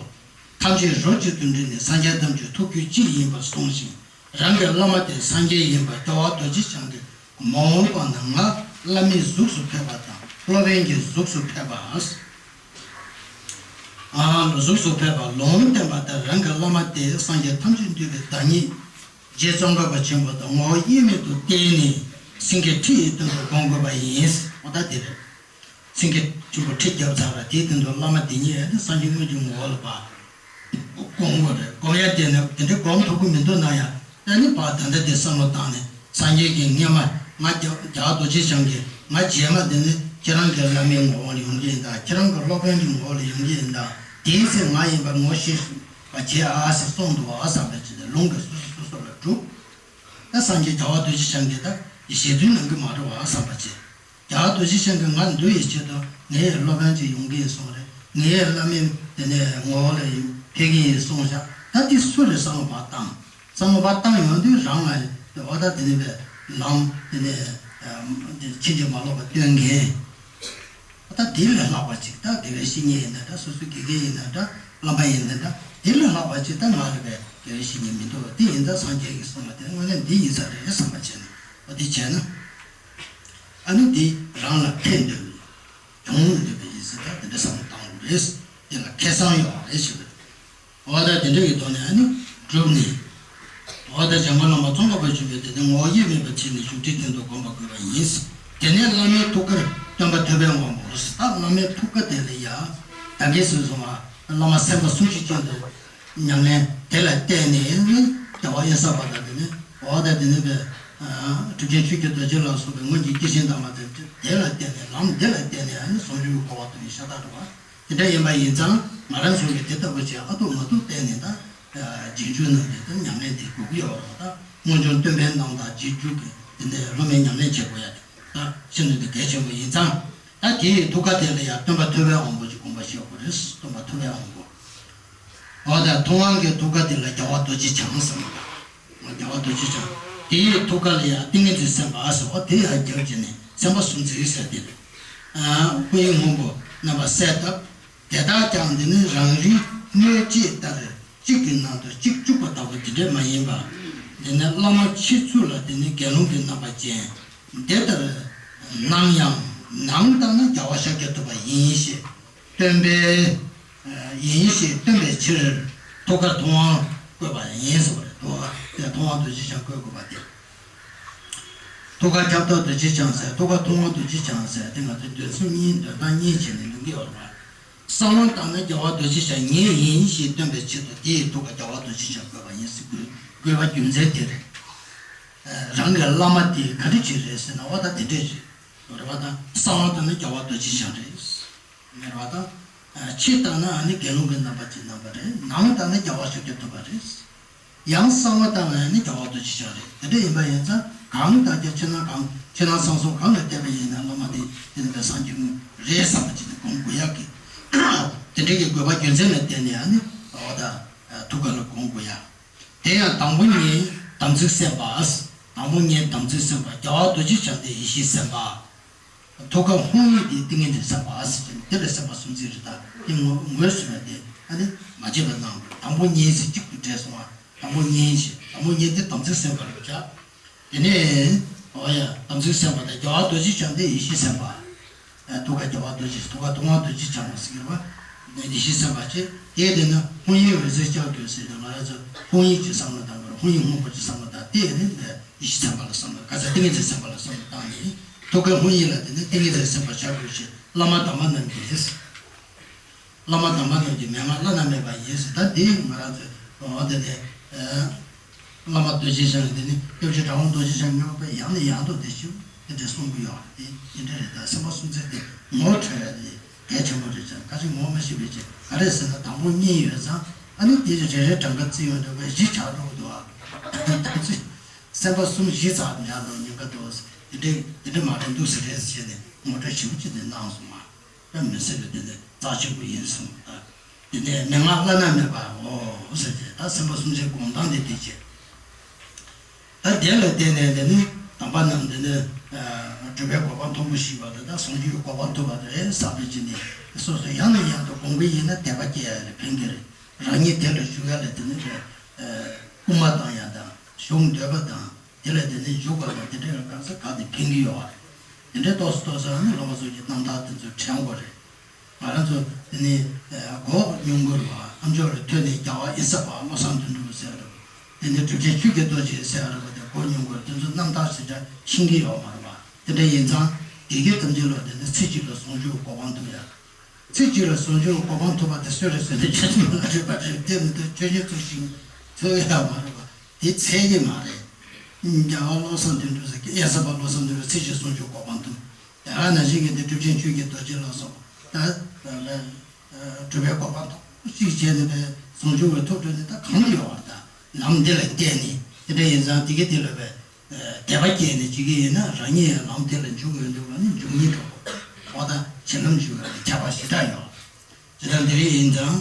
ཐམས་ཅད་རོ་གཅིག་ཏུ་འདྲེས་ནས་སངས་རྒྱས་ཐམས་ཅད་ཐུགས་རྒྱུད་གཅིག་ཡིན་པར་གསུངས་ཤིང་། རང་གི་བླ་མ་དེ་སངས་རྒྱས་ཡིན་པ་རྒྱལ་བ་རྡོ་རྗེ་འཆང་གིས་མ་འོངས་པ་ན་ང་བླ་མའི་གཟུགས་སུ་ཕེབས་པ་དང་སློབ་དཔོན་གྱི་གཟུགས་སུ་ཕེབས་པ། ཨ། གཟུགས་སུ་ཕེབས་པ་ལུང་བསྟན་པ་ལྟར་རང་གི་བླ་མ་དེ་སངས་རྒྱས་ཐམས་ཅད་འདུས་པའི་བདག་ཉིད། རྗེ་ཙོང་ཁ་པ་ཆེན་པོ་དང་ངོ་བོ་དབྱེར་མེད་དུ་བསྟན་ནས་སེང་གེ་ཁྲི་ཡི་སྟེང་དུ་བསྒོམ་དགོས་པ་ཡིན། འོ་ད་དེ་རེད། སེང་གེ་ཆེན་པོ་ཁྲི་བརྒྱབ་ཚར་བ་དེའི་སྟེང་དུ་བླ་མ་དེ་ཉིད་ཨ་ནི་སངས་རྒྱས་དངོས་ཀྱི་ངོ་བོ་ལ་བསྒོམ་དགོས་རེད། བསྒོམ་ཡ་དེ་ནི་དེ་འདྲའི་བསྒོམ་ཐུབ་ཀྱི་མི་འདུག་ན་ཡང་། ཨ་ནི་ཕར་ད་ལྟ་དེ་བསམ་བློ་བཏང་ནས་སངས་རྒྱས་ཀྱིས་སྔས་མ་ང་རྒྱལ་བ་རྡོ་རྗེ་འཆང་གིས་ང་རྗེས་མ་དེ་ནི་ཁྱེད་རང་གི་བླ་མའི་ངོ་བོ་ལ་ཡོང་གི་ཡིན་ད། ཁྱེད་རང་གི་སློབ་དཔོན་གྱི་ངོ་བོ་ལ་ཡོང་གི་ཡིན་ད། དེའི་ཚེ་ང་ཡིན་པ་ངོ་ཤེས་པ་བྱེད་ཨ་ཟེར་གསུངས་འདུག་བ་བསམ་པ་བྱས་ཏེ་ལུང་གི་སོ་སོ་སོ་སོ་ལ་གྲུབ། ད་སངས་རྒྱས་རྒྱལ་བ་རྡོ་རྗེ་འཆང་གིས་ད་ཞལ་རྫུན་གནང་གི་མ་རེད་བ་བསམ་པ་བྱས། རྒྱལ་བ་རྡོ་རྗེ་འཆང་གིས་ང་འདུལ་བའི་ཆེད་དུ་ངའི་སློབ་དཔོན་ཅིག་ཡོང་གི་ཡིན་གསུངས་རེད། ངའི་བླ་མའི་དེ་ནས་ངོ་བོ་ལ་ཕེབས་ཀྱི་ཡིན་གསུངས་ཤག་ད་དེ་སུ་རེད་བསམ་བློ་ཕར་བཏང་། བསམ་བློ་ཕར་བཏང་ཡོང་དུས་རང་ལ་འོ་ད་དེ་ནས་པའི་ལམ་དེ་ནས་ཕྱིན་ཅི་མ་ལོག་པ་སྟོན་མཁན། ད་དེ་ལས་ལྷག་པ་ཅིག་ད་དགེ་བའི་བཤེས་གཉེན་ཡིན་ན་འདྲ། སོ་སོའི་དགེ་རྒན་ཡིན་ན་འདྲ། བླ་མ་ཡིན་ན་འདྲ། དེ་ལས་ལྷག་པ་ཅིག་ད་ང་ལ་བའི་དགེ་བའི་བཤེས་གཉེན་མི་འདུག་བ། དེ་ཡིན་ཙང་སངས་རྒྱས་ཀྱིས་གསུངས་པ་དེ་དངོས་གནས་འདི་ཡིན་ས་རེད་བསམ་པ་བྱས་ནས་འོ་དེ་བྱས་ན། ཨ་ནི་འདི་རང་ལ་ཕན་འདོད་གྱོང་འདོད་པའི་ཡིན་ས་ད་དེ་འདྲ་བསམ་བློ་བཏང་དགོས་རེད། དེ་ལ་ཁེ་བཟང་ཡོད་རེད་ཞུ་བ་རེད། འོ་ད་དེ་འདྲ་ཡི་ཐོག་ནས་ཨ་ནི་བསྒྲུབས་ནས། འོ་ད་འཇམ་མགོན་བླ་མ་ཙོང་ཁ་པ་ཆེན་པོས་དེ་ནི་ངོ་བོ་དབྱེར་མེད་པར་ཕྱིན་ནས་བཞུགས་ཁྲིའི་སྟེང་དུ་བསྒོམ་པར་དགོས་པ་ཡིན། དེ་ནས་བླ་མའི་ཐུགས་ཀར་སྟོན་པ་ཐུབ་པའི་དབང་པོ། ད་བླ་མའི་ཐུགས་ཀ་དེ་ལ་ཡ། ད་གིན་གསུངས་སོང་བ། བླ་མ་སེམས་དཔའ་སུམ་ཅུ་ཅན་དུ་ཉམས་ལེན་དེ་ལ་བརྟེན་ནས་ནི་རྒྱལ་བ་དབེན་ས་པ་དང་དེ་ནི་འོ་ད་དེ་ནི་པའི་གྲུབ་ཆེན་ཆོས་ཀྱི་རྡོ་རྗེ་ལ་སོགས་པའི་སྔོན་གྱི་སྐྱེས་ཆེན་དམ་པ་དེ་དེ་ལ་བརྟེན་ནས་ལམ་དེ་ལ་བརྟེན་ནས་ཨ་ནི་ཟུང་འཇུག་གི་གོ་བ་ཐོབ་པའི་ཤ་སྟག་འགྲོ་བ། དེ་འདྲ་ཡིན་པ་ཡིན་ཙང་ང་རང་ཚོ་གིས་དེ་ལྟ་བུ་བྱས་ཨ་ཐུར་མ་ཐུར་བལྟས་ནས་ད། རྗེས་འཇུག་རྣམས་ཀྱིས་ད་ཉམས་ལེན་དེ་དགོས་ཀྱི་ཡོད་རེད་བ། ད་སྔོན་བྱུང་སྟོན་པའི་རྣམ་ཐར་རྗེས་འཇུག་གི་དེ་འདྲའི་སློབ་མའི་ཉམས་ལེན་བྱེད་དགོས་ཡ་དེ་ད་ཤིན་ཏུ་ནས་གལ་ཆེན་པོ་ཡིན་ཙང་། ད་དེའི་ཐུགས་ཀ་དེ་ལ་ཡང་སྟོན་པ་ཐུབ་པའི་དབང་པོ་ཅིག་དགོངས་པ་བཞེས་དགོས་རེད། སྟོན་པ་ཐུབ་པའི་དབང་པོ། འོ་ད་ཐུབ་དབང་གི་ཐུགས་ཀ་དེ་ལ་རྒྱལ་བ་རྡོ་རྗེ་འཆང་ཟེར་བ། རྒྱལ་བ་རྡོ་རྗེ་འཆང་། དེའི་ཐུགས་ཀ་ལ་ཡང་ཏིང་ངེ་འཛིན་སེམས་དཔའ་ཟེར་བ་དེ་ཡང་རྒྱབ་བྱས་ནས་སེམས་དཔའ་སུམ་བརྩེགས་ཟེར་དེ་རེད། སྐུ་ཡི་སྔོན་པོ་རྣམ་པར་གསལ་བཏབ། དེ་དག་ཀྱང་འདི་ནི་རང་རིག་དངོས་གཅིག་ལྟར་གཅིག་གི་ནང་དུ་གཅིག་བཅུག་པ་ལྟ་བུ་དེ་འདྲས་མ་ཡིན་པ། འདི་ནི་བླ་མ་ཁྱེད་ཚོ་ལ་འདི་ནི་དགེ་སློང་གི་རྣམ་པ་ཅན། འདི་ལྟར་སྣང་ཡང་ནང་ལྟར་ན་རྒྱལ་བ་ཤཱཀྱ་ཐུབ་པ་ཡིན་ཞེས་སྟོན་པའི། ཡིན་ཞེས་སྟོན་པའི་ཕྱིར་ཐུགས་ཀར་ཐུབ་དབང་བཀོད་པ་ཡིན་ཟེར་བ་རེད། ཐུབ་དབང་དེ་ཐུབ་དབང་རྡོ་རྗེ་འཆང་བཀོད་དགོས་པ་དེ། ཐུགས་ཀར་ཁྱབ་བདག་རྡོ་རྗེ་འཆང་ཟེར། ཐུགས་ཀར་ཐུབ་དབང་རྡོ་རྗེ་འཆང་ཟེར་དེ་ང་ཚོས་འདོན་ཚུལ་གཉིས་འདོན་སྟངས་གཉིས་བྱས་ནས་འདོན་གྱི་ཡོད་རེད། གསང་བ་ལྟར་ན་རྒྱལ་བ་རྡོ་རྗེ་འཆང་ངེད་ཡིན་ཞེས་སྟོན་པའི་ཆེད་དུ་དེའི་ཐུགས་ཀར་རྒྱལ་བ་རྡོ་རྗེ་འཆང་བཀོད་པ་ཡིན་ཟེར་དགོས་པ་རྒྱུ་མཚན་དེ་རེད། རང་གི་བླ་མ་དེ་ག་འདྲ་ཅིག་རེད་ཟེར་ན་འོ་ད་དེ་འདྲས་རེད། རེད་བ་དང་གསང་བ་ལྟར་ན་རྒྱལ་བ་རྡོ་རྗེ་འཆང་རེད། མེད་པ་དང་། ཕྱི་ལྟར་ན་ཨ་ནི་དགེ་སློང་གི་རྣམ་པ་ཅན་རྣམ་པ་རེད། ནང་ལྟར་ན་རྒྱལ་བ་ཤཱཀྱ་ཐུབ་པ་རེད། ཡང་གསང་བ་ལྟར་ན་ཨ་ནི་རྒྱལ་བ་རྡོ་རྗེ་འཆང་རེད། དེ་འདྲ་ཡིན་པ་ཡིན་ཙང་གང་ལྟར་ཀྱང་ཕྱི་ནང་གང་ཕྱི་ནང་གསང་གསུམ་གང་ལ་བལྟས་པ་ཡིན་ན་བླ་མ་དེ་དེ་ནི་བའི་སངས་རྒྱས་དངོས་རེད་བསམ་པ་ཅིག་ནི་སྒོམ་དགོས་ཡག་གི། དེ་འདྲ་གི་དགོས་པ་རྒྱུ་མཚན་ལ་བརྟེན་ནས་ཨ་ནི་འོ་ད་ཐུགས་ཀ་ལ་སྒོམ་དགོས་ཡག། དེ་ཡང་དང་པོ་ཉིད་དམ་ཚིག་སེམས་དཔའ། དང་པོ་ཉིད་དམ་ཚིག་སེམས་དཔའ། རྒྱལ་བ་རྡོ་རྗེ་འཆང་དེ་ཡེ་ཤེས་སེམས་དཔའ། ཐུགས་ཀ་ཧཱུྃ་ཡིག་དེ་ཏིང་ངེ་འཛིན་སེམས་དཔའ་ཟེར་གྱི་འདི་ལ་སེམས་དཔའ་སུམ་བརྩེགས་རེད། ད་དེ་ངོས་ངོས་ཟིན་ན་དེ་ཨ་ནི་མ་བརྗེད་པ་གནང་དགོས། དང་པོ་ཉིད་ཟེར་གཅིག་ཏུ་འདྲེས་སོང་བ། དང་པོ་ཉིད་ཟེར་དང་པོ་ཉིད་དེ་དམ་ཚིག་སེམས་དཔའ་རེད་བྱ། དེ་ནས་འོ་ཡ་དམ་ཚིག་སེམས་དཔའ་དང་རྒྱལ་བ་རྡོ་རྗེ་འཆང་དེ་ཡེ་ཤེས་སེམས་དཔའ། ཐུགས་ཀར་རྒྱལ་བ་རྡོ་རྗེ། ཐུགས་ཀར་ཐུབ་དབང་རྡོ་རྗེ་འཆང་ཟེར་བ། ཡེ་ཤེས་སེམས་དཔའ་ཆེ། དེ་དེ་ནི་ཧཱུྃ་ཡིག་འོད་ཟེར་ལྕགས་ཀྱུ་ཟེར་ཏེ། ང་རང་ཚོ་ཧཱུྃ་ཡིག་ཅིག་བསམ་བློ་བཏང་དགོས། ཧཱུྃ་ཡིག་སྔོན་པོ་ཅིག་བསམ་བློ་བཏང་། དེ་ནི་ཡེ་ཤེས་སེམས་དཔའ་ལ་བསམ་བློ། ག་ས་ཏིང་ངེ་འཛིན་སེམས་དཔའ་ལ་བསམ་བློ་བཏང་ནས། ཐུགས་ཀའི་ཧཱུྃ་ཡིག་ལ་དེ་ནི་ཏིང་ངེ་འཛིན་སེམས་དཔའ་ཆ་བོས་ཤིང་། བླ་མ་དམ་པ་རྣམས་ཀྱི། བླ་མ་དམ་པ་རྣམས་ཀྱི་མན་ངག་བླ་ན་མེད་པ་ཡིན་ཟེར། ད་འདི་ང་རང་ཚོས་འོ་དེ་ནས་བླ་མ་རྡོ་རྗེ་འཆང་དེ་ནི་སྐྱབས་རྗེ་གྲགས་པ་རྡོ་རྗེ་འཆང་སྔོན་པོ་ཡང་ནས་ཡང་དུ་དེ་ཞུ་དེ་འདྲ་གསུང་གི་ཡོད་རེད། དེ་འདྲ་རེད། ད་སེམས་དཔའ་སུམ་བརྩེགས་དེ་ངོ་འཕྲོད་ཡ་དེ་གལ་ཆེན་པོ་རེད་ཙང་། ཁ་ཅིག་ངོ་མ་ཤེས་པའི་ཆེད་ག་རེ་ཟེར་ན། དང་པོ་གཉིས་ཡོད་ཙང་། ཨ་ནི་དེ་རེ་རེ་གྲངས་ཀ་བརྩི་ཡོང་དུས་བཞི་ཆགས་འགྲོ་གི་འདུག་ཨ། ད་ཚོས་སེམས་དཔའ་གསུམ་བཞི་ཙམ་ཡང་དུ་ཉེན་ཁ་འདུག་དེ་འདྲ་དེ་འདྲ་མ་རེད་འདུག་ཟེར་རེད་ཟེར་བྱས་ནས་ངོ་སྤྲོད་ཞིབ་པོ་ཅིག་དེ་གནང་སོང་ང་། དཔེ་མི་སྲིད་པའི་དེ་ནི་རྩ་ཆེན་པོ་ཡིན་གསུངས། དེ་ནས་མན་ངག་བླ་ན་མེད་པའོ་ཟེར་ཏེ། ད་སེམས་དཔའ་སུམ་བརྩེགས་སྒོམ་སྟངས་དེ་དེ་བྱས། ད་དེ་ལ་བརྟེན་ནས་དེ་ནི་དམ་པ་རྣམས་དེ་ནི་སྒྲུབ་པའི་གོ་འཕང་མཐོན་པོ་བཞི་པ་དང་། ད་ཟུང་འཇུག་གི་གོ་འཕང་ཐོབ་པ་དེ་རེད་བསམ་པའི་ཆེད་ནས་སོ་སོ་ཡང་ནས་ཡང་དུ་སྒོམ་གྱི་ཡིན་ན་དད་པ་སྐྱེ་ཡ་རེད། ཕན་གྱི་རེད། རང་ཉིད་དེ་ལ་ཞུགས་ཡ་ལ་དེ་ནི་སྐུལ་མ་བཏང་ཡ་དང་ཞུགས་འདོད་པ་དང་། དེ་ལ་དེ་ནས་འཇུག་པ་དང་། དེ་འདྲའི་གང་ཟག་ག་དེ་ཕན་གྱི་ཡོད་པ་རེད། དེ་འདྲའི་ཏོག་ཙམ་ཏོག་ཙམ་ནི་སློབ་མ་ཚོ་གི་རྣམ་ཐར་དེ་ཚོ་དྲན་དགོས་རེད། ང་རང་ཚོ་དེ་ནས་གོ་མྱོང་གི་རེད་པ། ཨ་མཆོག་ལ་ཐོས་ནས་རྒྱལ་བ་ཨེ་ས་པ་བློ་བཟང་དོན་གྲུབ་ཟེར་བ་རེད་པ། དེ་ནས་གྲུབ་ཆེན་ཆོས་ཀྱི་རྡོ་རྗེ་ཟེར་བ་རེད་པ། དེ་གོ་མྱོང་གི་རེད། དེ་ཚོ་རྣམ་ཐར་ཞེ་དྲག་ཤེས་ཀྱི་ཡོད་མ་རེད་པ། དེ་འདྲ་ཡིན་ཙང་དགེ་རྒན་ཐམས་ཅད་ལ་དེ་ནས་ཚེ་གཅིག་ལ་ཟུང་འཇུག་གི་གོ་འཕང་ཐོབ་ཡ། ཚེ་གཅིག་ལ་ཟུང་འཇུག་གི་གོ་འཕང་ཐོབ་པ་དེ་སུ་རེད་ཟེར་ན། ཆོས་མ་རེད་པ་རེད། དེ་མི་འདུག་ཆོས་ཉིད་ཚུལ་བཞིན་ཐོབ་ཡ་མ་རེད་པ། དེ་ཚད་ཀྱི་མ་རེད། རྒྱལ་བ་བློ་བཟང་དོན་གྲུབ་ཟེར་གི། ཨེ་ས་པ་བློ་བཟང་དོན་གྲུབ་ཚེ་གཅིག་ཟུང་འཇུག་གོ་འཕང་ཐོབ། དེ་ག་ནང་བཞིན་གྱི་དེ་གྲུབ་ཆེན་ཆོས་ཀྱི་རྡོ་རྗེ་ལ་སོགས་པ་ད་སྒྲུབ་པའི་གོ་འཕང་ཐོབ་ཅིག་བྱས་ནས་པའི་ཟུང་འཇུག་པའི་ཐོབ་འགྲོ་ནི་ད་གང་ཡོད་པ། ད་ལམ་འདི་ལ་བརྟེན་ནས། དེ་འདྲ་ཡིན་ཙང་དེ་གི་དེ་ལ་པའི་དད་པ་སྐྱེས་ནས་བྱེད་ཀྱི་ཡིན་ན། རང་ཉིད་ཡང་ལམ་དེ་ལ་འཇུག་ཡོང་དུས་ལ་ནི་འཇུག་སྙིང་འདོད་པ། འོ་ད་བྱིན་རླབས་འཇུག་ཡ་ལ་ཁྱད་པར་ཞེ་དྲག་ཡོད། ཇི་ལྟར་འདིར་ཡིན་ཙང་།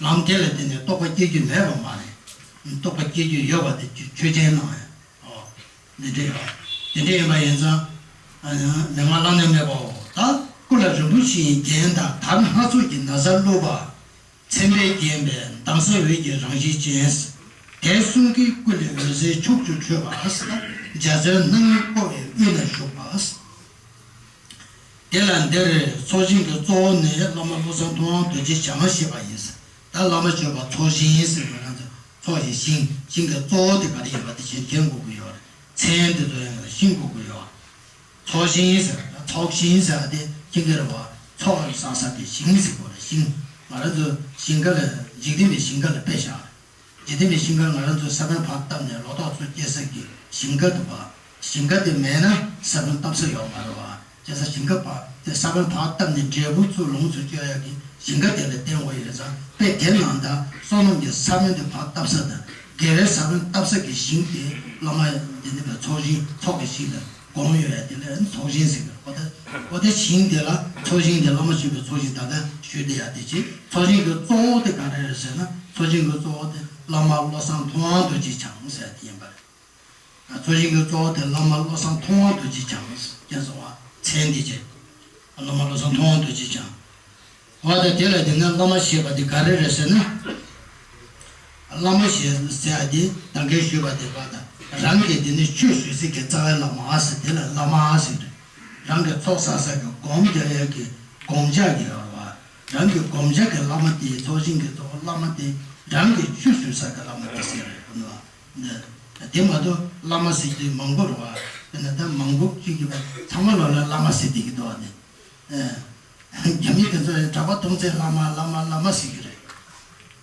ལམ་དེ་ལ་བརྟེན་ནས་རྟོགས་པ་སྐྱེ་རྒྱུ་མེད་པ་མ་རེད། རྟོགས་པ་སྐྱེ་རྒྱུ་ཡོད་པ་དེ་ཆོས་ཅན་སྣང་ཡ། འདི་འདྲ་ཡོད། དེ་འདྲ་ཡིན་པ་ཡིན་ཙང་། མན་ངག་བླ་ན་མེད་པའོ། ད་སྐུ་ལ་རིན་པོ་ཆེའི་རྒྱན་དང་དར་སྣ་ཚོགས་ཀྱི་ན་བཟའ་བླུགས་པ། མཚན་དཔེས་བརྒྱན་པའི་མདངས་གསལ་འོད་ཀྱི་རང་བཞིན་ཅན། དད་གསུམ་གྱི་སྐུ་ལས་འོད་ཟེར་ཕྱོགས་བཅུར་འཕྲོས་པ། འཇའ་ཚོན་སྣ་ལྔས་བསྐོར་བའི་དབུས་ན་བཞུགས་པ། དེ་ལ་འདིར་ཚོགས་ཞིང་གི་གཙོ་བོ་ནི་བླ་མ་བློ་བཟང་ཐུབ་དབང་རྡོ་རྗེ་འཆང་ཞེས་པ་ཡིན། ད་བླ་མ་སྤྱོད་པ་ཚོགས་ཞིང་ཟེར་བ་ན། ཚོགས་ཀྱི་ཞིང་། ཞིང་གི་གཙོ་བོ་དེ་ག་རེ་ཡིན་པ་དེ་གཞན་མཁྱེན་དགོས་ཀྱི་ཡོད་རེད། མཚན་དེ་ཚོ་ཡང་ཤེས་དགོས་ཀྱི་ཡོད་རེད། ཚོགས་ཞིང་ཟེར་བ་ན། ཚོགས་ཞིང་ཟེར་བ་དེ་ཁྱེད་ཀྱི་རེད་བ། ཚོགས་བསགས་ས་དེ་ཞིང་ཟེར་དགོས་རེད། ཞིང་། ང་རང་ཚོ་ཞིང་ཁ་ལ། འཇིག་རྟེན་པའི་ཞིང་ཁ་ལ་དཔེ་བཞག་འཇིག་རྟེན་པའི་ཞིང་ཁར་ང་རང་ཚོས་ས་བོན་ཕར་བཏབ་ནས་ལོ་ཏོག་ཚོ་སྐྱེ་ས་གི་ཞིང་ཁ་འདུག་པ། ཞིང་ཁ་དེ་མེད་ན་ས་བོན་བཏབ་ས་ཡོད་མ་རེད་པ། བྱས་ཙང་ཞིང་ཁ་ཕར་དེ་ས་བོན་ཕར་བཏབ་ནས་འབྲས་བུ་ཚུར་ལོངས་སུ་སྤྱོད་ཡག་གི་ཞིང་ཁ་དེ་ལ་བརྟེན་དགོས་ཡོད་ཙང་། དཔེ་དེ་ནང་ལྟར་བསོད་ནམས་ཀྱི་ས་བོན་དེ་ཕར་བཏབ་ས་དང་། དགེ་བའི་ས་བོན་བཏབ་ས་གི་ཞིང་དེ་བླ་མ་དེ་ནི་པའི་ཚོགས་ཞིང་། ཚོགས་ཀྱི་ཞིང་དང་། སྒོམ་ཡོད་ཡ་དེ་ལ་ཚོགས་ཞིང་ཟེར་གི་རེད། འོ་ད་འོ་དེ་ཞིང་དེ་ལ་ཚོགས་ཞིང་དེ། བླ་མ་སྤྱོད་པའི་ཚོགས་ཞིང་ད་ལྟ་ཞུས་བསྡད་ཡ་དེ་བྱས། ཚོགས་ཞིང་གི་གཙོ་བོ་དེ་ག་རེ་རེད་ཟེར་ན། ཚོགས་ཞིང་གི་གཙོ་བོ་དེ་བླ་མ་བློ་བཟང་ཐུབ་དབང་རྡོ་རྗེ་འཆང་ཟེར་ཡ་དེ་ཡིན་པ་རེད། ཚོགས་ཞིང་གི་གཙོ་བོ་དེ་བླ་མ་བློ་བཟང་ཐུབ་དབང་རྡོ་རྗེ་འཆང་ཟེར་གསུངས་པ། མཚན་དེ་བྱས། བླ་མ་བློ་བཟང་ཐུབ་དབང་རྡོ་རྗེ་འཆང་། འོ་ད་དེ་ལ་དེ་ནས་བླ་མ་ཞེས་པ་དེ་ག་རེ་རེད་ཟེར་ན། བླ་མ་ཞེས་ཟེར་ཡ་དེ་ད་གིན་ཞུས་པ་དེ་བ་དང་། རང་གི་དེ་ནི་ཆོས་ཞུ་ས་གི་རྩ་བའི་བླ་མ་ཟེར། དེ་ལ་བླ་མ་ཟེར་རེད། རང་གི་ཚོགས་བསགས་ས་གི་སྒོམ་རྒྱག་ཡ་གི་སྒོམ་ཆས་ཀྱི་ཡོད་རེད་བ། རང་གི་སྒོམ་ཆས་ཀྱི་བླ་མ་དེ། ཚོགས་ཞིང་གི་གཙོ་བོ་བླ་མ་དེ། རང་གི་ཆོས་ཞུ་ས་གི་བླ་མ་དེ་ཟེར་རེད་བ། དེ་མ་གཏོགས་བླ་མ་ཟེར་གྱི་མང་པོ་རེད་བ། དེ་ནས་ད་མང་པོ་གཅིག་གིས་བ་ཚང་མ་ལོ་ལ་བླ་མ་ཟེར་བསྡད་ཀྱི་འདུག་བ། དེ། རྒྱ་མི་དེ་ཚོ་གྲྭ་པ་མཐོང་ཚེ་བླ་མ་བླ་མ་བླ་མ་ཟེར་གྱི་རེད།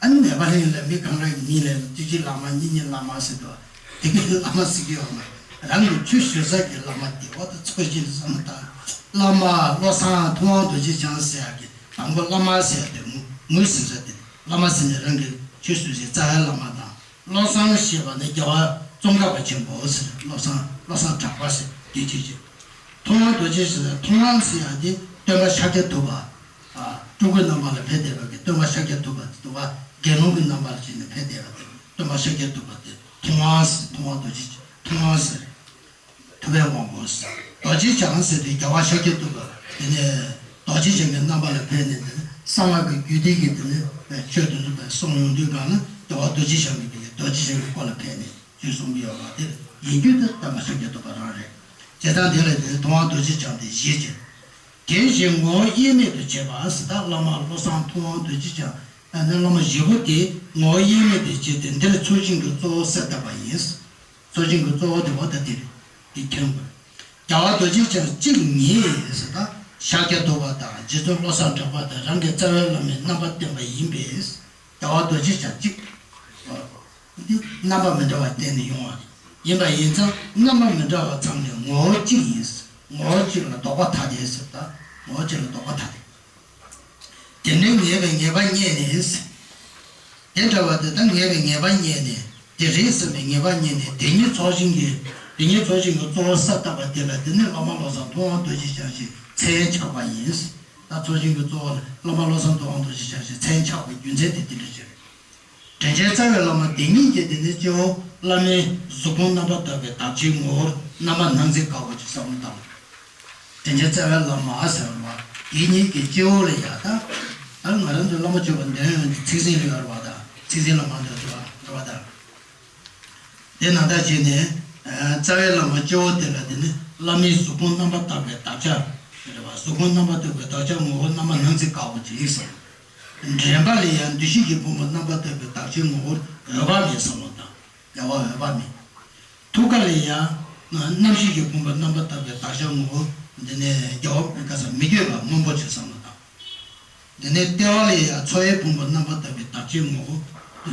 ཨ་ནི་ནད་པ་ལྷན་ལ་མི་གང་རེ་གཉིས་ལས་གཅིག་གཅིག་བླ་མ། གཉིས་གཉིས་བླ་མ་ཟེར་འདུག་དེ་གའི་བླ་མ་ཟེར་གྱི་ཡོད་མ་རེད། རང་གི་ཆོས་ཞུ་ས་གི་བླ་མ་དེ། འོ་ད་ཚོགས་ཞིང་བསམ་བློ་བཏང་། བླ་མ་བློ་བཟང་ཐུབ་དབང་རྡོ་རྗེ་འཆང་ཟེར་ཡག་གི་དང་པོ་བླ་མ་ཟེར་ཡག་དེ་ངོས་ཟིན་ས་དེ། བླ་མ་ཟེར་ནས་རང་གི་ཆོས་ཞུ་སའི་རྩ་བའི་བླ་མ་དང་། བློ་བཟང་ཞེས་པ་ནི་རྒྱལ་བ་ཙོང་ཁ་པ་ཆེན་པོ་ཟེར། བློ་བཟང་། བློ་བཟང་གྲགས་པ་ཟེར། དེ་ཅི་ཅི། ཐུབ་དབང་རྡོ་རྗེ་ཟེར། ཐུབ་དབང་ཟེར་ཡ་དེ་སྟོན་པ་ཤཱཀྱ་ཐུབ་པ། ཨ། སྤྲུལ་སྐུའི་རྣམ་པ་ལ་ཕེབས་བསྡད་པ་གི་སྟོན་པ་ཤཱཀྱ་ཐུབ་པ་དེ་འདུག་བ། དགེ་སློང་གི་རྣམ་པ་ལ་བྱས་ནས་ཕེབས་བསྡད་པ་དེ་སྟོན་པ་ཤཱཀྱ་ཐུབ་པ་དེ་ཐུབ་དབང་ཟེར། ཐུབ་དབང་རྡོ་རྗེ། ཐུབ་དབང་ཟེར། ཐུབ་པའི་དབང་པོ་ཟེར། རྡོ་རྗེ་འཆང་ཟེར་དུས་རྒྱལ་བ་ཤཱཀྱ་ཐུབ་པ། དེ་ནས་རྡོ་རྗེ་འཆང་གི་རྣམ་པ་ལ་ཕེབས་ནས། དེ་ནས་གསང་སྔགས་ཀྱི་རྒྱུད་སྡེ་གི་དེ་ནས་ཆོས་དེ་ཚོ་དེ་གསུང་ཡོང་དུས་སྒང་ལ། རྒྱལ་བ་རྡོ་རྗེ་འཆང་གི་དེ་རྡོ་རྗེ་འཆང་གི་སྐོར་ལ་ཕེབས་ནས་ཆོས་གསུང་གི་ཡོད་པ་དེ་ཡིན་རྒྱུ་དེ་སྟོན་པ་ཤཱཀྱ་ཐུབ་པ་རང་རེད། བྱས་ཙང་དེ་ལ་དེ་ནས་ཐུབ་དབང་རྡོ་རྗེ་འཆང་དེ་བཞེས་བྱས། དེ་བཞིན་ངོ་བོ་དབྱེར་མེད་དུ་བྱེད་པ་ཟེར། ད་བླ་མ་བློ་བཟང་ཐུབ་དབང་རྡོ་རྗེ་འཆང་ཨ་ནི་བླ་མ་བཞི་པོ་དེ་ངོ་བོ་དབྱེར་མེད་དུ་བྱེད་དེ། འདིར་ཚུལ་ཁྲིམས་ཀྱི་གཙོ་བོ་གསལ་བཏབ་པ་ཡིན། ཚུལ་ཁྲིམས་ཀྱི་གཙོ་བོ་དེ་བ་ད་དེ་རེད། དེ་མཁྱེན་དགོས། རྒྱལ་བ་རྡོ་རྗེ་འཆང་གཅིག་ཉིད་ཟེར། ད་ཤཱཀྱ་ཐུབ་པ་དང་རྗེ་བཙུན་བློ་བཟང་གྲགས་པ་དང་རང་གི་རྩ་བའི་བླ་མའི་རྣམ་པ་བསྟན་པ་ཡིན་པས། རྒྱལ་བ་རྡོ་རྗེ་འཆང་གཅིག་འདི་རྣམ་པ་མི་འདྲ་བ་བསྟན་ནས་ཡོང་བ་རེད། ཡིན་པ་ཡིན་ཙང་རྣམ་པ་མི་འདྲ་བ་ཚང་ནས་ངོ་བོ་གཅིག་ཡིན། ངོ་བོ་གཅིག་ལ་ལྡོག་པ་ཐ་དད་ཟེར། ད་ངོ་བོ་གཅིག་ལ་ལྡོག་པ་ཐ་དད། དེ་འདྲའི་ངེས་པའི་ངེས་པ་རྙེད་ནས། དེ་འདྲ་བ་དེ་ལྟར་ངེས་པའི་ངེས་པ་རྙེད་ནས། དེ་རེད་བསམ་པའི་ངེས་པ་རྙེད་ནས། དེ་ཉིད་ཚོགས་ཞིང་གི། དེ་ཉིད་ཚོགས་ཞིང་གི་གཙོ་བོ་གསལ་བཏབ་པ་དེ་ལ། དེ་ནི་བླ་མ་བློ་བཟང་ཐུབ་དབང་རྡོ་རྗེ་འཆང་ཞེས་མཚན་ཆགས་པ་ཡིན། ད་ཚོགས་ཞིང་གི་གཙོ་བོ་ལ་བླ་མ་བློ་བཟང་ཐུབ་དབང་རྡོ་རྗེ་འཆང་ཞེས་མཚན་ཆགས་པའི་རྒྱུ་མཚན་དེ་དེ་འདྲ་ཞིག་རེད། དྲིན་ཅན་རྩ་བའི་བླ་མ་དེ་ཉིད་ཀྱི། དེ་ནི་སྤྱི་བོ་བླ་མའི་གཟུགས་ཕུང་རྣམ་པར་དག་པའི་དག་བྱེད་ངོ་བོར་རྣམ་པ་སྣང་མཛད་དཀར་པོ་ཅིག་བསམ་བློ་བཏང་། དྲིན་ཅན་རྩ་བའི་བླ་མ་ཟེར་བ་དེ་ཉིད་ཀྱི་སྤྱི་བོ་ལ་ཡ། ད་ད་ང་རང་ཚོའི་བླ་མ་མཆོད་པ་འདོན་ཡོང་དུས་ཚིག་ཟིན་ལ་ཡོད་རེད་བ། ད་ཚིག་ཟིན་ལ་མ་འདོན་ཐུབ་པ་རེད་བ། ད་དེ་ནང་ལྟར་བྱས་ནས་རྩ་བའི་བླ་མ་སྤྱི་བོ་དེ་ལ། དེ་ནི་བླ་མའི་གཟུགས་ཕུང་རྣམ་པར་དག་པའི་དག་བྱ་རེད་བ། གཟུགས་ཕུང་རྣམ་པར་དག་པའི་དག་བྱ་ངོ་བོ་རྣམ་པ་སྣང་མཛད་དཀར་པོ་ཅིག་ཟེར། འདྲེན་པ་ལ་ཡང་འདུ་ཤེས་ཀྱི་ཕུང་པོ་རྣམ་པར་དག་པའི་དག་བྱའི་ངོ་བོར་འོད་དཔག་མེད་བསམ་བློ་བཏང་། རྒྱལ་བ་འོད་དཔག་མེད། ཐུགས་ཀ་ལ་ཡང་རྣམ་ཤེས་ཀྱི་ཕུང་པོ་རྣམ་པར་དག་པའི་དག་བྱ་ངོ་བོ། འདི་ནས་རྒྱལ་བ་ག་ས་མི་བསྐྱོད་པ་སྔོན་པོ་ཅིག་བསམ་བློ་བཏང་། འདི་ནས་ལྟེ་བ་ལ་ཡང་ཚོར་བའི་ཕུང་པོ་རྣམ་པར་དག་པའི་དག་བྱའི་ངོ་བོ།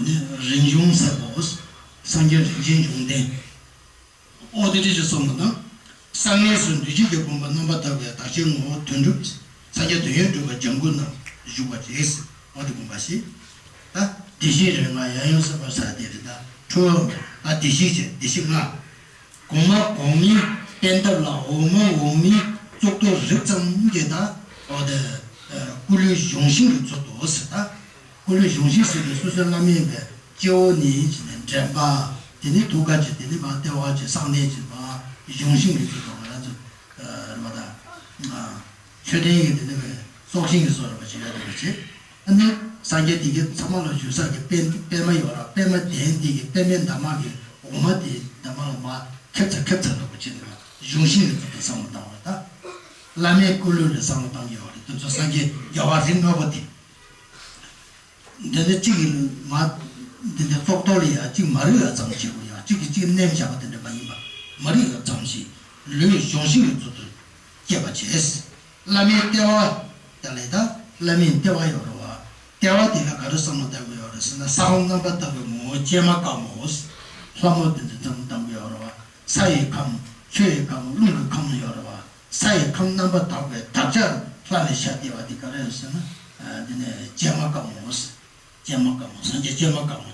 འདི་ནས་རིན་འབྱུང་ཟེར་བའོ། སངས་རྒྱས་རིན་ཆེན་འབྱུང་ལྡན། ཨོ་དེ་འདྲ་ཞིག་གསུངས་པ་དང་། གསང་གནས་སུ་འདུ་བྱེད་ཀྱི་ཕུང་པོ་རྣམ་པར་དག་པའི་དག་བྱའི་ངོ་བོ་དོན་གྲུབ། སངས་རྒྱས་དོན་ཡོད་གྲུབ་པ་ལྗང་གུ་ན་བཞུགས་པ་རེད། ཨོ་དེ་དགོངས་པ་བཞེས། ད་བདེ་གཤེགས་རིགས་ལྔ་ཡང་ཡང་གསལ་བར་གསལ་ཏེ་རེད། ད་འཁྲུལ་བ་མེད། ཨ་བདེ་གཤེགས་བྱས་བདེ་གཤེགས་ལྔ། གོང་མ་གོང་མའི་པཎྜི་ཏ་ལ་འོག་མ་འོག་མའི་གཙུག་ཏོར་རིགས་ཙམ་གྱི་ད་ཨོ་དེ་སྐུ་ལུས་གཞུང་ཤིང་གི་ཚུལ་དུ་ཟེར། ད་སྐུ་ལུས་གཞུང་ཤིང་ཟེར་དུས་སོ་སོའི་བླ་མའི་པའི་སྤྱི་བོ་ནས་བྱས་ནས་འདྲེན་པ། དེ་ནས་ཐུགས་ཀ་བྱས། དེ་ནས་མར་ལྟེ་བ་བྱས། གསང་གནས་བྱས། མར་གཞུང་ཤིང་གི་ཚུལ་དུ་ང་རང་ཚོ་རེད་པ། ད་མཆོད་རྟེན་གྱི་དེ་ནས་པའི་སྲོག་ཤིང་གི་བཟོ་འདྲ་བ་བྱེད་ཡ་དེ་འདྲ་བྱས། ཨ་ནི་སངས་རྒྱས་དེ་གའི་ཚང་མ་ལ་བཞུགས་ས་གི་པད་པད་མ་ཡོད་ར། པད་མ་གདན་དེ་གི་པད་མའི་འདབ་མ་གི་འོག་མ་དེ་འདབ་མ་ལ་མར་ཁེབས་ཚ་ཁེབས་ཚ་འདྲ་པོ་བྱས་ནས་གཞུང་ཤིང་གི་ཚུལ་དུ་བསམ་བློ་བཏང་བ། ད་བླ་མའི་སྐུ་ལུས་ལ་བསམ་བློ་བཏང་གི་ཡོད་རེད། དེ་ཚོ་སངས་རྒྱས་རྒྱལ་བ་རིགས་ལྔ་པོ་དེ། འདི་ནི་གཅིག་གིས་མ། འདི་འདྲ་ཙོག་ཏོ་ལ་ཡང་གཅིག་མ་རིག་པ་ཙམ་བྱེད་དགོས་ཡ། གཅིག་གིས་གཅིག་མནན་བཞག་པ་དེ་འདྲ་མ་ཡིན་པ། མ་རིག་པ་ཙམ་ཞིག་ལུས་གཞུང་ཤིང་གི་ཚུལ་དུ་སྐྱེས་པ་བྱས། བླ་མའི་ལྟེ་བ་དེ་ལ། ད་བླ་མའི་ལྟེ་བ་ཡོད་རེད་བ། ལྟེ་བ་དེ་ལ་ག་རེ་བསམ་བློ་བཏང་གི་ཡོད་རེད་ཟེར་ན། ས་ཁམས་རྣམ་པར་དག་པའི་ངོ་བོ་ཀྱེ་མ་དཀར་མོ། ལྷ་མོ་དེ་ཚོ་བསམ་བློ་བཏང་གི་ཡོད་རེད་བ། ས་ཡི་ཁམས། ཆུ་ཡི་ཁམས། རླུང་གི་ཁམས་ཡོད་རེད་བ། ས་ཡི་ཁམས་རྣམ་པར་དག་པའི་དག་བྱ་ལྷ་ལས་ཤར་བསྡད་པ་དེ་ག་རེ་ཡིན་ཟེར་ན། ཨ་འདི་ནས་ཀྱེ་མ་དཀར་མོ། ཀྱེ་མ་དཀར་མོ། སངས་རྒྱས་ཀྱེ་མ་དཀར་མོ།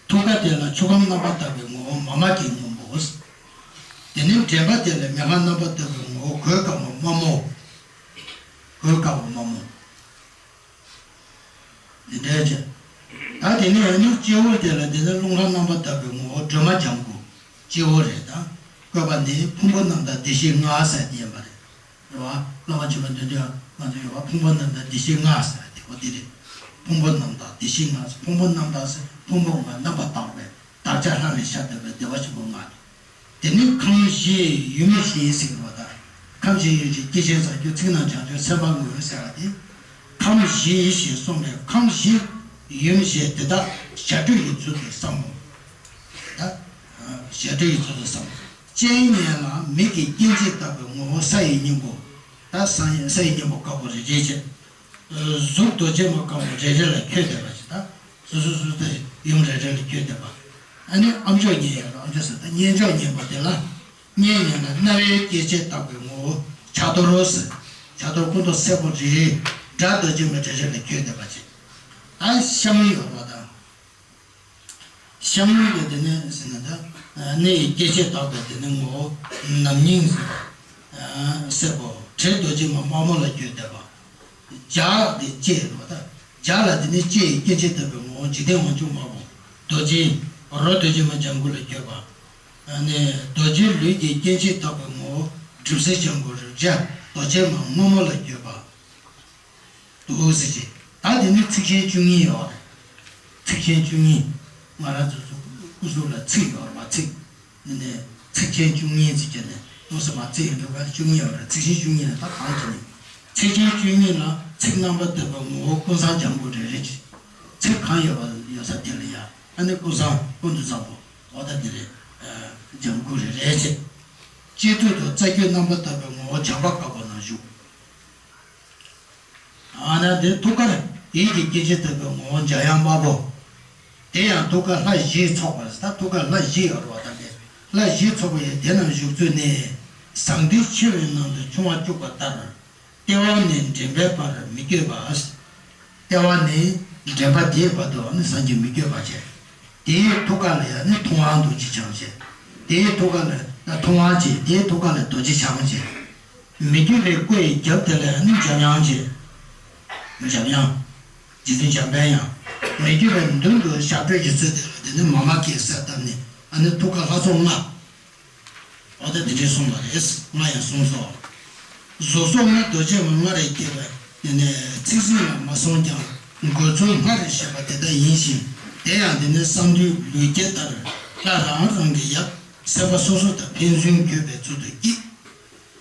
ཐུགས་ཀ་དེ་ལ་ཆུ་ཁམས་རྣམ་པར་དག་པའི་ངོ་བོ་མཱ་མ་ཀྱི་སྔོན་པོ། དེ་ནས་འདྲེན་པ་དེ་ལ་མེ་ཁམས་རྣམ་པར་དག་པའི་ངོ་བོ་གོས་དཀར་མོ་དམར་མོ། གོས་དཀར་མོ་དམར་མོ། འདི་འདྲའི་ཅན། ད་དེ་ནས་ཨ་ནི་སྤྱི་བོ་དེ་ལ། དེ་ནི་རླུང་ཁམས་རྣམ་པར་དག་པའི་ངོ་བོ་སྒྲོལ་མ་ལྗང་གུ། སྤྱི་བོ་རེད། ད་བཀོད་པ་འདི་ཕུང་པོ་རྣམ་དག་བདེ་གཤེགས་ལྔ་ཟེར་དེ་ཡིན་པ་རེད། རེད་བ། བླ་མ་མཆོད་པ་འདོན་དུས་ང་ཚོ་ཡོད་བ། ཕུང་པོ་རྣམ་དག་བདེ་གཤེགས་ལྔ་ཟེར་དེ་བ་དེ་རེད། ཕུང་པོ་རྣམ་དག་བདེ་གཤེགས་ལྔ་ཟེར། ཕུང་པོ་རྣམ་དག་ཟེར། ཕུང་པོ་ལྔ་རྣམ་པར་དག་པའི་དག་བྱ་ལྷ་ལས་ཤར་བསྡད་པའི་བདེ་བ་ཆེན་པོ་ལྔ་རེད། དེ་ནི་ཁམས་བཞི་ཡུམ་བཞི་ཟེར་བ་དང་། ཁམས་བཞི་ཡུམ་བཞི་སྐྱེ་མཆེད་རྩ་རྒྱུ་ཚིག་རྣམས་བྱང་ཆུབ་སེམས་དཔའ་དངོས་ཟེར་བ་དེ། ཁམས་བཞི་ཞེས་གསུངས་པའི་ཁམས་བཞི་ཡུམ་བཞི་དེ་དག་ཞབས་བྲོ་ཡི་ཚུལ་དུ་བསམ་མོ། ད་ཞབས་བྲོ་ཡི་ཚུལ་དུ་བསམ་མོ། སྤྱན་གཉིས་ལ་མིག་གི་སྐྱེ་མཆེད་ལྟ་བུའི་ངོ་བོ་ས་ཡི་སྙིང་པོ། ད་ས་ཡི་ས་ཡི་སྙིང་པོ་དཀར་པོ་རེ་རེ་བྱས། གཟུགས་རྡོ་རྗེ་མ་དཀར་པོ་རེ་རེ་ལ་འཁོད་བསྡད་པ་ཞིག་དང་། སོ་སོ་སོ་སོའི་ཡུམ་རེ་རེ་ལ་འཁོད་བསྡད་པ། ཨ་ནི་ཨ་མཆོག་བརྙེས་ཡོད་རེད། ཨ་མཆོག་ཟེར་ད་སྙན་མཆོག་བརྙེས་པ་དེ་ལ། སྙན་གཉིས་ལ་རྣ་བའི་སྐྱེ་མཆེད་ལྟ་བུའི་ངོ་བོ་ཕྱག་རྡོར་ཟེར། ཕྱག་རྡོར་སྐུ་མདོག་སེར་པོ་རེ་རེ། སྒྲ་རྡོ་རྗེ་མ་རེ་རེ་ལ་འཁོད་བསྡད་པ་ཅིག་ད་ཤམ་ཡོད་རེད་བ་དང་། ཤམ་གྱི་དེ་ནས་ཟེར་ན་ད། སྣའི་སྐྱེ་མཆེད་ལྟ་བུའི་དེ་ནས་ངོ་བོ་ནམ་སྙིང་ཟེར། སེར་པོ། དྲི་རྡོ་རྗེ་མ་དམར་མོ་ལ་འཁོད་བསྡད་པ། ལྗགས་དེ་ལྕེ་རེད་བ་ད། ལྗགས་ལ་དེ་ནས་ལྕེ་ཡི་སྐྱེ་མཆེད་ལྟ་བུའི་ངོ་བོ་འཇིག་རྟེན་དབང་ཕྱུག་དམར་པོ། རྡོ་རྗེ། རོ་རྡོ་རྗེ་མ་ལྗང་གུ་ལ་འཁོད་པ། ཨ་ནི་རྡོ་རྗེ་ལུས་ཀྱི་སྐྱེ་མཆེད་ལྟ་བུའི་ངོ་བོ་གྲིབ་བསིལ་ལྗང་གུ་རེད། རྡོ་རྗེ་མ་སྔོན་མོ་ལ་འཁོད་པ། འདུག་ཟེར་གྱི། ད་དེ་ནི་ཚིགས་ཆེན་བཅུ་གཉིས་ཡོད་རེད། ཚིགས་ཆེན་བཅུ་གཉིས། ང་རང་ཚོ་ཚོ་སྐུ་གཟུགས་ལ་ཚིགས་ཡོད་རེད་བ། ཚིགས། ནི་ནི་ཚིགས་ཆེན་བཅུ་གཉིས་ཟེར་གྱི་ནི་ལོ་སུ་མ་ཚིགས་ཡིན་འགྲོ་ག་བཅུ་གཉིས་ཡོད་རེད། ཚིགས་ཆེན་བཅུ་གཉིས་ལ་ད་གང་བྱས་ནས། ཚིག་ཆེན་བཅུ་གཉིས་ལ་ཚིག་རྣམ་པར་དག་པའི་ངོ་བོ་ཀུན་བཟང་ལྗང་གུ་རེ་རེ་བྱས། ཚིག་གང་ཡོད་པ་ཡོད་ས་དེ་ལ་ཡང་ཨ་ནི་ཀུན་བཟང་ཀུན་ཏུ་བཟང་པོ་འོ་ད་དེ་རེད། ལྗང་གུ་རེ་རེ་བྱས། སྤྱི་མཐུས་དང་རྩ་རྒྱུད་རྣམ་པར་དག་པའི་ངོ་བོ་བྱམས་པ་དཀར་པོ་ན་བཞུགས། ཨ་ན་དེ་ཐུགས་ཀར་ཡིད་ཀྱི་སྐྱེ་མཆེད་དག་པའི་ངོ་བོ་འཇམ་དབྱངས་དམར་པོ། དེ་ཡང་ཐུགས་ཀར་ལྷ་བཞི་ཚོགས་པ་རེད། ད་ཐུགས་ཀར་ལྷ་བཞི་ཡོད་རེད་བ། ད་དེ་ལྷ་བཞི་ཚོགས་པ་ཡི་དེ་རྣམས་བཞུགས་ཚུལ་ནི། ཟངས་མདོག་ཆེ་བའི་ནང་དུ་ཆུང་བ་བཅུག་པ་ལྟར། ལྟེ་བ་ནས་འདྲེན་པའི་བར་མི་བསྐྱོད་པ། ལྟེ་བ་ནས་འདྲེན་པ་དེའི་བར་དུ་ནི་ཟངས་ཀྱིས་མི་བསྐྱོད་པ་བྱས། དེའི་ཐུགས་ཀ་ལ་ཡང་ནི་ཐུབ་དབང་རྡོ་རྗེ་འཆང་བྱས། དེའི་ཐུགས་ཀ་ལ་ཐུབ་དབང་བྱས། དེའི་ཐུགས་ཀ་ལ་རྡོ་རྗེ་འཆང་བྱས། མི་བསྐྱོད་པའི་སྐུ་ཡི་རྒྱབ་དེ་ལ་ནི་འཇམ་དབྱངས་བྱས། འཇམ་དབྱངས། རྗེ་བཙུན་འཇམ་དཔལ་དབྱངས། མི་བསྐྱོད་པའི་མདུན་དུ་ཞབས་པད་ཀྱི་ཚུལ་དེ་ལ་དེ་ནི་མཱ་མ་ཀཱི་ས་བཏབ་ནས་ཨ་ནི་ཐུགས་ཀ་ལྷ་ཚོགས་ལྔ། འོ་ད་དེ་འདྲའི་གསུངས་པ་རེད། ལྔ་ཡང་གསུངས་སོ། གཟུགས་སོགས་ལྔ་རྡོ་རྗེ་མ་ལྔ་རེ་བསྐྱེད་པ་དེ་ནི་ཚིག་ཟིན་ལ་མ་སོང་ཀྱང་དགོས་ཚུལ་སྔར་བཤད་པ་དེ་ལྟ་ཡིན་ཞིང་། དེ་ཡང་དེ་ནི་གསང་འདུས་ལུས་སྐྱེས་ལྟར་ལྷ་རང་རང་གི་ཡབ་སེམས་དཔའ་སོ་སོ་དང་ཕན་ཚུན་བརྒྱུད་པའི་ཚུལ་དུ་བསྐྱེད།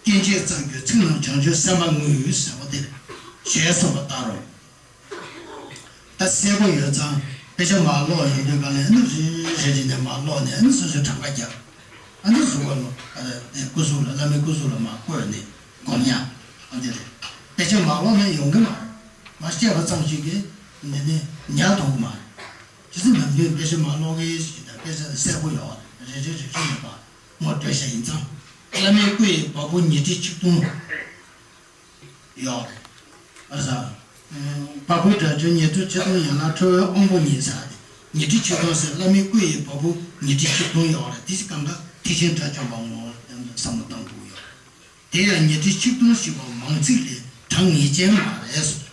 སྐྱེ་མཆེད་ཙམ་གྱི་ཚིག་རྣམས་བྱང་ཆུབ་སེམས་དཔའ་དངོས་ཟེར་བ་དེ་ཞེས་གསུངས་པ་ལྟར་རོ། ད་གསལ་པོ་ཡོད་ཙང་དཔེ་ཆ་མར་ཀློག་ཡོང་དུས་ག་ལ་ཨ་ནི་རེ་རེ་རེ་ནས་མར་ཀློག་ནས་ཨ་ནི་སོ་སོའི་གྲངས་ཀ་རྒྱབ། ཨ་ནི་གཟུགས་པོ་ལ་ཨ་ནི་སྐུ་གཟུགས་ལ་བླ་མའི་སྐུ་གཟུགས་ལ་མར་བཀོད་ནས་སྒོམ་ཡ། ཨ་འདི་རེད། དཔེ་ཆ་མར་ཀློག་ན་ཡོང་གི་མ་རེད། མར་བཤད་པ་ཙམ་ཞིག་གིས་འདི་ནི་ཉར་ཐུབ་ཀྱི་མ་རེད། ཇི་སྲིད་ནམ་རྒྱུན་དཔེ་ཆ་མར་ཀློག་གི་ཞིག་དང་དཔེ་ཆ་གསལ་པོ་ཡོད་རེད། རེ་རེ་རེ་རེ་ནས་མར་ངོ་སྤྲོད་བྱ་ཡིན་ཙང་། བླ་མའི་སྐུ་ཡི་བ་སྤུ་ཉི་ཁྲི་ཆིག་སྟོང་། ཡོད་རེད། ཨ་ས། བ་སྤུའི་སྒྲ་བསྒྱུར་ཉི་ཁྲི་ཆིག་སྟོང་ཡན་ལག་ཁྲོ་བོའི་དབང་པོ་ཉིད་ཟེར་ཏེ། ཉི་ཁྲི་ཆིག་སྟོང་ཟེར་བླ་མའི་སྐུ་ཡི་བ་སྤུ་ཉི་ཁྲི་ཆིག་སྟོང་ཡོད་རེད། དེ་ཞིག་གང་ག་ཐེག་ཆེན་དགྲ་བཅོམ་པ་ངོ་བོ་བསམ་བློ་བཏང་དགོས་ཡོད་རེད། དེ་ཡང་ཉི་ཁྲི་ཆིག་སྟོང་ཞེས་པ་མང་ཚིག་ལས་གྲངས་ངེས་ཅན་མ་རེད་གསུངས།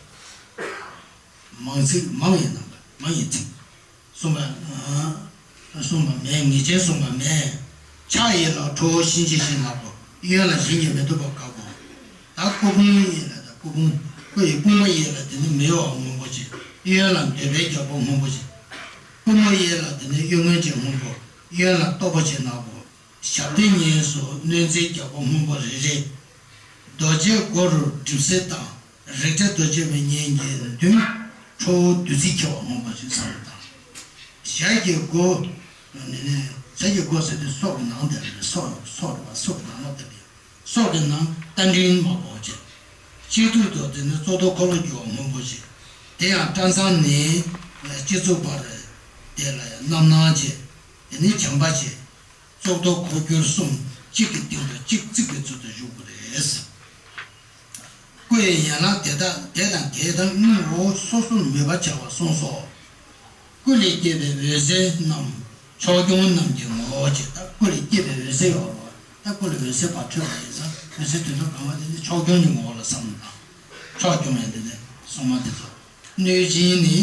མང་ཚིག་མང་ཡི་རྣམ་པ་མང་ཡི་ཚིག་གསུངས་པ། གསུངས་པ་མེད། ངེས་ཅན་གསུངས་པ་མེད། ཕྱག་ཡིན་ལ་ཁྲོ་བོ་གཤིན་རྗེ་གཤེད་ནག་པོ། གཡོན་ལ་གཞན་གྱིས་མི་ཐུབ་པ་དཀར་པོ། ད་སྐུ་ཕུང་ཡིན་ལ་ད་སྐུ་ཕུང་། སྐུ་ཡི་དཔུང་པ་ཡིན་ལ་དེ་ནི་མི་གཡོ་བ་སྔོན་པོ་ཅིག་གཡོན་ལ་འདོད་པའི་རྒྱལ་པོ་སྔོན་པོ་ཅིག་པུས་མོ་ཡིན་ལ་དེ་ནི་གཡོན་ངན་ཅན་སྔོན་པོ། གཡོན་ལ་སྟོབས་པོ་ཆེ་ནག་པོ། ཞབས་བརྟན་གཉིས་སུ་གནོད་འཚེའི་རྒྱལ་པོ་སྔོན་པོ་རེ་རེ། རྡོ་རྗེ་མགོ་རུ་གྲིབ་བསིལ་དང་། རེག་བྱ་རྡོ་རྗེ་མའི་གཉེན་གྱི་མདུན། ཁྲོ་བོ་བདུད་རྩི་འཁྱིལ་བ་སྔོན་པོ་ཞེས་བསམ་བློ་བཏང་། ཞལ་གྱི་སྒོ། ནི་ནི། ཞལ་གྱི་སྒོ་ཟེར་དུས་སྲོག་གི་ནང་དེ་རེད། སྲོག་སྲོག་རེད་པ། སྲོག་གི་ནང་ལོགས་དེ་རེད། སྲོག་གི་ནང་རྟ་མགྲིན་དམར་པོ་བྱས། སྤྱི་གཙུག་ཏུ་དེ་ནི་གཙུག་ཏོར་འཁོར་ལོ་སྒྱུར་བ་སྔོན་པོ་བྱས། དེ་ཡང་སྐྲ་མཚམས་ནས་སྤྱི་གཙུག་བར་དེ་ལ་ཡང་རྣམ་སྣང་བྱས། དེ་ནི་བྱམས་པ་བྱས། གཙུག་ཏོར་འཁོར་སྒྱུར་གསུམ་གཅིག་གི་སྟེང་དུ་གཅིག་བརྩེགས་པའི་ཚུལ་དུ་བཞུགས་པ་རེད། སྐུ་ཡི་ཡན་ལག་དེ་དག་དེ་དང་དེ་ལྟར་དངོས་པོ་སོ་སོར་མོས་པ་བྱ་བ་གསུངས་སོ། སྐུ་ལས་སྐྱེས་པའི་འོད་ཟེར་རྣམས་ཕྱོགས་སྐྱོང་རྣམས་ཀྱི་ངོ་བོ་བྱེད། ད་སྐུ་ལས་སྐྱེས་པའི་འོད་ཟེར་ཡོད་རེད་པ། ད་སྐུ་ལས་འོད་ཟེར་ཕར་འཕྲོས་པ་ཡིན་ཙང་འོད་ཟེར་དོན་དུ་གང་བ་དེ་ནི་ཕྱོགས་སྐྱོང་གི་ངོ་བོ་ལ་བསམ་བློ་བཏང་། ཕྱོགས་སྐྱོང་ཡང་དེ་ནི་སྲུང་མ་དེ་ཚོ། གནོད་སྦྱིན་ནི་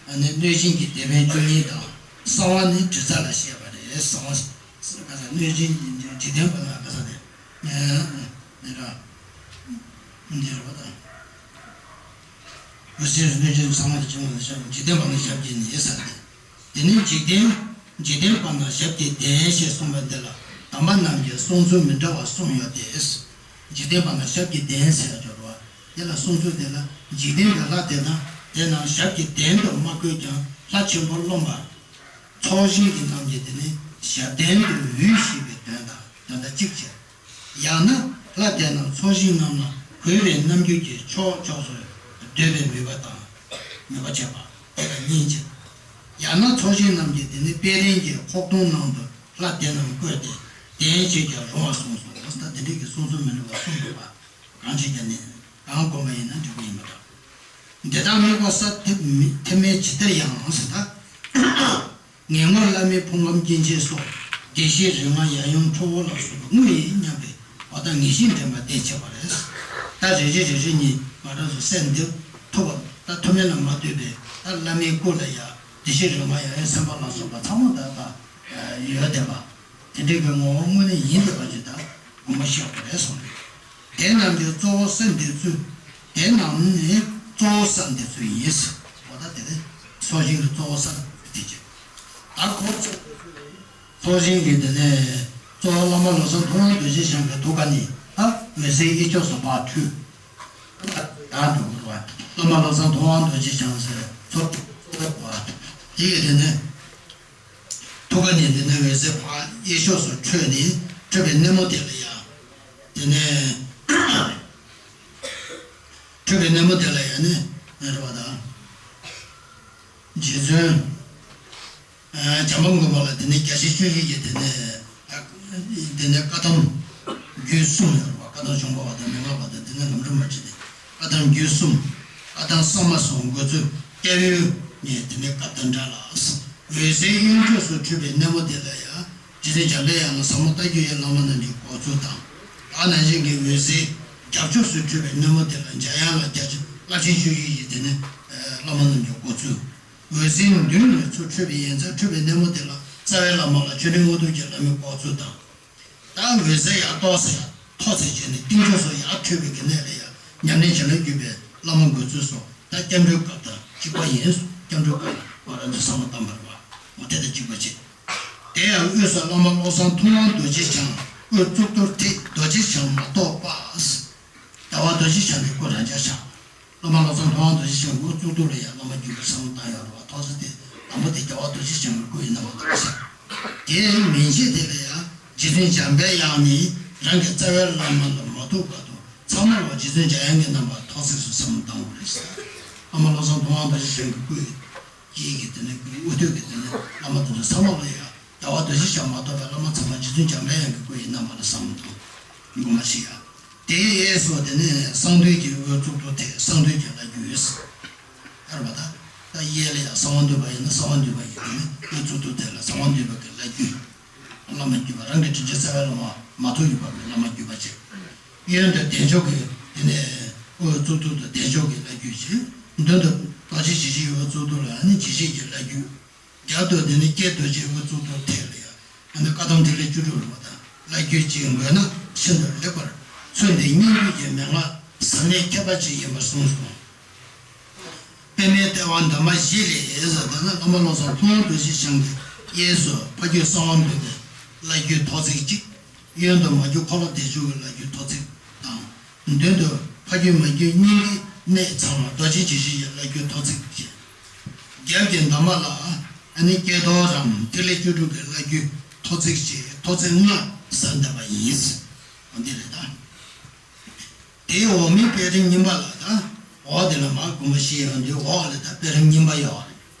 ཨ་ནི་གནོད་སྦྱིན་གྱི་སྡེ་དཔོན་བཅུ་གཉིས་དང་། གསང་བ་ནི་དྲི་ཟ་ལ་བཤད་པ་རེད། གསང་བ། ག་ས་གནོད་སྦྱིན་འཇིག་རྟེན་པ་ན་ག་ས་དེ། འདི་ར། འདི་ར་བ་དང་། འོད་ཟེར་གནོད་སྦྱིན་གསང་བ་དང་བཅས་པ་ལ་བཤད་པ་འཇིག་རྟེན་པ་ན་ཞབས་ཀྱིས་ནི་ཟེར་ཏེ། དེ་ནི་འཇིག་རྟེན། འཇིག་རྟེན་པ་ན་ཞབས་ཀྱིས་ལྡན་ཞེས་གསུངས་པ་འདི་ལ་དམ་པ་རྣམས་ཀྱིས་གསུང་ཚུལ་མི་འདྲ་བ་གསུངས་ཡོད་དེ། འཇིག་རྟེན་པ་ན་ཞབས་ཀྱིས་ལྡན་ཟེར་ཡ་སྦྱོར་བ། དེ་ལ་གསུང་ཚུལ་དེ་ལ་འཇིག་རྟེན་གྱི་ལྷ་དེ་དང་དེ་རྣམས་ཞབས་ཀྱིས་ལྡན་དུ་མ་བཀོད་ཀྱང་ལྷ་ཆེན་པོ་རློམ་པ། ཚོགས་ཞིང་གི་རྣམས་ཀྱིས་དེ་ནི་ཞབས་བརྟན་དུ་འོས་ཤིང་གི་དོན་དང་དོན་དག་གཅིག་བྱས། ཡང་ན་ལྷ་དེ་རྣམས་ཚོགས་ཞིང་རྣམས་ལ་གུས་པའི་རྣམ་འགྱུར་གྱིས་ཕྱོགས་ཕྱོགས་སུ་སྡོད་པའི་མོས་པ་དང་། མོས་པ་བྱེད་པ་དེ་ལ་གཉིས་བྱེད། ཡང་ན་ཚོགས་ཞིང་རྣམས་ཀྱིས་དེ་ནི་དཔལ་ལྡན་གྱི་ཁོག་སྟོང་ནང་དུ་ལྷ་དེ་རྣམས་བཀོད་དེ་གདན་བྱེད་ཀྱང་རུང་བ་གསུངས་སོ། ད་དེ་འདྲའི་གི་གསུང་ཚུལ་མི་འདྲ་བ་གསུངས་འདུག་པ། གང་བྱེད་ཀྱང་ནི་གང་བསྒོམ་པ་ཡིན་ན་འགྲིག་པ་ཡིན་པ་འདྲ། འདི་དག་དམིགས་པ་ས་ཐེབས་མེད་ཐེབས་མེད་ཇི་ལྟར་ཡང་ཟེར་ད། ངེས་ངོར་བླ་མའི་ཕུང་ཁམས་སྐྱེ་མཆེད་སོགས་བདེ་གཤེགས་རིགས་ལྔ་ཡབ་ཡུམ་ཁྲོ་བོ་ལ་སོགས་པ་དངོས་ཡིན་སྙམ་པའི་འོ་ད་ངེས་ཤེས་འདྲེན་པ་དེ་བྱེད་པ་རེད། ད་རེ་རེ་རེ་རེ་གཉིས་ང་རང་ཚོ་སེམས་འདི་ཐུབ་པ་ད་ཐུབ་མིན་ལ་མ་ལྟོས་པའི་ད་བླ་མའི་སྐུ་ལ་ཡ་བདེ་གཤེགས་རིགས་ལྔ་ཡབ་ཡུམ་སེམས་དཔའ་ལ་སོགས་པ་ཚང་མ་ད་ད་ཡོད་བསྡད་པ། དེ་འདྲའི་གི་ངོ་བོ་དངོས་གནས་ཡིན་བསྡད་པ་ཅིག་ད་དགོངས་པ་བཞེས་པ་རེད་གསུངས་པས། དེ་རྣམས་ཀྱི་གཙོ་བོ་ས་འདི་ཚུལ། དེ་རྣམས་ནི་གཙོ་བོ་ས་འདི་ཚུལ་ཡིན། འོ་ད་དེ་ནི་ཚོགས་ཞིང་གི་གཙོ་བོ་ས་འདི་ཅིག་ད་ཁོ་ཚོ་ཚོགས་ཞིང་གི་དེ་ནས་གཙོ་བོ་བླ་མ་བློ་བཟང་ཐུབ་དབང་རྡོ་རྗེ་འཆང་གི་ཐུགས་ཀ་ནས་ད་འོད་ཟེར་གཡས་ཕྱོགས་སུ་ཕར་འཕྲོས། དང་འགྲོ་དགོས་པ། བླ་མ་བློ་བཟང་མཐོང་དབང་རྡོ་རྗེ་འཆང་ཟེར་ཚོ་ཚོ་བ། དེ་ཡི་དེ་ནས་ཐུགས་ཀ་ནས་དེ་ནས་འོད་ཟེར་ཕར་གཡས་ཕྱོགས་སུ་འཕྲོས་ནས་འཕྲོས་པའི་སྣེ་མོ་དེ་ལ་ཡང་། དེ་ནས་འཕྲོས་པའི་སྣེ་མོ་དེ་ལ་ཡང་ནི་རེད་པ་དང་། རྗེ་བཙུན། བྱམས་པ་མགོན་པོ་ལ་དེ་ནས་བརྒྱ་བྱིན་བཅུ་བཞི་གིས་དེ་ནས། དེ་ནས་བཀའ་གདམས་རྒྱུད་གསུམ་ཡོད་པ། བཀའ་གདམས་ཆུང་པོ་བ་དང་མན་ངག་པ་དང་དེ་ནས་ལམ་རིམ་པ་བྱས་ཏེ། བཀའ་གདམས་རྒྱུད་གསུམ། བཀའ་གདམས་གསར་མ་སོགས་འགོ་ཚུགས་སྐྱབས་ཡུལ་ནས་དེ་ནས་བཀའ་གདམས་འདྲ་ལ། འོད་ཟེར་གཡོན་ཕྱོགས་སུ་འཕྲོས་པའི་སྣེ་མོ་དེ་ལ་ཡང་རྗེ་བཙུན་འཇམ་པའི་དབྱངས་ལ་ཟབ་མོ་ལྟ་བརྒྱུད་ཡི་བླ་མ་རྣམས་ཀྱི་འགོ་ཚུགས་དང་། དེ་ནང་བཞིན་གྱི་འོད་ཟེར་རྒྱབ་ཕྱོགས་སུ་འཕྲོས་པའི་སྣེ་མོ་དེ་ལ་འཇམ་དབྱངས་ལ་བརྒྱ་བྱིན་རླབས་ཆེན་བཅུ་བཞི་ཡི་དེ་ནས་བླ་མ་རྣམས་ཀྱི་འགོ་ཚུགས། འོད་ཟེར་མདུན་ནས་ཚུར་འཕྲོས་པའི་ཡན་ཚད་འཕྲོས་པའི་སྣེ་མོ་དེ་ལ་རྩ་བའི་བླ་མ་ལ་ཆོས་འབྲེལ་དངོས་གྲུབ་ཀྱི་བླ་མའི་འགོ་ཚུགས་དང་། ད་འོད་ཟེར་ཡར་ཏོག་ཙམ་ཡར་མཐོ་ཙམ་བྱས་ནས་རྟིང་ཕྱོགས་སུ་ཡར་འཕྲོས་པའི་གི་གནས་ལ་ཡང་ཉམས་ལེན་བྱེད་ལ་བརྒྱུད་པའི་བླ་མ་འགོ་ཚུགས་སོ། ད་སྐྱབས་འགྲོའི་སྐབས་དང་གཅིག་པ་ཡིན། སྐྱབས་འགྲོའི་སྐབས་ལ་ང་རང་ཚོ་ཚང་མ་བལྟམས་པར་བ་འོ་དེ་དང་གཅིག་པ་བྱེད། དེ་ཡང་དབུས་སུ་བླ་མ་བློ་བཟང་མཐོང་དབང་རྡོ་རྗེ་འཆང་དབུ་གཙུག་ཏོར་ཐད་རྡོ་རྗེ་འཆང་མ་གཏོགས་པ། རྒྱལ་བ་རྡོ་རྗེ་འཆང་གི་སྐུ་རང་འཇགས་འཆང་། བླ་མ་བློ་བཟང་མཐོང་དབང་རྡོ་རྗེ་འཆང་གི་སྐུ་གཙུག་ཏོར་ལ་ཡང་བླ་མ་བརྒྱུད་པ་བསམ་བློ་བཏང་ཡོད་རེད་བ། ཐོག་ས་དེ་དང་པོ་དེ་རྒྱལ་བ་རྡོ་རྗེ་འཆང་གི་སྐུ་ཡིན་ན་མ་གཏོགས་པ་ཞིག་དེ་མིན་ཆད་དེ་ལ་ཡང་རྗེ་བཙུན་འཇམ་པའི་དབྱངས་ནི་རང་གི་རྩ་བའི་བླ་མ་ལ་མ་ཐུག་བར་དུ་ཚང་མ་ལ་རྗེ་བཙུན་འཇམ་དབྱངས་ཀྱི་རྣམ་པ་ཐོག་ཚིགས་སུ་བསམ་བློ་བཏང་དགོས་རེད་ཟེར། བླ་མ་བློ་བཟང་མཐོང་དབང་རྡོ་རྗེ་འཆང་གི་སྐུ་ཡི་གི་དེ་ནས་དབུ་ཐོད་ཀྱི་དེ་ནས་བླ་མ་དེ་ཚོ་ཚང་མ་ལ་ཡང་རྒྱལ་བ་རྡོ་རྗེ་འཆང་མ་གཏོགས་པའི་བླ་མ་ཚང་མ་རྗེ་བཙུན་འཇམ་དཔལ་དབྱངས་ཀྱི་སྐུ་ཡི་རྣམ་པ་ལ་བསམ་བློ་གཏོང་དགོས་མ་ཞིག་ཡ། དེའི་གཡས་སུ་དེ་ནས་གསང་འདུས་ཀྱི་དབུ་གཙུག་ཏོར་ཐད་གསང་འདུས་ཀྱི་བླ་བརྒྱུད། ཡར་བ་ད། ད་གཡས་ལ་ཡང་གསང་བ་འདུས་པ་ཡིན་ན་གསང་བ་འདུས་པ་ཡིན་ན་དབུ་གཙུག་ཏོར་ཐད་ལ་གསང་བ་འདུས་པ་གི་བླ་བརྒྱུད། བླ་མ་བརྒྱུད་པ་རང་གི་དྲིན་ཅན་རྩ་བའི་བླ་མ་མ་ཐུག་ཡོད་པ་གི་བླ་མ་བརྒྱུད་པ་བྱས། གཡོན་དུ་བདེ་མཆོག་གི་དེ་ནས་དབུ་གཙུག་ཏོར་དུ་བདེ་མཆོག་གི་བླ་བརྒྱུད་བྱས། མདུན་དུ་རྡོ་རྗེ་འཇིགས་བྱེད་དབུ་གཙུག་ཏོར་ལ་ཡང་ནི་འཇིགས་བྱེད་ཀྱི་བླ་བརྒྱུད། རྒྱབ་ཏུ་དེ་ནི་ཀྱེ་རྡོ་རྗེ་དབུ་གཙུག་ཏོར་ཐད་ལ་ཡང་ཨ་ནི་བཀའ་གདམས་ཐིག་ལེ་བཅུ་དྲུག་ལུང་པ་དང་བླ་བརྒྱུད་ཅིག་འགོད་ན་ཤིན་ཏུ་ལེགས་པར་ཚུལ་འདི་སྙན་བརྒྱུད་ཀྱི་མན་ངག་ཟབ་གནད་ཁྱད་པར་ཅན་ཡིན་པར་གསུངས་སོ། པདྨའི་ལྟེ་བ་འདབ་མ་བཞི་ལས་ཟེར་ན་བླ་མ་བློ་བཟང་མཐོང་དབང་རྡོ་རྗེ་འཆང་གི་གཡས་སུ་ཕ་རྒྱུད་གསང་བ་འདུས་པའི་བླ་བརྒྱུད་ཐོག་བརྩེགས་གཅིག་གཡོན་དུ་མ་རྒྱུད་འཁོར་ལོ་བདེ་མཆོག་གི་བླ་བརྒྱུད་ཐོག་བརྩེགས་དང་། མདུན་དུ་ཕ་རྒྱུད་མ་རྒྱུད་གཉིས་ཀའི་གནས་ཚང་བ་རྡོ་རྗེ་འཇིགས་བྱེད་ཀྱི་བླ་བརྒྱུད་ཐོག་བརྩེགས་བཅས། རྒྱབ་ཀྱི་འདབ་མ་ལ་ཨ་ནི་ཀྱེ་རྡོར་རམ་ཐིག་ལེ་བཅུ་དྲུག་གི་བླ་བརྒྱུད་ཐོག་བརྩེགས་བཅས་ཐོག་བརྩེགས་ལྔ་ཟབ་འདེབས་པ་ཡིན། འོ་འདི་རེད་ད། དེའི་འོག་མིན་པད་རིམ་གཉིས་པ་ལ་ད། འོག་དེ་ལ་མར་དགོངས་པ་བཞེས་ཡོང་དུས་འོག་ལ་ད་པད་རིམ་གཉིས་པ་ཡོད་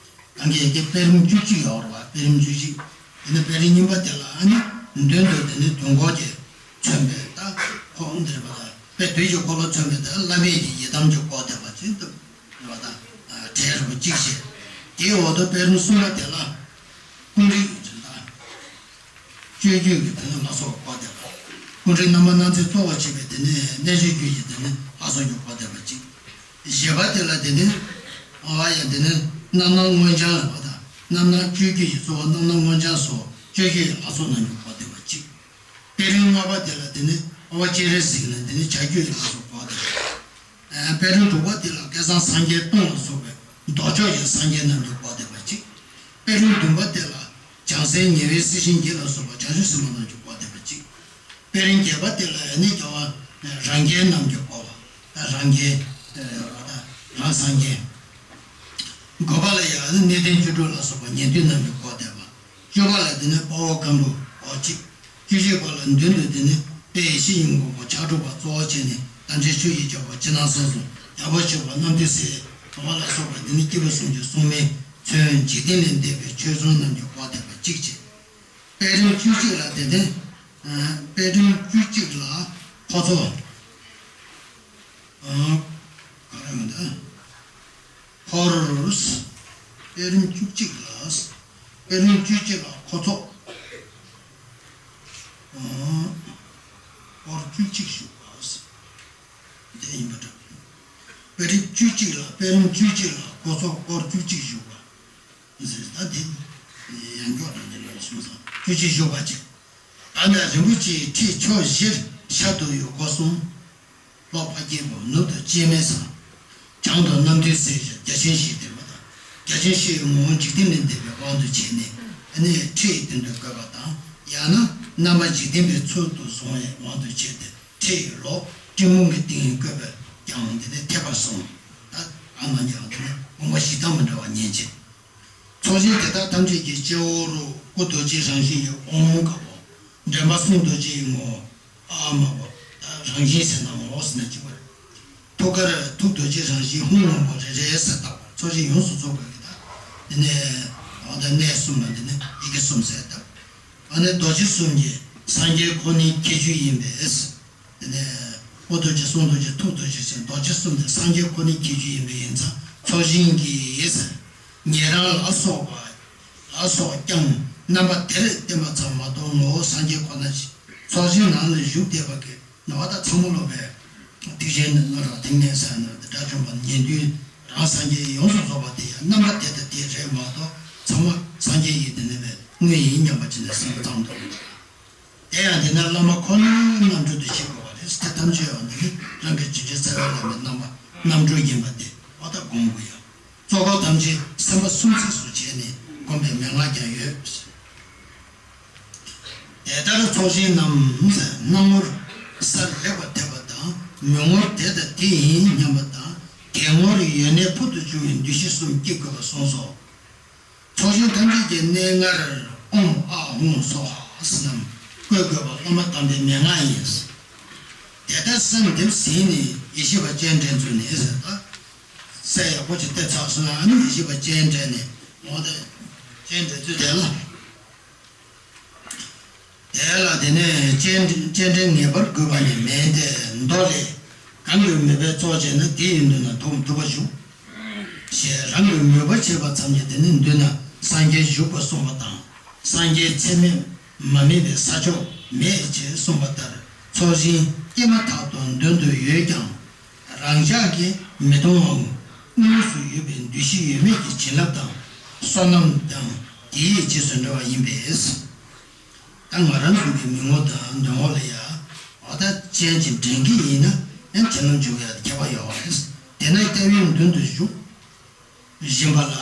རེད། ད་གིན་ཀྱི་པད་རིམ་བཅུ་གཅིག་ཡོད་རེད་བ། པད་རིམ་བཅུ་གཅིག་དེ་ནས་པད་རིམ་གཉིས་པ་དེ་ལ་ཨ་ནི་མདུན་དུ་དེ་ནི་དུས་འཁོར་གྱིས་མཚོན་པའི་ད་ཁོང་འདིར་བ་ད་དཔལ་དུས་ཀྱི་འཁོར་ལོ་མཚོན་པའི་ད་བླ་མེད་ཀྱི་ཡི་དམ་གྱི་སྐོར་དེ་བ་ཅིག་ཏུ་རེད་བ་ད། གྲལ་རིམ་པ་གཅིག་བྱས། དེའི་འོག་ཏུ་པད་རིམ་གསུམ་པ་དེ་ལ་ཀུན་རིག་རེད་ད། སྤྱོད་བརྒྱུད་ཀྱི་དེ་ནས་ལ་སོགས་པ་སྐོར་འདེབས་པ། ཀུན་རིག་རྣམ་པར་སྣང་མཛད་གཙོ་བོར་བྱས་པའི་དེ་ནས་རྣལ་འབྱོར་རྒྱུད་ཀྱི་དེ་ནས་ལ་སོགས་ཀྱི་སྐོར་འདེབས་པ་གཅིག་བཞི་པ་དེ་ལ་དེ་ནས་ཨ་བ་ཡང་དེ་ནས་རྣམ་སྣང་མངོན་བྱང་ལ་བ་དང་རྣམ་སྣང་སྤྱོད་བརྒྱུད་ཀྱི་གཙོ་བོ་རྣམ་སྣང་མངོན་བྱང་སོགས་སྤྱོད་བརྒྱུད་ཀྱི་ལ་སོགས་རྣམས་ཀྱི་སྐོར་འདེབས་པ་གཅིག་པད་རིམ་ལྔ་པ་དེ་ལ་དེ་ནས་ཨ་བ་སྤྱན་རས་གཟིགས་ལ་དེ་ནས་བྱ་རྒྱུད་ཀྱི་ལ་སོགས་སྐོར་འདེབས་པ། པད་རིམ་དྲུག་པ་དེ་ལ་སྐལ་བཟང་སངས་རྒྱས་སྟོང་ལ་སོགས་པའི་མདོ་ཕྱོགས་ཀྱི་སངས་རྒྱས་རྣམས་ཀྱི་སྐོར་འདེབས་པ་གཅིག་པད་རིམ་བདུན་པ་དེ་ལ་བྱང་སེམས་ཉེ་བའི་སྲིད་ཞིའི་འགྱེད་ལ་སོགས་པ་བྱང་ཆུབ་སེམས་དཔའ་རྣམས་ཀྱི་སྐོར་འདེབས་པ་གཅིག་པད་རིམ་བརྒྱད་པ་དེ་ལ་ཡང་ནི་རྒྱལ་བ་རང་རྒྱལ་རྣམས་ཀྱི་སྐོར་བ། རང་རྒྱལ། རང་སངས་རྒྱས། དགུ་པ་ལ་ཡང་ནི་གནས་བརྟན་བཅུ་དྲུག་ལ་སོགས་པ་ཉན་ཐོས་རྣམས་ཀྱི་སྐོར་འདེབས་པ། བཅུ་པ་ལ་དེ་ནི་དཔའ་བོ་རྒན་པོ་འོ་གཅིག་བཅུ་གཅིག་པ་ལ་མདུན་དུ་དེ་ནི་དཔལ་ཡེ་ཤེས་ཀྱི་མགོན་པོ་ཕྱག་དྲུག་པ་གཙོ་བོར་བྱས་ནས་དམ་ཅན་ཆོས་ཀྱི་རྒྱལ་པོ་ཕྱི་ནང་གསང་གསུམ་རྒྱལ་པོ་ཆེན་པོ་རྣམ་ཐོས་སྲས་དང་པ་ལ་སོགས་པ་དེ་ནི་སྐྱེས་བུ་གསུམ་གྱི་སྲུང་མའི་མཚོན་འཇིག་རྟེན་ལས་འདས་པའི་ཆོས་སྲུང་རྣམས་ཀྱི་སྐོར་འདེབས་པ་གཅིག་བྱས། པད་རིམ་བཅུ་གཅིག་ལ་དེ་ནི་པད་རིམ་བཅུ་གཅིག་ལ་འཁོར་ཚོགས། ག་རེ་མི་འདུག་འཁོར། པད་རིམ་བཅུ་གཅིག་ལ། པད་རིམ་བཅུ་གཅིག་ལ་འཁོར་ཚོགས། འཁོར་བཅུ་གཅིག་བཞུགས་པ། དེ་ཡིན་པ་འདྲ། པད་རིམ་བཅུ་གཅིག་ལ་པད་རིམ་བཅུ་གཅིག་ལ་འཁོར་ཚོགས་འཁོར་བཅུ་གཅིག་བཞུགས་པ། ཟེར་ད་དེ་ཡང་མགྱོགས་དང་དེ་ལ་གསུངས་སོང་། བཅུ་གཅིག་བཞུགས་པ་བྱས། ཨ་ནི་རིན་པོ་ཆེའི་ཁྲི་ཕྱོགས་བཞིར་ཤར་དུ་ཡུལ་འཁོར་གསུམ། ལྷོ་འཕགས་སྐྱེས་པོ། ནུབ་ཏུ་སྤྱན་མེད་ས། བྱང་དུ་རྣམ་ཐོས་སྲས་བཞི་བརྒྱ་བྱིན་བཞིས་བརྒྱན་པ་དང་། བརྒྱ་བྱིན་བཞིའི་ངོ་བོ་འཇིག་རྟེན་ལས་འདས་པའི་དབང་དུ་བྱས་ནས་ཨ་ནི་ཁྲི་ཡི་སྟེང་དུ་བཀོད་པ་དང་། ཡང་ན་རྣམ་པ་འཇིག་རྟེན་པའི་ཚུལ་དུ་བཟུང་བའི་དབང་དུ་བྱས་ཏེ་ཁྲི་ཡི་ལོགས་སྤྲིན་ཕུང་གི་སྟེང་བཀོད་པའི་ ཀྱང་དེ་ནས་ཐེབས་པར་གསུངས། ད་ཨ་ནང་ཀྱང་དེ་ནས་དགོངས་པ་བཞི་ལྡན་མི་འདྲ་བ་ཉན་ཅིང་། ཚོགས་ཞིང་དེ་དག་ཐམས་ཅད་ཀྱི་སྤྱི་བོ་རུ་སྐུ་རྡོ་རྗེ་རང་བཞིན་གྱི་དབང་ལུང་དཀར་པོ། འདྲེན་པ་གསུང་རྡོ་རྗེའི་ངོ་བོ། ཨ་མ་བོ། ད་རང་བཞིན་ཟེར་ན་ངོ་བོ་ཟེར་ན་གཅིག་པ་རེད། ཐུགས་ཀར་ཐུགས་རྡོ་རྗེ་རང་བཞིན་ཧཱུྃ་སྔོན་པོ་རེ་རེ་ཟེར་བཏགས་པ་ཚོགས་ཞིང་ཡོངས་སུ་རྫོགས་པའི་གི་ད། དེ་ནས་འོ་ད་གནས་གསུམ་ལ་དེ་ནས་ཡི་གེ་གསུམ་ཟེར་བཏགས། ཨ་ནི་རྡོ་རྗེ་གསུམ་གྱི་སངས་རྒྱས་ཁོ་ནའི་ཁྱད་ཆོས་ཡིན་པས། དེ་ནས་སྐུ་རྡོ་རྗེ་གསུང་རྡོ་རྗེ་ཐུགས་རྡོ་རྗེ་ཟེར་རྡོ་རྗེ་གསུམ་དེ་སངས་རྒྱས་ཁོ་ནའི་ཁྱད་ཆོས་ཡིན་པས་ཡིན་ཙང་ཚོགས་ཞིང་གི་ཡིས་ཉན་རང་ལ་སོགས་པ་ལ་སོགས་ཀྱང་རྣམ་པ་དེར་བརྟེན་པ་ཙམ་མ་གཏོགས་ངོ་བོ་སངས་རྒྱས་ཁོ་ན་ཅིག་ཚོགས་ཞིང་ནང་ལ་བཞུགས་བསྡད་པ་གི་ནང་བ་དང་ཚང་མ་ལོ་བས་ཐེག་ཆེན་ནི་ལ་རག་ཐེག་དམན་ཟེར་ན་དགྲ་བཅོམ་པ་ཉན་ཐོས་རང་སངས་རྒྱས་ཡོངས་སུ་རྫོགས་པ་དེ་ཡང་རྣམ་པ་དེ་དང་དེ་རེད་མ་གཏོགས་ཚང་མ་སངས་རྒྱས་ཡིན་དེ་ནི་བས་དངོས་ཡིན་སྙམ་པ་ཅི་ནས་སེམས་ཙམ་དུ། དེ་ཡང་དེ་ནས་བླ་མ་ཁོ་ནའི་རྣམ་འཕྲུལ་དུ་ཤེས་དགོས་པ་རེད། དེ་ཐམས་ཅད་ཡང་འདི་ནི་རང་གི་རྗེས་འཇུག་རྩ་བའི་བླ་མའི་རྣམ་པ་རྣམ་འཕྲུལ་ཡིན་པ་དེ་འོ་ད་སྒོམ་དགོས་ཡ། གཙོ་འཁོར་ཐམས་ཅད་སེམས་པ་གསུམ་ཚིགས་སུ་བྱས་ནས་སྒོམ་པའི་མན་ངག་ཀྱང་ཡོད། དེ་ལྟར་ཚོགས་ཞིང་རྣམས་སྣང་ངོར་སར་ལེགས་པར་ཐེབས་པ་དང་མི་ངོར་དེ་ལྟ་དེ་ཡིན་སྙམ་པ་དང་དེ་ངོར་ཡོད་གནས་ཕུལ་དུ་བྱུང་བའི་འདུ་ཤེས་གསུམ་བསྐྱེད་དགོས་པར་གསུངས་སོ། ཚོགས་ཞིང་ཐམས་ཅད་ཀྱི་གནས་ལྔར་ཨོཾ་ཨཱཿཧཱུྃ་སྭཱ་ཧཱ་ཟེར་རྣམས་བཀོད་དགོས་པ་བླ་མ་དམ་པའི་མན་ངག་ཡིན། དེ་ལྟར་གསལ་འདེབས་ཟིན་ནས་ཡེ་ཤེས་པ་སྤྱན་འདྲེན་ཚུལ་ནི་ཟེར་ད། གསལ་ཡག་པོ་ཅིག་བལྟས་ཚར་སོང་ན་ཨ་ནི་ཡེ་ཤེས་པ་སྤྱན་འདྲེན་ནས་འོ་དེ་སྤྱན་འདྲེན་ཚུལ་དེ་ལ། དེ་ལ་དེ་ནས་སྤྱན་སྤྱན་འདྲེན་ངེས་པར་དགོས་པ་ནི་མེད་དེ་མདོ་ལས། གང་གིས་མོས་པས་གཙོ་བྱས་ན་དེ་ཡི་མདུན་ན་ཐུགས་ཐུབ་པ་བཞུགས། ཞེས་རང་གིས་མོས་པ་བྱས་པ་ཙམ་གྱིས་དེ་ནི་མདུན་ན་སངས་རྒྱས་བཞུགས་པར་གསུངས་པ་དང་། སངས་རྒྱས་ཚད་མེད་མ་དམིགས་པའི་ས་ཕྱོགས་མེད་ཅེས་གསུངས་པ་ལྟར་ཚོགས་ཞིང་སྐྱེས་མ་ཐག་ཏུ་མདུན་དུ་ཡོད་ཀྱང་། རང་ཅག་གིས་མི་མཐོང་བའམ་དངོས་སུ་ཡོད་པའི་འདུ་ཤེས་ཡོད་མེད་ཀྱི་བྱིན་རླབས་དང་བསོད་ནམས་དང་དེའི་རྗེས་སུ་འགྲོ་བ་ཡིན་པས། ད་ང་རང་ཚོ་གི་མི་ངོ་དང་འདོད་ངོ་ལ་ཡ། འོ་ད་སྤྱན་གྱིས་འདྲེན་གྱི་ཡིན་ན་ཡང་བྱིན་རླབས་འཇུག་ཡ་ཁྱད་པར་ཡོད་རེད། དེ་ན་སྐྱབས་ཡུལ་མདུན་དུ་བཞུགས་བཞིན་པ་ལ་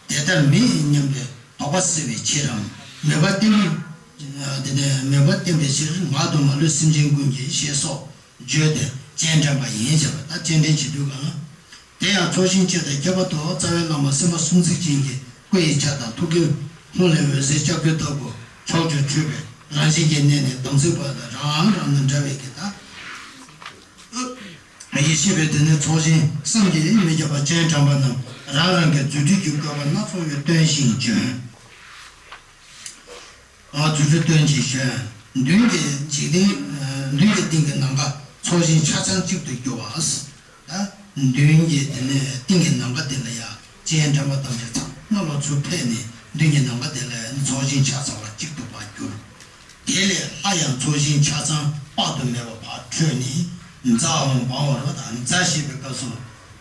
དེ་ལྟར་མེད་སྙམ་པའི་དོགས་པ་སེལ་བའི་ཕྱིར་རམ་མོས་པ་བརྟན་པོ། དེ་ནས་མོས་པ་བརྟན་པའི་ཕྱིར་ངག་ཏུ་མ་ལུས་སེམས་ཅན་ཀུན་གྱི་ཞེས་སོགས་བརྗོད་དེ་སྤྱན་དྲངས་པ་ཡིན་ཞེས་པ་ད་སྤྱན་འདྲེན་བྱེད་དུས་གང་ལ། དེ་ཡང་ཚོགས་ཞིང་སྤྱི་དང་ཁྱད་པར་དུ་རྩ་བའི་བླ་མ་སེམས་དཔའ་གསུམ་ཚིགས་ཅན་གྱི་སྐུ་ཡི་ཆ་དང་ཐུགས་ཀའི་ཧཱུྃ་ལས་འོད་ཟེར་ལྕགས་ཀྱུ་ལྟ་བུ་ཕྱོགས་བཅུར་འཕྲོས་པའི་རང་བཞིན་གྱི་གནས་ནས་དམ་ཚིག་པ་དང་རང་རང་ན་འདྲ་བའི་གི་ད། ཡེ་ཤེས་པའི་དེ་ནས་ཚོགས་ཞིང་བསམ་གྱིས་མི་ཁྱབ་པ་སྤྱན་དྲངས་པ་རྣམས་རང་རང་གི་རྫུ་འཕྲུལ་གྱི་བཀོད་པ་སྣ་ཚོགས་ཀྱིས་སྟོན་ཞིང་བྱོན། རྫུ་འཕྲུལ་སྟོན་ཅིང་བྱོན། མདུན་གྱི་འཇིག་རྟེན། མདུན་གྱི་སྟེང་གི་ནམ་མཁའ་ཚོགས་ཞིང་ཆ་ཚང་གཅིག་ཏུ་གྱུར་པ། ད་མདུན་གྱི་དེ་ནས་སྟེང་གི་ནམ་མཁའ་དེ་ལ་ཡང་སྤྱན་དྲངས་པ་ཐམས་ཅད་ཚང་མ་ལོ་ཚུར་ཕེབས་ནས་མདུན་གྱི་ནམ་མཁའ་དེ་ལ་ཚོགས་ཞིང་ཆ་ཚང་བ་གཅིག་ཏུ་མར་གྱུར། དེ་ལས་སླར་ཡང་ཚོགས་ཞིང་ཆ་ཚང་དཔག་ཏུ་མེད་པ་ཕར་འཕྲོས་ནས་ཛཿཧཱུྃ་བཾ་ཧོཿ་དང་ཛཿ་ཞེས་པའི་སྐབས་སུ་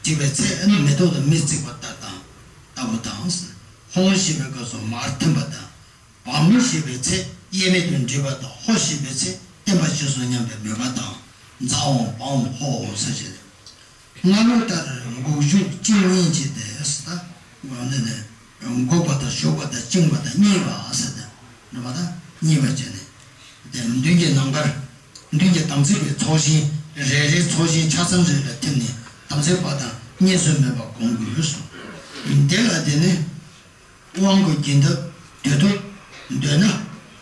བྲིས་པའི་ཚེ་ཨ་ནི་མེ་ཏོག་དང་མེ་བརྩེགས་པ་ལྟར་དང་ལྟ་བུ་དང་། ཧོཿ་ཞེས་པའི་སྐབས་སུ་མར་འཐེན་པ་དང་། བཾ་ཞེས་པའི་ཚེ་དབྱེར་མེད་དུ་འདྲིས་པ་དང་ཧོཿ་ཞེས་པའི་ཚེ་བརྟན་པར་གཤེགས་སོ་སྙམ་པའི་མོས་པ་དང་། ཛཿཧཱུྃ་བཾ་ཧོཿ་ཧོཿ་ཟེར་བྱས་ཏེ། སྔ་ལོ་ལྟར་འགུགས་བཞུགས་བཅིངས་གཉིས་བྱས་ཏེ་ཟེར་ད། འགུགས་པ་དང་བཞུགས་པ་དང་བཅིངས་པ་དང་གཉིས་པ་ཟེར་ཏེ། འགྲོ་བ་དང་གཉིས་པ་བྱས་ནས། དེ་མདུན་གྱི་ནམ་མཁར། མདུན་གྱི་དམ་ཚིག་པའི་ཚོགས་ཞིང་རེ་རེའི་ཚོགས་ཞིང་ཆ་ཚང་རེ་རེ་ཐིམ་ནས་དམ་ཚིག་པ་དང་གཉིས་སུ་མེད་པར་བསྒོམ་དགོས་སོ། འདི་ལ་དེ་ནི། དབང་བསྐུར་གྱིན་གདབ་དུས་ཐོབ་འདོད་ན།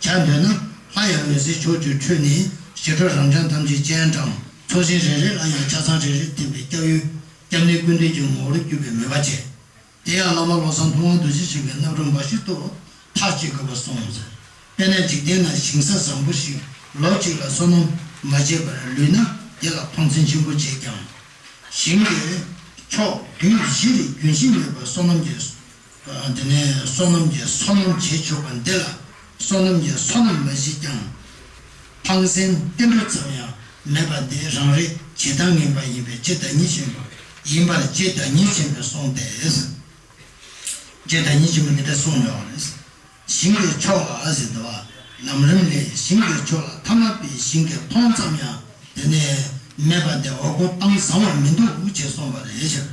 བྱ་འདོད་ན། སླར་ཡང་འོད་ཟེར་ཕྱོགས་བཅུར་འཕྲོས་ནས་ཞི་ཁྲོ་རབ་འབྱམས་ཐམས་ཅད་སྤྱན་དྲངས། ཚོགས་ཞིང་རེ་རེ་ལ་ཡང་ཆ་ཚང་རེ་རེ་ཐིམ་པས་སྐྱབས་ཡུལ་སྐྱབས་གནས་ཀུན་འདུས་ཀྱི་ངོ་བོར་གྱུར་པའི་མོས་པ་བྱས། དེ་ཡང་བླ་མ་བློ་བཟང་མཐོང་བ་རྡོ་རྗེ་འཆང་གི་རྣམ་རོལ་མ་ཞིག་ཏུ་ཐག་བཅད་དགོས་པར་གསུངས་ཟེར། དཔེར་ན་འཇིག་རྟེན་ན་ཞིང་ས་བཟང་པོ་ཞིག་ལོ་གཅིག་ལ་སོ་ནམ་མ་བྱས་པར་ལུས་ན་དེ་ལ་ཕོངས་སེམས་ཆེན་པོ་བྱེད་ཀྱང་། ཞིང་གི་ཕྱོགས་དུས་བཞི་རེ་རྒྱུན་ཞིག་མེད་པར་སོ་ནམ་གྱི། དེ་ནས་སོ་ནམ་གྱི་སོ་ནམ་བྱེད་ཆོག་པ་འདི་ལ་སོ་ནམ་གྱི་སོ་ནམ་མ་བྱེད་ཀྱང་། ཕངས་སེམས་ཏིལ་འབྲུ་ཙམ་ཡང་མེད་པ་འདི་རང་རེ་ཇི་ལྟར་ངན་པ་ཡིན་པས་ཇི་ལྟར་ཉིད་ཆེན་པོ་ཡིན་པར་ཇི་ལྟར་ཉིད་ཆེན་པོས་གསུངས་ཏེ། ཇི་ལྟར་ཉིད་ཆེན་པོ་འདི་ལྟར་གསུངས་ཡོད་པ་རེད། ཞིང་གི་ཕྱོགས་ལ་ཟེར་འདུག་བ། ལམ་རིམ་ལས་ཞིང་གི་ཕྱོགས་ལ་ཐ་མལ་པའི་ཞིང་གི་ཕོངས་ཙམ་ཡང་དེ་ནས་མེད་པ་འདི་འོ་སྐོལ་གཏམ་བཟང་བ་མི་འདུག་ཅེས་གསུངས་པ་རེད་ཟེར།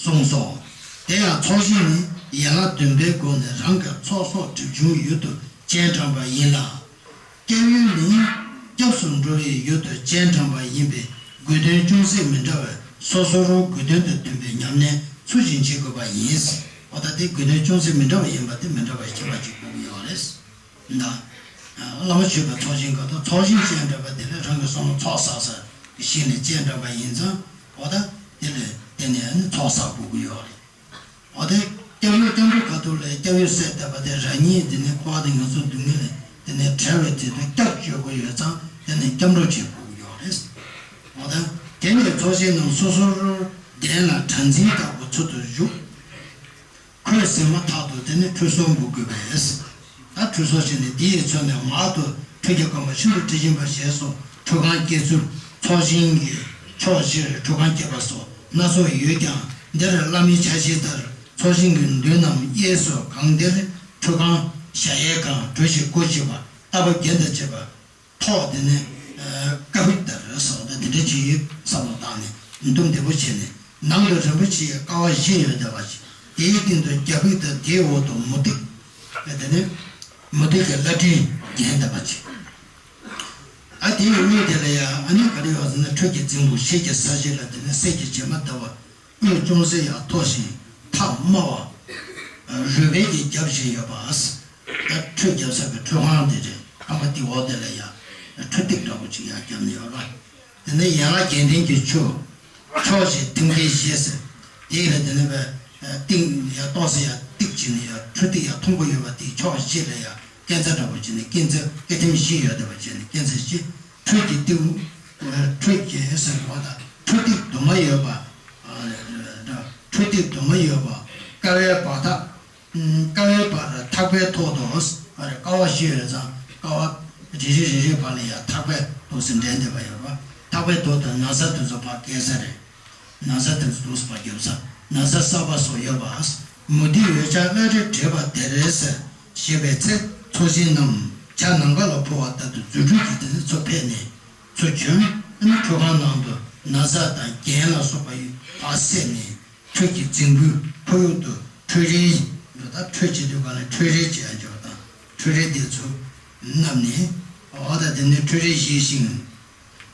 གསུངས་སོ། དེ་ཡང་ཚོགས་ཞིང་ནི་ཡན་ལག་བདུན་པའི་སྒོ་ནས་རང་གི་ཚོགས་གསོག་སྒྲིབ་སྦྱོང་ཡུལ་དུ་སྤྱན་དྲངས་པ་ཡིན་ལ། སྐྱབས་ཡུལ་ནི་སྐྱབས་སུ་འགྲོ་བའི་ཡུལ་དུ་སྤྱན་དྲངས་པ་ཡིན་པས་དགོས་དོན་ཅུང་ཟད་མི་འདྲ་བས་ སོ་སོར་དགོས་དོན་དང་མཐུན་པའི་ཉམས་ལེན་ཚུལ་བཞིན་བྱེད་དགོས་པ་ཡིན། འོ་ད་དེ་དགོས་དོན་ཅུང་ཟད་མི་འདྲ་བ་ཡིན་པ་དེ་མི་འདྲ་བའི་ཁྱད་པར་ཅིག་དགོས་ཀྱི་ཡོད་རེད། ད། བླ་མ་མཆོད་པའི་ཚོགས་ཞིང་ག་ད་ཚོགས་ཞིང་ཅན་འདྲ་བ་དེ་ལས་རང་གི་བསམ་བློ་ཚོགས་བསགས་ས་གི་ཞིང་ནས་ཅན་འདྲ་བ་ཡིན་ཙང་། འོ་ད་དེ་ལས་དེ་ནས་ནི་ཚོགས་བསགས་དགོས་ཀྱི་ཡོད་རེད། འོ་དེ་སྐྱབས་ཡུལ་སྐྱབས་འགྲོ་ཁ་ཐུག་ལས་སྐྱབས་ཡུལ་ཟེར་བསྡད་པ་དེ་རང་ཉིད་དེ་ནས་འཁོར་བ་དང་ངན་སོང་སྡུག་བསྔལ་ལས་དེ་ནས་བྲལ་བའི་དུས་དུ་སྐྱབས་བཅོལ་དགོས་ཡོད་ཙང་དེ་ནས་སྐྱབས་འགྲོ་བྱེད་དགོས་ཀྱི་ཡོད་རེད། འོ་ད་དེ་ནས་ཚོགས་ཞིང་རྣམས་སོ་སོར་གདན་ལ་གྲངས་འཛིན་ལྟ་བུ་ཚུལ་དུ་བཞུགས། ཁོས་ཟིན་མ་ཐག་ཏུ་དེ་ནི་ཁྲུས་གསོལ་འབུལ་དགོས་པས། ད་ཁྲུས་གསོལ་བྱས་ནས་དེ་ཡི་ཚུལ་ནས་ངག་ཏུ་ཁྲུས་ཀྱི་སྐར་མ་ཤིན་ཏུ་དྲི་ཞིམ་པ་ཞེས་སོགས་ཁྲུས་ཁང་བསྐྱེད་ཚུལ། ཚོགས་ཞིང་གི་ཕྱོགས་བཞིར་ཁྲུས་ཁང་བསྐྱེད་པ་སོགས་སྣ་ཚོགས་ཡོད་ཀྱང་འདིར་བླ་མའི་ཕྱག་བཞེས་ལྟར་ཚོགས་ཞིང་གི་མདུན་ནམ་གཡས་སུ་གང་འདིར་ཁྲུས་ཁང་ཞྭ་ཡལ་གང་གྲུ་བཞི་སྒོ་ཕྱེ་བ་རྟ་བབས་རྒྱན་དང་བཅས་པ། ཐོག་དེ་ནས་ཀ་ཧུད་ལྟར་སོགས་དང་དེ་འདྲ་ཅིག་བསམ་བློ་བཏང་ནས་འདུམ་བདེ་པོ་བྱས་ནས་ནང་དུ་རིན་པོ་ཆེའི་ཀ་བ་བཞི་ཡོད་བསྡད་པ་ཅིག་དེའི་སྟེང་དུ་རྒྱ་ཕིག་དང་དེའི་འོག་ཏུ་མུ་ཏིག་དེ་ནས་མུ་ཏིག་གི་བླ་བྲེ་བརྒྱན་བསྡད་པ་ཅིག་ཨ་དེའི་དབུས་དེ་ལ་ཡང་ཨ་ནི་ག་རེ་ཡོད་ཟེར་ན་ཁྲུས་ཀྱི་རྫིང་བུ་ཞིག་གི་ས་གཞི་ལ་དེ་ནས་གསེར་གྱི་བྱེ་མ་ལྟ་བུ། དབུས་ཅུང་ཟད་ཡང་མཐོ་ཞིང་ཐག་དམའ་བ། རུས་སྦལ་གྱིས་བརྒྱབ་བཞིན་ཡོད་པ། ད་ཁྲུས་བརྒྱབ་ས་གི་ཁྲུས་ཁང་དེ་རེད། ཁང་པ་དེའི་འོག་དེ་ལ་ཡང་ཁྲུས་སྟེགས་འདྲ་པོ་ཅིག་ཡང་བརྒྱབ་ནས་ཡོད་པ། དེ་ནས་ཡན་ལག་བརྒྱད་ལྡན་གྱི་ཆུ། ཕྱོགས་བཞི་ཐིམ་སྐས་བཞི་ཟེར། དེ་ཡིན་ན་དེ་ནས་པའི་སྟེང་ཡང་ཏོག་ཙམ་ཡང་ཏིག་ཅིག་ནས་ཡང་ཁྲུས་སྟེགས་ཡང་མཐོན་པོ་ཡོད་པ་དེའི་ཕྱོགས་བཞི་ལ་ཡང་སྐས་འཛེག་འདྲ་པོ་ཅིག་ནས་སྐས་འཛེག་སྐས་ཐིམ་བཞི་ཡོད་བསྡད་པ་བྱས་ནས་སྐས་འཛེག་བཞི། ཁྲུས་ཀྱི་སྟེགས། ཁྲུས་ཀྱི་ཟེར་བ་དང་ཁྲུས་སྟེགས་དུ་མ་ཡོད་པ། ཁྲུས་སྟེགས་དུ་མ་ཡོད་པ། ཀ་བའི་བར་ཐག་ཀ་བའི་བར་ཐག་པའི་ཐོག་ཏུ་ཀ་བ་བཞི་ཡོད་ཙང་ཀ་བ་རེ་རེ་རེ་རེའི་བར་ལ་ཡང་ཐག་པའི་ཐོག་སུ་འདྲེན་བསྡད་པ་ཡོད་པ། ཐག་པའི་ཐོག་ཏུ་ན་བཟའ་དེ་ཚོ་ཕར་བཀལ་ས་རེད། ན་བཟའ་དེ་ཚོ་དུས་སུ་ཕར་རྒྱབ་ས་ན་བཟའ་གསར་པ་སོགས་ཡོད་པ། མུ་ཏིག་འོད་ཆགས་བླ་རེ་བྲེས་པ་དེར་ཟེར། ཞེས་པའི་ཚེ་ཚོགས་ཞིང་རྣམས་བྱ་ནམ་མཁའ་ལ་འཕུར་བ་ལྟར་དུ་རྫུ་འཕྲུལ་གྱིས་དེ་ཚོ་ཕེབས་ནས་ཚུར་བྱོན། ཨ་ནི་ཁྲུས་ཁང་ནང་དུ་ན་བཟའ་དང་རྒྱན་ལ་སོགས་པ་ཡོད་པ་བསད་ནས་ཁྲུས་ཀྱི་རྫིང་བུའི་ཁོར་ཡུག་ཏུ་ཁྲུས་རས། ད་ཁྲུས་བྱེད་དུས་གང་ལ་ཁྲུས་རས་བྱེད་ཡ་འཇོག་དང་ཁྲུས་རས་དེ་ཚོ་བསྣམས་ནས། འོ་ད་དེ་ནས་ཁྲུས་རས་བཞེས་ཤིང་།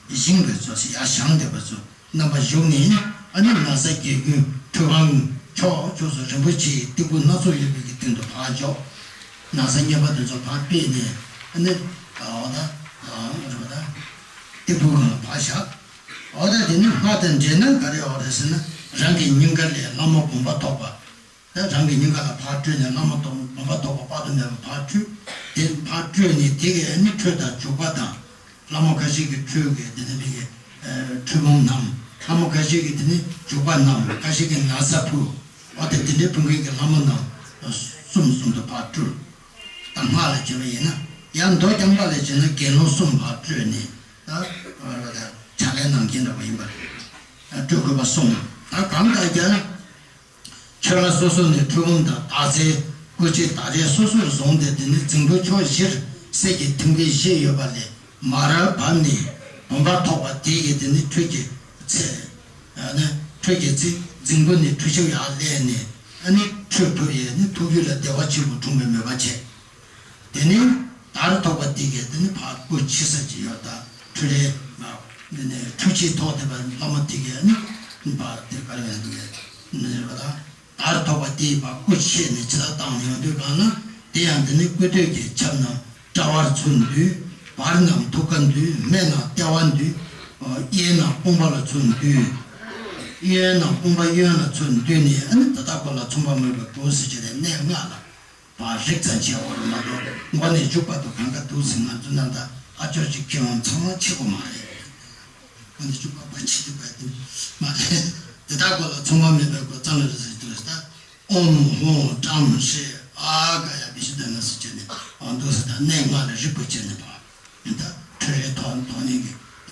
བཞེངས་པའི་ཚོགས་སུ་ཡར་བཞེངས་བསྡད་པ་ཚོ་རྣམ་པ་བཞུགས་ནས། ཨ་ནི་ན་བཟའ་རྒྱལ་ཀུན་ཁྲུས་ཁང་ཕྱོགས་ཕྱོགས་སུ་རིན་པོ་ཆེའི་སྟེགས་བུ་སྣ་ཚོགས་ཡོད་པའི་གི་སྟེང་དུ་ཕར་འཇོག་ན་བཟའ་རྙིང་པ་དེ་ཚོ་ཕར་ཕུད་ནས། ཨ་ནི་འོ་ད་རེད་པ། ད་སྟེགས་བུ་སྒང་ལ་ཕར་བཞག་འོ་ད་དེ་ནི་སྔགས་དང་འབྲེལ་ན་ག་རེ་ཡོད་རེད་ཟེར་ན། རང་གི་སྙིང་ག་ལས་ལྷ་མོ་བུམ་པ་ཐོགས་པ། ད་རང་གི་སྙིང་ག་ལ་ཕར་སྤྲོས་ནས་ལྷ་མོ་ཐོགས་བུམ་པ་ཐོགས་པ་དཔག་ཏུ་མེད་པ་ཕར་སྤྲོས། དེ་ཕར་སྤྲོས་ནས་དེ་གའི་ནི་ཁྲུས་དང་བྱུག་པ་དང་། ལྷ་མོ་ཁ་ཤས་ཀྱིས་ཁྲུས་ཀྱི་དེ་ནི་དེ་གའི་ཁྲུས་བུམ་བསྣམས། ལྷ་མོ་ཁ་ཤས་ཀྱིས་དེ་ནི་བྱུག་པ་བསྣམས། ཁ་ཤས་ཀྱིས་ན་བཟའ་ཕུལ། འོ་དེ་དེ་འདྲའི་ཕུལ་མཁན་གྱི་ལྷ་མོ་རྣམས་གསུམ་གསུམ་དུ་ཕར་སྤྲུལ། ད་སྔགས་ལ་བྱེད་པ་ཡིན་ན། ཡང་མདོ་རྐྱང་པ་ལ་བྱེད་ན་དགེ་སློང་གསུམ་ཕར་སྤྲོས་ནས། ད་ཕྱག་ལས་གནང་མཁན་འདྲ་པོ་ཡིན་པ་རེད། སྤྲོས་དགོས་པ་གསུམ། ད་གང་ལྟར་ཀྱང་། ཆོས་ལ་སོ་སོ་ནས་ཁྲུས་བུམ་དང་དག་ཚལ་སྐུ་ཕྱི་དག་རས་སོ་སོར་བཟུང་སྟེ། དེ་ནི་རྫིང་བུ་ཕྱོགས་བཞིར་གསེར་གྱི་ཐིམ་སྐས་བཞི་ཡོད་པ་ལས་མར་བབས་ནས་བུམ་པ་ཐོགས་པ་དེ་ཡིས་དེ་ནི་ཁྲུས་ཀྱི་ཚེ། ཨ་ནི་ཁྲུས་ཀྱི་ཚེ་རྫིང་བུ་ནས་ཁྲུས་ཆུ་ཡར་ལེན་ནས། ཨ་ནི་ཁྲུས་ཕུལ་ཡས་ནི་ཐུགས་རྒྱུད་ལ་བདེ་བ་ཆེན་པོ་འཁྲུངས་པའི་མོས་པ་བྱས། དེ་ནས་དར་ཐོགས་པ་དེ་གས་དེ་ནི་ཕར་སྐུ་ཕྱི་ས་ཅིག་ཡོད། ད་ཁྲུས་རས་མ་དེ་ནས་ཁྲུས་ཆུས་ཐོགས་བསྡད་པ་ལྷ་མོ་དེ་གས་ནི་ཕར་དེ་གར་ཡོད་འདུག་གས་ནི་རེད་པ། ད་དར་ཐོགས་པ་དེ་ཕར་སྐུ་ཕྱི་ནས་ཕྱི་ལ་བཏང་ཡོང་དུས་གང་ན། དེ་ཡང་དེ་ནི་སྐུ་སྟོད་ཀྱི་ཆབ་རྣམས་དཔྲལ་བར་ཚུར་འདུས། བར་རྣམས་ཐུགས་ཀར་འདུས། སྨད་རྣམས་ལྟེ་བར་འདུས། གཡས་རྣམས་དཔུང་པ་ལ་ཚུར་འདུས། གཡོན་རྣམས་དཔུང་པ་གཡོན་ལ་ཚུར་འདུས་ནས། ཨ་ནི་དེ་དག་གོ་ལ་མཚུངས་པ་མོས་པའི་སྒོ་ཟེར་གྱི་རེད། གནས་ལྔ་ལ། བ་རིག་ཙམ་བྱས་པ་རེད་མ་གཏོགས། མགོ་ནས་མཇུག་བར་དུ་གང་ག་འདུག་ཟེར་ང་ཚོ་ནང་ད་ཨ་ཅོ་ཅིག་ཁྱེད་རང་ཚང་མ་ཆེ་གོ་མ་རེད། མགོ་ནས་མཇུག་བར་བ་ཆེ་དུ་བ་དུ་མ་རེད། དེ་དག་གོ་ལ་མཚུངས་པ་མེད་པའི་སྒོ་ཙམ་ལ་རེད་ཟེར་དུས་ད། ཨོཾ་ཧཱུྃ་ཀྲཾ་ཧྲཱིཿ་ཨཱ་ག་ཡ་བི་ཤུདྡྷ་ན་ཟེར་བྱས་ནས། ཨ་འདུག་ཟེར། ད་གནས་ལྔ་ལ་རིག་པ་བྱས་ནས་བ། ད་ཁྲུས་རས་ཐོགས་ཐོགས་ནས་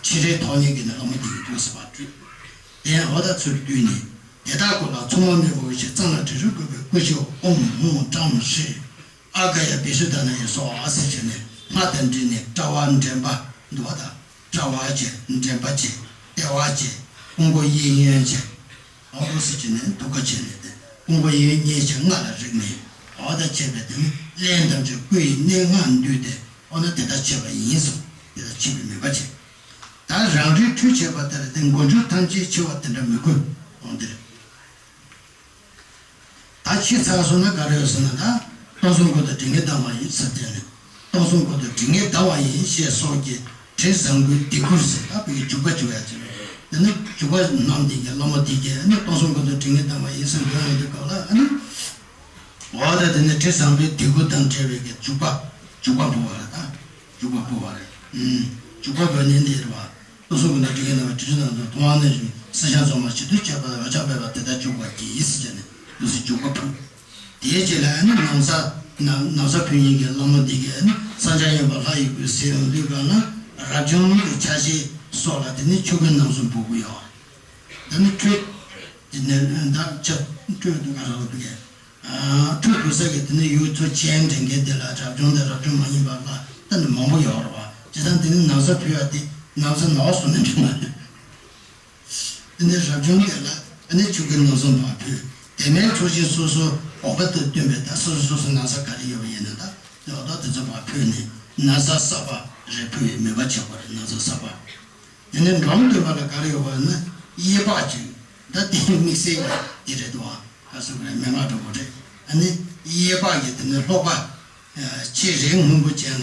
ཀྱི་ཕྱི་རས་ཐོགས་ནས་ཀྱི་ནི་ལྷ་མོ་དེ་ཡི་འདུག་ཟེར་བ་སྤྲུལ། དེ་ཡང་འོ་ད་ཚུར་བསྡུས་ནས། དེ་དག་གོ་ལ་མཚུངས་པ་མེད་པའི་ཞེས་གཙང་ལ་དྲི་རོ་བཀོད་པའི་སྐུ་ཕྱི་ཨོཾ་ཧཱུྃ་ཀྲཾ་ཧྲཱིཿ་ཨཱ་ག་ཡ་བི་ཤུདྡྷ་ན་ཡི་སྭཱ་ཧཱ་ཟེར་བྱས་ནས་སྔགས་དང་འབྲེལ་ནས་དཔྲལ་བ་འདྲེན་པ་འདུག་པ་དང་། དཔྲལ་བ་བྱས། འདྲེན་པ་བྱས། ལྟེ་བ་བྱས། དཔུང་པ་གཡས་གཡོན་བྱས། ཨོ་རོ་ཟེར་བྱས་ནས་ཐུགས་ཀ་བྱས་ནས་ཏེ། དཔུང་པ་གཡས་གཡོན་གཉིས་བྱས་ལྔ་ལ་རིག་ནས། ཨོ་ད་བྱས་པས་དེ་ནི་རླན་ཐམས་ཅད་སྐུ་ཡི་གནས་ལྔར་འདུས་ཏེ། ཨོ་ན་དེ་ལྟར་བྱས་པ་ཡིན་གསུངས། དེ་ལྟར་བྱས་པའི་མོས་པ་བྱས། ད་རང་རིག་འཕྲུལ་བྱེད་པ་ལྟར་དེ་མགོ་མཇུག་ཐམས་ཅད་འཆི་བ་དེ་འདྲ་མི་དགོས་འོང་འདིར། ད་འཆི་ཚར་སོང་ན་ག་རེ་ཡོད་ཟེར་ན། ད་སྟོང་གསུམ་ཀུན་ཏུ་དྲི་ངད་ལྡང་བ་ཡིན་ཟེར་དེ་ནི། སྟོང་གསུམ་ཀུན་ཏུ་དྲི་ངད་ལྡང་བ་ཡིན་ཞེས་སོགས་ཀྱི་དྲི་བཟང་པོའི་ལྡེ་གུར་ཟེར། ད་བོད་ཀྱི་བྱུག་པ་བྱུག་ཡ་ཅིག་རེད། དེ་ནི་བྱུག་པ་བསྣམས་དེ་གའི་བླ་མ་དེ་གའི་ནི་སྟོང་གསུམ་ཀུན་ཏུ་དྲི་ངད་ལྡང་བ་ཡིན་ཟེར་འདོན་ཡོང་དུས་སྐབས་ལ་ཨ་ནི། འོ་ད་དེ་ནི་དྲི་བཟང་པོའི་ལྡེ་གུར་དང་བྲལ་བའི་གི་བྱུག་པ། བྱུག་པ་འབུལ་བ་རེད་ད། བྱུག་པ་འབུལ་བ་རེད། ཨུམ། བྱུག་པ་འབུལ་ནི་འདི་རེད་བ། སྟོང་གསུམ་ཀུན་ཏུ་དྲི་ངད་ལྡང་བའི་དྲི་ཆུ་རྣམས་དང་། མཐོང་བ་ནས་བཞིན་བསིལ་ཞིང་འཛོམས་པ་ཇི་ལྟར་བྱེད་པ། འོད་ཆགས་མེད་པ་དེ་ལྟར་བྱུག་པར་བགྱི་ཟེར་བྱས་ནས་འདུག་སེ་བྱུག་པ་ཕུལ། དེའི་རྗེས་ལ་ཨ་ནི་ན་བཟའ། ན་ན་བཟའ་ཕུལ་མཁན་གྱི་བླ་མ་འདི་གས་ཨ་ནི་གསང་རྒྱ་ཡོན་པ་ལྷ་ཡི་གུས་ཟེར་ཡོང་དུས་གང་ལ་རབ་བྱུང་གི་ཆ་ཤས་སོགས་ལ་དེ་ནི་ཆོས་གོས་རྣམ་གསུམ་འབུལ་གྱི་ཡོད། ད་ནི་ཁྲུས། དེ་ནས་ད་ཆ་ཁྲུས་དུ་ག་རག་ལ་འདུག་གས། ཁྲུས་ཕུལ་ས་གི་དེ་ནི་ཡུལ་ཚོ་ཆེན་འདྲེན་མཁན་དེ་ལ་རབ་བྱུང་དང་རབ་བྱུང་མ་ཡིན་པ་ལ་ད་ནི་མང་པོ་ཡོད་རེད་བ། བྱས་ཙང་དེ་ནི་ན་བཟའ་ཕུལ་ཡ་དེ་ན་བཟའ་ནོར་སོང་ན་འགྲིག་མ་རེད། དེ་ནི་རབ་བྱུང་དེ་ལ་ཨ་ནི་ཆོས་གོས་རྣམ་གསུམ་པ་ཕུལ། དེ་མིན་ཚོགས་ཞིང་སོ་སོ་འོས་འབབ་ཏུ་བསྟུན་པའི་ད་སོ་སོ་སོ་སོ་ན་བཟའ་ག་རེ་ཡོད་པ་ཡིན་ན་ད་ཡོད་དོ་དེ་ཚོ་པ་ཕུལ་ནས་ན་བཟའ་གསར་པ་རེ་ཕུལ་བའི་མོས་པ་བྱེད་དགོས་རེད། ན་བཟའ་གསར་པ། དེ་ནས་འབྲོམ་སྟོན་པ་ལ་ག་རེ་ཡོད་པ་ན་གཡས་པ་གཅིག་ད་དེ་དམིགས་བསལ་གྱི་དེ་རེད་དོ། ག་ཟེར་དགོས་རེད། མན་ངག་འདྲ་པོ་རེད། ཨ་ནི་གཡས་པ་གི་དེ་ནས་ཀློག་པ། ཆེས་རིང་སྔོན་པོ་ཅན་ལ་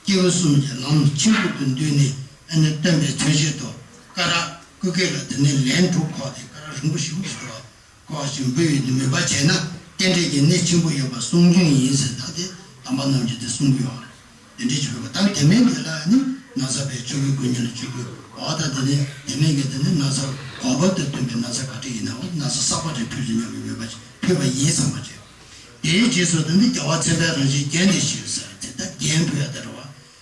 སྐྱེས་བུ་གསུམ་གྱི་ལམ་ཆེན་པོ་དུ་འདུས་ནས་ཨ་ནི་སྟོན་པའི་མཚན་ཤས་དུ་སྐ་རགས་སྐུ་སྐེ་ལ་དེ་ནས་ལན་དྲུག་ཁོག་སྟེ་སྐ་རགས་རིང་པོ་ཞེ་པོ་ཞིག་འདུག་ཁོག་ཅིང་འབུལ་བའི་མོས་པ་བྱས་ན་རྟེན་འབྲེལ་གྱི་གནད་ཆེན་པོ་ཡོད་པ་གསུང་རྒྱུན་ཡིན་ཟེར། ད་དེ་དམ་པ་རྣམས་ཀྱིས་དེ་གསུང་གི་ཡོད་རེད། དེ་འདྲའི་ཆོས་གོས་དང་དེ་མིན་དེ་ལ་ནི་ན་བཟའ་བའི་ཆོས་གོས་གོན་མཁན་ལ་ཆོས་གོས་འོ་ད་དེ་ནི་དེ་མིན་གྱི་དེ་ནི་ན་བཟའ་འོས་འབབ་ཏུ་བསྟུན་པའི་ན་བཟའ་ག་འདྲ་ཡིན་ན་འོ་ན་བཟའ་གསར་པ་རེ་ཕུལ་ཟིན་སྙམ་པའི་མོས་པ་ཕུལ་བ་ཡིན་བསམ་པ་བྱས། དེའི་རྗེས་སུ་དེ་ནི་རྒྱལ་བ་མཚན་དཔལ་རང་བཞིན་རྒྱན་དེ་ཞེས་ཟེར་དེ་ལྟར་རྒྱན་ཕུལ་ཡ་དེ་རེད་བ།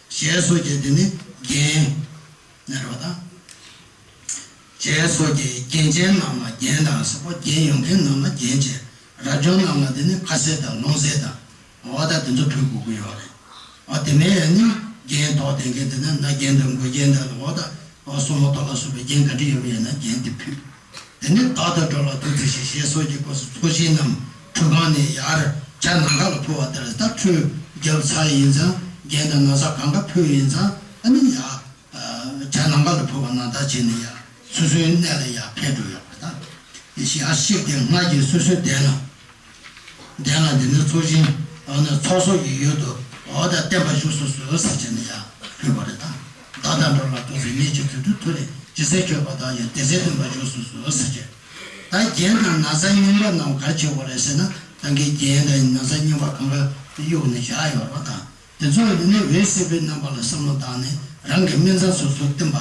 ཞེས་སོགས་ཀྱི་དེ་ནི་རྒྱན་ནི་རེད་བ་དང་། ཞེས་སོགས་ཀྱི་རྒྱན་ཅན་རྣམས་ལ་རྒྱན་དང་ཟེར་བ། རྒྱན་ཡོད་མཁན་རྣམས་ལ་རྒྱན་བྱས། རབ་བྱུང་རྣམས་ལ་དེ་ནི་ཁ་ཟས་དང་ལོང་ཟས་དང་། འོ་ད་དེ་ཚོ་ཕུལ་དགོས་ཀྱི་ཡོད་རེད། འོ་དེ་མིན་ནི་རྒྱན་ཐོགས་ལྡན་མཁན་དེ་ནི་སྣ་རྒྱན་དང་མགུལ་རྒྱན་དང་འོ་ད་འོ་སྲུ་མོ་ཐོགས་ལ་སོགས་པའི་རྒྱན་ག་འདྲ་ཡོད་པ་ཡིན་ན་རྒྱན་དེ་ཕུལ། དེ་ནི་བདག་ཏུ་འགྲོ་ལ་ཐུགས་བརྩེ་ཞིང་ཞེས་སོགས་ཀྱི་སྐབས་སུ་ཚོགས་ཞིང་རྣམས་ཁྲུས་ཁང་ནས་ཡར་བྱ་ནམ་མཁའ་ལ་ཕུལ་བ་ལྟར། ད་ཁྲུས་བརྒྱབ་ཚར་ཡིན་ཙང་རྒྱན་དང་ན་བཟའ་གང་ག་ཕུལ་ཡིན་ཙང་ཨ་ནི་ཡར་བྱ་ནམ་མཁའ་ལ་ཕུལ་བ་ནང་ལྟར་བྱས་ནས་ཡར་སོ་སོའི་གནས་ལ་ཡར་ཕེབས་འགྲོ་ཡོད་པ་དང་། དེ་བཞིན་ཡར་གཤེགས་ཏེ་སྔར་གྱི་སོ་སོའི་གདན་ལ། གདན་ལ་འདི་ནི་ཚོགས་ཞིང་ཨ་ནི་ཚོགས་གསོག་གི་ཡུལ་དུ་འོ་ད་བརྟན་པར་བཞུགས་སུ་གསོལ་ཟེར་བྱས་ནས་ཡར་ཕུལ་བ་རེད་ད། བདག་དང་འགྲོགས་ལ་ཐུགས་བརྩེ་ཉིད་ཀྱི་དུས་དུ་ཐུགས་རེ་ཇི་སྲིད་བསྐྱོད་པ་དག་ཡང་དེ་སྲིད་བརྟན་པར་བཞུགས་སུ་གསོལ་ཟེར་བྱས། ད་རྒྱན་དང་ན་བཟའ་རྙིང་པ་རྣམས་ག་རེ་བྱེད་དགོས་རེད་ཟེར་ན་ད་གིན་རྒྱན་དང་ན་བཟའ་རྙིང་པ་གང་ག་གཡུགས་ནས་བཞག་ཡོད་རེད་བ་དང་། དེ་ཚོ་ནི་འོད་གསལ་བའི་རྣམ་པ་ལ་བསམ་བློ་བཏང་ནས་རང་གི་སྨིན་མཚམས་སོ་སོར་བསྟིམ་པ།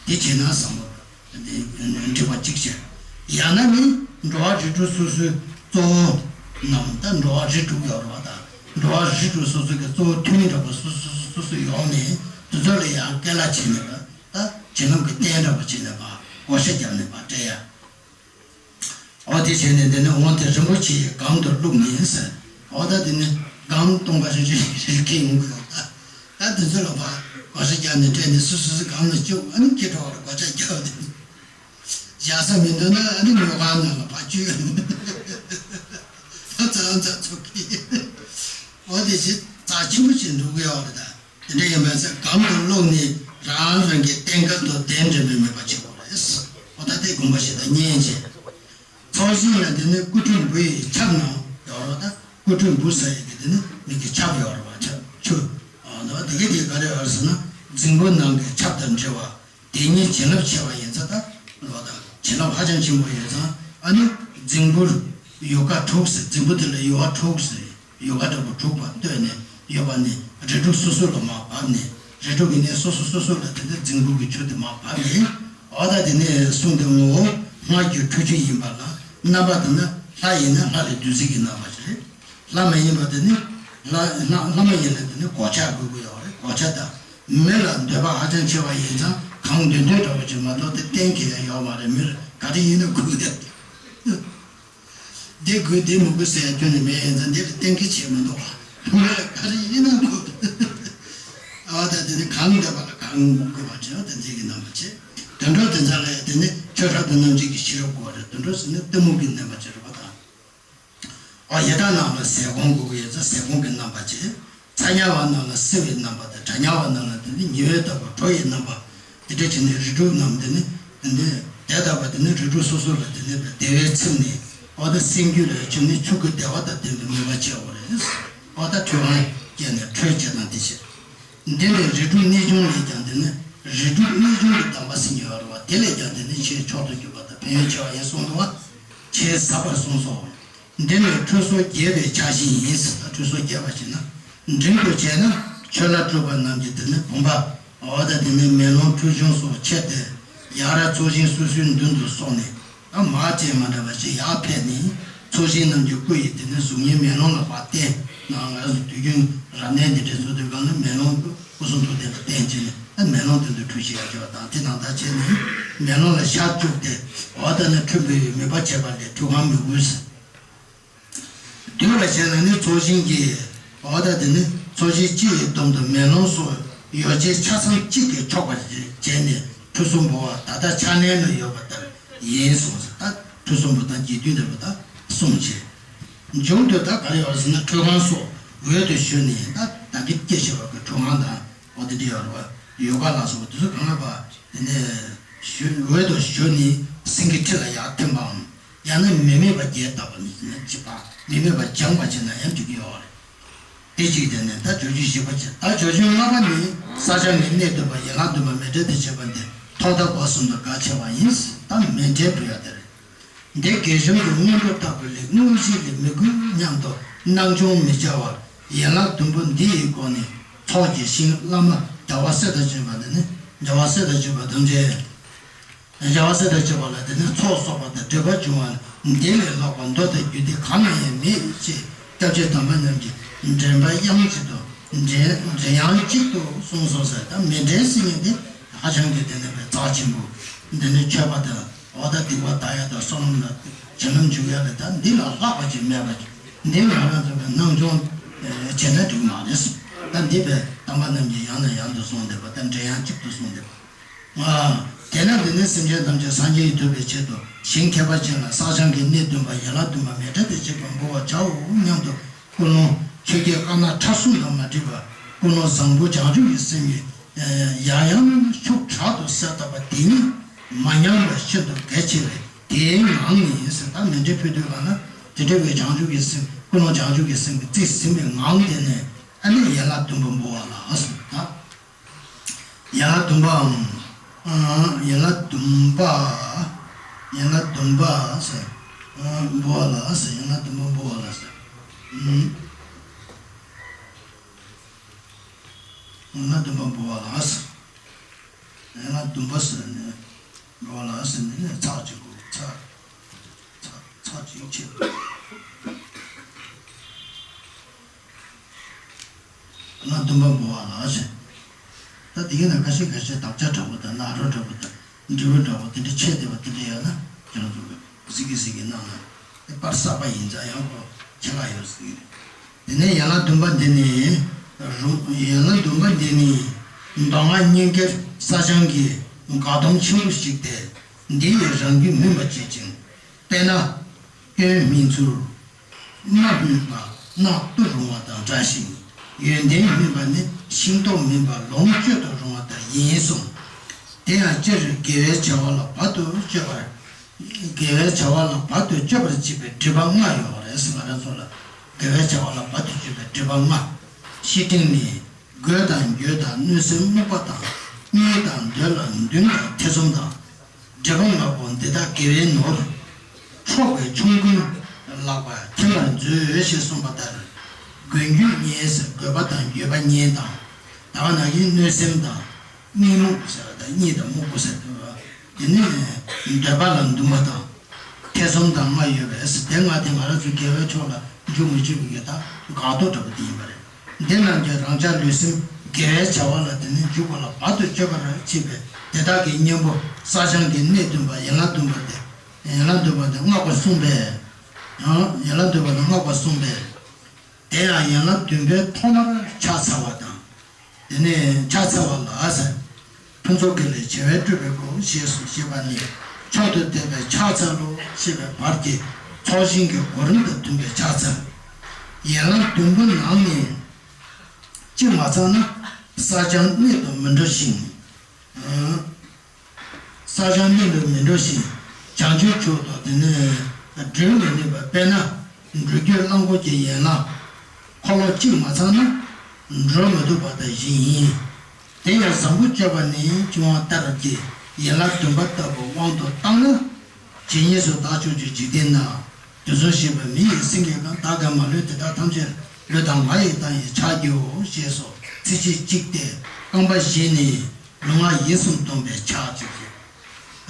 དེ་བྱས་ན་བསམ་བློ་འགྲིག་པ་གཅིག་བྱས། ཡང་ན་ནི་འགྲོ་བ་རིགས་དྲུག་སོ་སོའི་གཙོ་བོ་རྣམས་ད་འགྲོ་བ་རིགས་དྲུག་ཡོད་རེད་བ་དང་། འགྲོ་བ་རིགས་དྲུག་སོ་སོ་གི་གཙོ་བོ་ཐུན་འདྲ་པོ་སོ་སོ་སོ་སོ་ཡོང་ནས་དེ་ཚོ་ལ་ཡང་སྐད་ལ་བྱས་ནས་ད་བྱིན་རླབས་ཀྱི་རྟེན་འདྲ་པོ་བྱས་ནས་བགོ་བཤའ་བརྒྱབ་ནས་སྤྲད་ཡ། འོ་དེ་བྱས་ནས་དེ་ནས་འོ་དེ་རིན་པོ་ཆེའི་སྒམ་དུ་བླུགས་ནས་ཟེར། འོ་ད་དེ་ནས་སྒམ་སྟོང་པ་རེ་རེ་རེ་ཁྱེར་ཡོང་གི་ཡོད་ད། ད་དེ་ཚོ་ལ་བག་བགོ་བཤའ་བརྒྱབ་ནས་སྤྲད་ནས་སོ་སོ་སོའི་སྒམ་ལ་བཅུག་ཨ་ནི་ཁྱེར་འགྲོ་བར་བགོ་བཤའ་བརྒྱབ་དེ། བཞག་ས་མི་འདུག་ན་ཨ་ནི་ཉོ་གང་ནང་ལ་ཕར་བཅུག་ད་ཙག་ཙག་ཚོགས་ཀྱི། འོ་དེ་བྱས་རྩ་ཆེན་པོ་ཅིག་འགྲོ་གི་ཡོད་རེད་ད། དེ་འདྲ་ཡིན་པ་ཚེ་སྒམ་དུ་བླུགས་ནས་རང་རང་གི་རྟེན་སྐལ་དུ་གདན་འདྲེན་པའི་མོས་པ་བྱེད་དགོས་རེད། འོ་ད་དེ་དགོངས་པ་བཞེས་དང་མཉེས་བྱས། ཚོགས་ཞིང་ལ་དེ་ནི་སྐུ་ཁྲུས་འབུལ་ཡི་ཆབ་ནང་ཡོད་རེད་ད། སྐུ་ཁྲུས་འབུལ་ས་ཡི་གི་དེ་ནི་མིག་གི་ཆབ་ཡོད་རེད་བ། ཆབ་ཆུ། འོ་ད་དེ་གི་དེ་ག་རེ་ཡོད་ཟེར་ན་རྫིང་བུ་ནང་གི་ཆབ་དང་འདྲ་བ། དེ་ཉིད་བྱིན་རླབས་ཆེ་བ་ཡིན་ཙང་ད་ལོ་དང་བྱིན་རླབས་ཧ་ཅང་ཆེན་པོ་ཡོད་ཙང་ཨ་ནི་རྫིང་བུར་ཡུ་ག་དྲུག་ཟེར། རྫིང་བུ་དེ་ལ་ཡུ་བ་དྲུག་ཟེར། ཡུ་ག་འདྲ་པོ་དྲུག་པ་བཏོད་ནས་ཡོད་པ་ནི་རིགས་དྲུག་སོ་སོ་ལ་མར་བབས་ནས་རིགས་དྲུག་གི་གནས་སོ་སོ་སོ་སོ་ལ་དེ་འདྲ་རྫིང་བུ་གི་ཆུ་དེ་མར་བབས་ནས་འོ་ད་དེ་ནས་གསུངས་ཏེ་ངོ་བོ་སྔར་གྱི་ཁྲུས་ཆུ་ཡིན་པ་ལ་རྣམ་པ་དེ་ནི་ལྷ་ཡིན་ན་ལྷ་ལས་བདུད་རྩི་གི་རྣམ་པ་ཞིག་རེད། ལྷ་མ་ཡིན་པ་དེ་ནི་ལྷ་ལྷ་ལྷ་མ་ཡིན་ན་དེ་ནི་གོ་ཆ་དགོས་ཀྱི་ཡོད་རེད། གོ་ཆ་དང་མི་ལ་འདོད་པ་ཧ་ཅང་ཆེ་བ་ཡིན་ཙང་གང་འདོད་འདོད་འདྲ་པོ་ཅིག་མ་གཏོགས་དེ་གཏན་འཁེལ་ཡ་ཡོད་མ་རེད། མི་ལ་ག་རེ་ཡིན་ན་དགོས་ཡ། འདི་དགོས་འདི་མི་དགོས་ཟེར་ཡ་ཁྱོན་ནས་མེད། ཡིན་ཙང་འདི་ལ་གཏན་འཁེལ་བྱེད་མི་འདུག་བ། མི་ལ་ག་རེ་ཡིན་ན་དགོས། ཨ་ད་དེ་ནི་གང་འདོད་པ་ལ་གང་དགོས་པ་བྱས་ཏེ་འདི་གི་རྣམ་པ་བྱེད། དོན་གྲུབ་དེ་ཚོ་ལ་དེ་ནི་ཆོས་གྲོགས་དང་རྣམ་འབྱེད་ཀྱི་ཤེས་རབ་དགོས་པ་རེད། དོན་གྲུབ་ཟེར་ན་གཏི་མུག་གི་རྣམ་པ་ཅིག་རེད་པ་དང་། ཨོ་ཡི་དྭགས་རྣམས་ལ་ཟས་སྐོམ་དགོས་ཀྱི་ཡོད་ཙང་ཟས་སྐོམ་གྱི་རྣམ་པ་བྱེད། ཚ་དམྱལ་བ་རྣམས་ལ་བསིལ་བའི་རྣམ་པ་དང་གྲང་དམྱལ་བ་རྣམས་ལ་དེ་ནི་ཉི་འོད་ལྟ་བུ་དྲོ་ཡི་རྣམ་པ། དེ་འདྲ་བྱས་ནས་རིགས་དྲུག་རྣམས་དེ་ནི་དེ་ནི་དེ་ལྟ་བུ་དེ་ནི་རིགས་དྲུག་སོ་སོ་ལ་དེ་ནི་བདེ་བས་ཚིམ་ནས། འོ་ད་སེམས་རྒྱུད་ལ་བྱུང་ནས་ཆོས་སྐུ་བདེ་བ་དང་ལྡན་པའི་མོས་པ་བྱེད་དགོས་རེད། འོ་ད་ཁྲོས་ཁང་བསྐྱལ་ནས་ཁྲོས་བྱེད་དང་དེ་བྱེད། འདི་ནི་རིགས་དྲུག་གནས་ཆུང་ལས་ཀྱང་དེ་ནི་རིགས་དྲུག་གནས་ཆུང་གི་གདམས་པ་ཟེར་མཁན་ཡོད་རེད་བ། དེ་ལས་ཀྱང་དེ་ནི་ཆེས་མཆོག་ཏུ་གྱུར་པ་དང་ཕན་ཡོན་ཆེ་བ་ཡིན་གསུངས་འདུག་བ། ཆེས་ཟབ་པར་གསུངས་སོ། འདི་ནི་ཁྲུས་གསོལ་རྒྱས་པའི་ཕྱག་བཞེས་ཡིན། ཁྲུས་གསོལ་རྒྱས་པ་བྱས་ན། འབྲིང་དུ་བྱས་ན་ཆོས་ལ་སྤྲུལ་པ་རྣམས་ཀྱིས་དེ་ནི་བུམ་པ། འོ་ད་དེ་ནི་མེ་ལོང་ཁྲུས་ཆུང་སོགས་ཁྱེར་ཏེ། ཡར་ཚོགས་ཞིང་སོ་སོའི་མདུན་དུ་སོང་ནས། ད་མ་བཅས་མ་འདྲ་བ་ཞིག་ཡར་ཕེབས་ནས། ཚོགས་ཞིང་རྣམས་ཀྱི་སྐུ་ཡི་དེ་ནི་གཟུགས་བརྙན་མེ་ལོང་ལ་ཕར་བསྟན། ནང་ང་རང་ཚོ་དུས་རྒྱུན་རབ་གནས་འདི་འདྲ་ཚོ་དུས་སྒང་ལ་མེ་ལོང་དུ་སྐུ་གསུང་ཐུགས་རྟེན་ལ་བརྟེན་བྱས་ནས། ད་མེ་ལོང་དེ་ཚོ་ཁྲུས་བྱེད་ཡག་བྱེད་པ་དང་། དེ་ནང་ལྟར་བྱས་ནས་མེ་ལོང་ལ་ཞབས་བཅུག་སྟེ། འོ་ད་ནི་ཁྲུས་པའི་མོས་པ་བྱེད་པ་ལས་ཁྲུས་ཁང་མི་དགོས། བསྡུས་པ་བྱས་ན་ནི་ཚོགས་ཞིང་གི། འོ་ད་དེ་ནི་ཚོགས་ཞིང་སྤྱི་ཡི་དོན་དུ་མེ་ལོང་སོགས་ཡོ་བྱད་ཆ་ཚང་གཅིག་གིས་ཆོག་པར་བྱས་ནས་ཁྲུས་གསོལ་འབུལ་བ་ད་ལྟ་ཕྱག་ལེན་ལ་ཡོད་པ་ལྟར་ཡིན་གསུངས་སོ། ད་ཁྲུས་གསོལ་འབུལ་སྟངས་ཀྱི་དུས་འདྲ་བ་ད་གསུངས་བྱས། མཇུག་ཏུ་ད་ག་རེ་ཡོད་ཟེར་ན། ཁྲུས་ཁང་སོགས་འོད་དུ་ཞུ་ནས། ད་ད་གིན་སྐྱེ་བྱེད་པ་གི་ཁྲུས་ཁང་དང་། འོ་དེ་འདྲ་ཡོད་རེད་བ། ཡོ་ག་ལ་སོགས་པ་དེ་ཚོ་གང་ལ་བ། དེ་ནས་ཞུ་འོད་དུ་ཞུ་ནས་སེང་གེའི་ཁྲི་ལ་ཡར་ཐོན་པའམ། ཡང་ན་མི་མེད་པ་བརྒྱད་བཏབ་པ་ནི་ཅི་པ། མི་མེད་པ་སྦྱངས་པ་བྱས་ན་ཡང་འགྲིག་གི་ཡོད་རེད། དེ་གཅིག་དེ་ནས་ད་སྦྱོར་རྒྱུ་བཞི་པ་བྱས། ད་སྦྱོར་རྒྱུ་ལྔ་པ་ནི་བསགས་སྦྱང་གི་གནད་བསྡུ་བ། ཡན་ལག་བདུན་པ་མཎྜལ་དང་བཅས་པ་འདི་ཐོག་མཐའ་སྒོ་གསུམ་དུ་དགའ་ཆེ་བ་ཡིན། ད་མཎྜལ་ཕུལ་ཡ་དེ་རེད། འདི་དགེ་སྦྱོར་གྱི་སྔོན་འགྲོ་ལྟ་བུ་ལས། དངོས་གཞི་ལས་མི་དགོས་སྙམ་དུ་སྣང་ཆུང་མི་བྱ་བར། ཡན་ལག་བདུན་པོ་འདི་ཡི་སྒོ་ནས་ཚོགས་ཀྱི་ཞིང་བླ་མ་རྒྱལ་བ་སྲས་དང་བཅས་པ་དེ་ནི། རྒྱལ་བ་སྲས་དང་བཅས་པ་ཐམས་ཅད། རྒྱལ་བ་སྲས་དང་བཅས་པ་ལ་དེ་ནི་ཚོགས་གསོག་པ་དང་འབྲེལ་བ་བྱུང་བ་ལ། འདི་ལས་ལྷག་པ་མདོ་དང་རྒྱུད་སྡེ་གང་ན་ཡང་མེད་ཅེས་སྐྱབས་རྗེ་དམ་པ་རྣམས་ཀྱིས་འདྲེན་པ་དབྱངས་གཅིག་ཏུ། འདྲེན་འདྲེན་དབྱངས་གཅིག་ཏུ་གསུངས་སོ་ཟེར། ད་མཎྜལ་ཟེར་མཁན་དེ་ཧ་ཅང་གི་དེ་ནི་བའི་རྩ་ཆེན་པོ། འདི་ནི་མཆོད་པ་དང་། འོ་ད་སྡིག་པ་དག་ཡ་དང་། བསོད་ནམས་ལ་བྱིན་རླབས་འཇུག་ཡ་ལ། ད་འདི་ལ་ལྷག་པ་ཅིག་མེད་པ་ཅིག་འདི་ང་རང་ཚོ་གི་སྣང་ཆུང་བྱས་ན་འགྲིག་མ་རེད། ད་འདི་བས་དམ་པ་རྣམས་ཀྱིས་ཡང་ནས་ཡང་དུ་གསུངས་བསྡད་པ། ད་འདྲེན་ཡང་གཅིག་ཏུ་གསུངས་བསྡད་པ། ཨ། དེས་ན་འདི་ནི་སེམས་ཅན་ཐམས་ཅད་སངས་རྒྱས་ཀྱིས་ཐུབ་པའི་ཆེད་དུ། ཞིང་ཁྱད་པར་ཅན་ལ་བསགས་སྦྱང་གི་གནད་བསྟུན་པ། ཡན་ལག་བདུན་པ་མཎྜལ་དང་བཅས་པ་འབུལ་བར་བྱའོ་སྙམ་དུ། ཀུན་སློང་ཆོས་བརྒྱད་དཀར་ནག་ཁྲ་གསུམ་དང་མ་འདྲེས་པ། ཀུན་སློང་བཟང་པོ་བྱང་ཆུབ་ཀྱི་སེམས་ཀྱིས། ཡང་ཡང་ཤུགས་དྲག་ཏུ་གསལ་བཏབ་པ་དེ་ཉིད་མ་ཉམས་པ་ཤིན་ཏུ་གལ་ཆེ་བས། དེའི་ངང་ནས་ཟེར། ད་མཎྜལ་ཕུལ་དུས་ལ་ན་དེ་འདྲ་བའི་བྱང་ཆུབ་ཀྱི་སེམས། ཀུན་སློང་བྱང་ཆུབ་ཀྱི་སེམས་ཀྱིས་རྩིས་ཟིན་པའི་ངང་དེ་ནས། ཨ་ནི་ཡན་ལག་བདུན་པ་འབུལ་བ་ལ་ཟེར། ད་ཡན་ལག་བདུན་པའམ། ཡན་ལག་བདུན་པ། ཡན་ལག་བདུན་པ་ཟེར། འབུལ་བ་ལ་ཟེར། ཡན་ལག་བདུན་པ་འབུལ་བ་ལ་ཟེར། ཡན་ལག་བདུན་པ་འབུལ་བ་ལ་ཟེར། ཡན་ལག་བདུན་པ་ཟེར་ནས་འབུལ་བ་ལ་ཟེར་ནས་ནས་ཚར་གཅིག་གོ། ཚར་ཚར་ཚར་གཅིག་བྱེད། ཡན་ལག་བདུན་པ་འབུལ་བ་ལ་ཟེར། ད་དེ་ག་ནང་ཁ་ཤས་ཁ་ཤས་དག་ཆ་འདྲ་པོ་དང་། ནཱ་རོ་འདྲ་པོ་དང་། འབྲས་བུ་འདྲ་པོ་དེ་འདྲ་ཆད་བསྡད་པ་དེ་འདྲ་ཡོད་ན། ཁྱེད་རང་ཚོ་གི་གཟིགས་ཀྱི་གཟིགས་ཀྱི་གནང་ན། དེ་པར་གསར་པ་ཡིན་ཙང་ཡང་ཁོ་ཆེ་ཁག་ཡོད་ཟེར་གྱི་རེད། དེ་ནས་ཡན་ལག་བདུན་པ་འདི་ནི་རུང་། ཡན་ལག་བདུན་པ་འདི་ནི་མདོ་སྔགས་སྙིང་གའི་བསགས་སྦྱང་གི་འགག་སྡོམ་ཆེན་པོ་ཞིག་སྟེ། འདི་ཡི་རང་རྒྱུད་སྨིན་པར་བྱེད་ཅིང་། དཔེར་ན། སྐྱོན་སྨིན་ཚུལ། སྣ་སྨིན་པ་སྣ་བཏུ་རུང་བ་དང་འདྲ་ཞིང་། ཡོན་ཏན་སྨིན་པ་ནི་ཤིང་ཏོག་སྨིན་པ་ལོངས་སྤྱོད་དུ་རུང་བ་ལྟར་ཡིན་གསུངས། དེ་ཡང་སྤྱིར་དགེ་བའི་བྱ་བ་ལ་བར་དུ་གཅོད་པར། དགེ་བའི་བྱ་བ་ལ་བར་དུ་གཅོད་པར་བྱེད་པའི་སྒྲིབ་པ་ལྔ་ཡོད་པ་རེད། ང་རང་ཚོ་ལ་དགེ་བའི་བྱ་བ་ལ་བར་དུ་གཅོད་པའི་སྒྲིབ་པ་ལྔ། བཤེས་སྤྲིང་ནི། དགོད་དང་འགྱོད་དང་གནོད་སེམས་རྨུགས་པ་དང་། གཉིད་དང་འདོད་ལ་འདུན་དང་ཐེ་ཚོམ་དང་། སྒྲིབ་པ་ལྔ་པོ་འདི་དག་དགེ་བའི་ནོར། འཕྲོག་པའི་ཆོམ་རྐུན་ལགས་པ་ཐེམ་པར་མཛོད་ཞེས་གསུངས་པ་ལྟར། དགོད་འགྱོད་གཉིས་ཟེར། དགོད་པ་དང་འགྱོད་པ་གཉིས་དང་། ད་ག་ནང་བཞིན་གནོད་སེམས་དང་། གཉིད་རྨུགས་ཟེར་བ་དང་། གཉིད་དང་རྨུགས་པོ་ཟེར་བ། དེ་ནས་འདོད་པ་ལ་འདུན་པ་དང་། ཐེ་ཚོམ་དང་ལྔ་ཡོད་པས། དེ་ལྔ་དེ་ང་རང་ཚོའི་དགེ་བའི་ཕྱོགས་ལ་འཇུག་མི་འཇུག་གི་ད་འགག་ཐོག་འདྲ་པོ་དེ་ཡིན་པ་རེད། འདི་རྣམས་ཀྱིས་རང་ཅག་ལུས་སེམས་དགེ་བའི་བྱ་བ་ལ་དེ་ནས་འཇུག་པ་ལ་བར་དུ་གཅོད་པར་བྱེད་པས། དེ་དག་གི་གཉེན་པོ་བསགས་སྦྱང་གི་གནད་བསྟུན་པ་ཡན་ལག་བདུན་པ་སྟེ། ཡན་ལག་བདུན་པ་སྟེ་བསྔགས་པ་གསུངས་པས། ཡང་ཡན་ལག་བདུན་པ་ལ་བསྔགས་པ་གསུངས་པས། དེ་ཡང་ཡན་ལག་བདུན་པའི་ཐོག་མར་ཕྱག་འཚལ་བ་དང་། དེ་ནས་ཕྱག་འཚལ་བ་ལ་ཟེར། ཕུན་ཚོགས་དགེ་ལེགས་བྱེ་བས་སྤྲུལ་པའི་སྐུ་ཞེས་སུ་བཤད་པ་ནི། མཆོག་ཏུ་དད་པས་ཕྱག་འཚལ་ལོ་ཞེས་པའི་བར་གྱི་ཚོགས་ཞིང་གི་གོ་རིམ་དང་མཐུན་པའི་ཕྱག་འཚལ། ཡན་ལག་བདུན་པོ་ནང་ནས་གཅིག་མ་ཚང་ན་བསགས་སྦྱང་གནད་དུ་མི་འགྲོ་ཞིང་། ས་ཞིང་གླིང་དུ་མི་འགྲོ་ཞིང་། བྱང་ཆུབ་མཆོག་ཏུ་དེ་ནས་བགྲོད་མི་ནུས་པ། དཔེར་ན་འགྲོ་རྒྱུའི་རླངས་འཁོར་གྱི་ཡན་ལག་འཁོར་ལོ་གཅིག་མ་ཚང་ན་འགྲོ་མི་ཐུབ་པ་དང་བཞིན་ཡིན། དེ་ཡང་བཟང་པོ་སྤྱོད་པ་ནི་ཕྱི་དབང་ལྟར་གྱི་ཡན་ལག་བདུན་པ་ལྟ་བུ་དབང་དུ་བཏང་ན། ཇི་སྙེད་སུ་བདག་མཆོག་གི་འཇིག་རྟེན་ན། དུས་གསུམ་གཤེགས་པའི་མི་ཡི་སེང་གེ་གང་། བདག་གིས་མ་ལུས་དེ་དག་ཐམས་ཅད། ལུས་དང་ངག་ཡིད་དང་ཡི་ཕྱག་རྒྱའོ། ཞེས་སོགས་ཚིགས་བཅད་གཅིག་སྟེ། རྐང་པ་བཞི་ནི་ལུས་ངག་ཡིད་གསུམ་སྡོམ་པའི་ཕྱག་བྱེད་ཀྱི།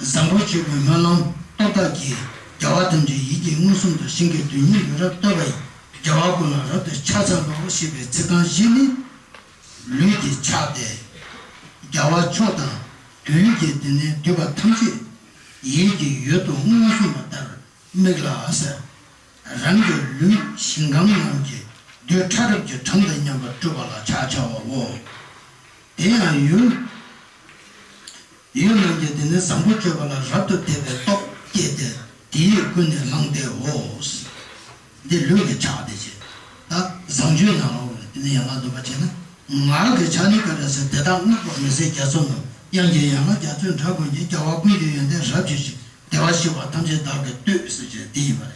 བཟང་པོ་སྤྱོད་པའི་སྨོན་ལམ་སྟོབས་དག་གིས། རྒྱལ་བ་ཐམས་ཅད་ཡིད་ཀྱི་མངོན་སུམ་དུ། ཞིང་གི་རྡུལ་སྙེད་ལུས་རབ་བཏུད་པ་ཡི། རྒྱལ་བ་ཀུན་ལ་རབ་ཏུ་ཕྱག་འཚལ་ལོ། ཞེས་པའི་ཚིག་རྐང་བཞི་ནི། ལུས་ཀྱི་ཕྱག་སྟེ། རྒྱལ་བ་མཆོག་དང་དུས་ཀྱི་དེ་ནས་འདུས་པ་ཐམས་ཅད་ཡིད་ཀྱི་ཡུལ་དུ་མངོན་སུམ་པ་ལྟར་དམིགས་ལ་ཟེར། རང་གི་ལུས་ཞིང་ཁམས་རྣམས་ཀྱི་རྡུལ་ཕྲ་རབ་ཀྱི་གྲངས་དང་མཉམ་པར་སྒྲུབ་པ་ལ་ཕྱག་བྱའོ། དེ་ཡང་ཡུལ། ཡུལ་རྣམས་ཀྱི་དེ་ནི་བཟང་པོ་སྤྱོད་པ་ལ་རབ་ཏུ་དད་པའི་སྟོབས་བསྐྱེད་དེ། དེ་ཡིས་ཀུན་ནས་བསླངས་ཏེའོ། འདི་ལུས་ཀྱི་ཕྱག་དེ་བྱས། ད་བཟང་སྤྱོད་ནང་ལོགས་ལ་དེ་ནི་ཡན་ལག་བདུན་པ་བྱས་ན། ངག་གི་ཕྱག་ནི་ག་རེ་ཟེར། དེ་དག་བསྔགས་པ་མི་ཟད་རྒྱ་མཚོ་རྣམས། དབྱངས་ཀྱི་ཡན་ལག་རྒྱ་མཚོའི་སྒྲ་ཀུན་གྱིས། རྒྱལ་བ་ཀུན་གྱི་ཡོན་ཏན་རབ་ཞི་ཞིང་། བདེ་བར་གཤེགས་པ་ཐམས་ཅད་བདག་གིས་བསྟོད། ཟེར་བྱས་དེ་ཡིན་པ་རེད།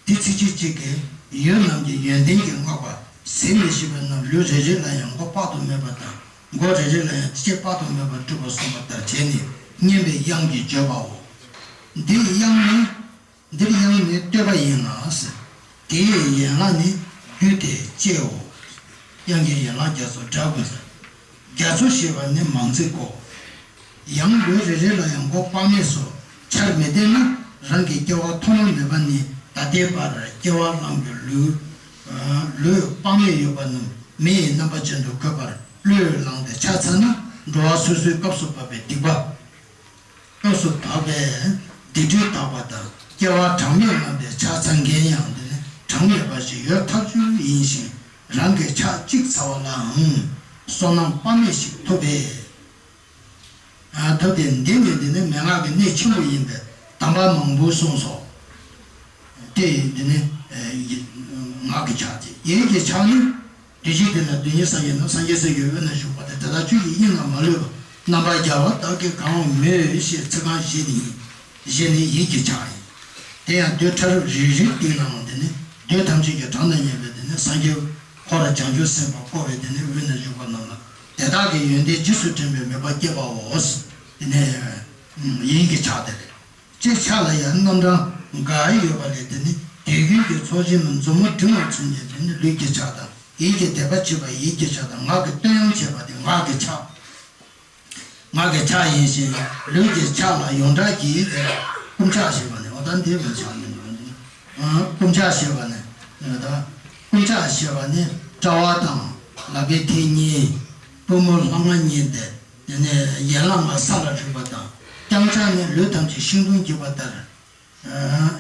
དེ་ཚིགས་བཅད་གཅིག་གིས་ཡུལ་རྣམས་ཀྱི་ཡོན་ཏན་གྱིས་བསྔགས་པ། ཟད་མི་ཤེས་པ་རྣམས་ལུས་རེ་རེ་ལ་ཡང་མགོ་དཔག་ཏུ་མེད་པ་དང་། མགོ་རེ་རེ་ལ་ཡང་ལྕེ་དཔག་ཏུ་མེད་པར་སྤྲུལ་པ་གསུངས་པ་ལྟར་བྱས་ནས་སྙན་པའི་དབྱངས་ཀྱིས་བརྗོད་པའོ། འདིར་དབྱངས་ནི། འདིར་དབྱངས་ནི་བསྟོད་པ་ཡིན་ལ་ཟེར། དེའི་ཡན་ལག་ནི་རྒྱུད་དེ་ལྕེའོ། དབྱངས་ཀྱི་ཡན་ལག་རྒྱ་མཚོ་སྒྲ་ཀུན་ཟེར། རྒྱ་མཚོ་ཞེས་པ་ནི་མང་ཚིག་གོ། ཡང་ལུས་རེ་རེ་ལ་ཡང་མགོ་དཔག་མེད་སོགས་ཆར་མི་ལྡན་ན། རང་གི་སྐྱེ་བ་ཐོག་མ་མེད་པ་ནས་ད་ལྟའི་བར་སྐྱེ་བ་བླངས་པའི་ལུས། ལུས་དཔག་མེད་ཡོད་པ་རྣམས་མེ་ཡི་རྣམ་པ་ཅན་དུ་འཁོད་པར་བློས་བསླངས་ཏེ་ཕྱག་འཚལ་ན། འགྲོ་བ་སོ་སོའི་སྐབས་སུ་བབ་པའི་སྡིག་པ། སྐབས་སུ་བབ་པའི་སྡིག་སྒྲིབ་དག་པ་དང་། སྐྱེ་བ་གྲངས་མེད་བླངས་པའི་ཕྱག་འཚལ་མཁན་ཡང་དེ་ནི་གྲངས་མེད་པ་ཞིག་ཡོད་ཐག་ཆོད་ཡིན་ཞིང་། རང་གི་ཕྱག་གཅིག་འཚལ་བ་ལའང་བསོད་ནམས་དཔག་མེད་ཞིག་ཐོབ་པས། ཐབས་དེ་འདི་ནི་འདི་ནི་མན་ངག་གི་གནད་ཆེན་པོ་ཡིན་པས་གདམས་པ་མང་པོས་གསུངས་སོ། དེ་ཡིས་འདི་ནི་ངག་གི་ཕྱག་སྟེ། ཡིད་ཀྱི་ཕྱག་ནི། བདུད་བཞི་སྟེང་ན་བདུད་གཉིས་སངས་རྒྱས་རྣམས། སངས་རྒྱས་སྲས་ཀྱི་དབུས་ན་བཞུགས་པ་དེ། དེ་དག་ཆོས་ཀྱི་དབྱིངས་ལ་མ་ལུས་པ། རྣམ་པར་རྒྱལ་བ་དག་གིས་གང་བར་མོས། ཞེས་ཚིག་རྐང་བཞི་ནི་ཡིན། བཞི་ནི་ཡིད་ཀྱི་ཕྱག་ཡིན། དེ་ཡང་རྡུལ་ཕྲ་རབ་རིལ་རིལ་སྟེང་ནའང་དེ་ནི་རྡུལ་ཐམས་ཅད་ཀྱི་གྲངས་དང་མཉམ་པའི་དེ་ནི་སངས་རྒྱས་འཁོར་བྱང་ཆུབ་སེམས་དཔའ་བསྐོར་བའི་དེ་ནི་དབུས་ན་བཞུགས་པ་རྣམས་ལ་དེ་དག་གི་ཡོན་ཏན་རྗེས་སུ་དྲན་པའི་མོས་པ་བསྐྱེད་པའོ། དེ་ནི་ཡིད་ཀྱི་ཕྱག་དེ་རེད། ལྕེ་ཕྱག་ལ་ཡང་རྣམ་གྲངས་འགའ་ཡོད་པ་ལས། དེ་ནི་དུས་རྒྱུན་གྱི་ཚོགས་ཆེན་ལ་མཛུབ་མོ་འབྲིང་བ་མཚོན་ཅིང་། དེ་ནི་ལུས་ཀྱི་ཕྱག་དང་། ཡིད་ཀྱི་དད་པ་བྱེད་པ་ཡིད་ཀྱི་ཕྱག་དང་། ངག་གི་བསྟོད་དབྱངས་བྱེད་པ་དེ་ངག་གི་ཕྱག་ངག་གི་ཕྱག་ཡིན་ཞིང་། ལུས་ཀྱི་ཕྱག་ལ་ཡོངས་གྲགས་ཀྱི་དེ་བསྐུམ་ཕྱག་ཞེས་པ་ནི། འོ་ད་འདི་བས་ཕྱག་ནི་འདུག་འདི། བསྐུམ་ཕྱག་ཞེས་པ་ནི། ད་བསྐུམ་ཕྱག་ཞེས་པ་ནི་དཔྲལ་བ་དང་ལག་པའི་མཐིལ་གཉིས། པུས་མོ་ལྷ་ང་གཉིས་ཏེ། དེ་ནས་ཡན་ལག་ལྔ་ས་ལ་རེག་པ་དང་། བརྐྱང་ཕྱག་ནི་ལུས་ཐམས་ཅད་ཤིང་སྡོང་འགྱེལ་བ་ལྟར།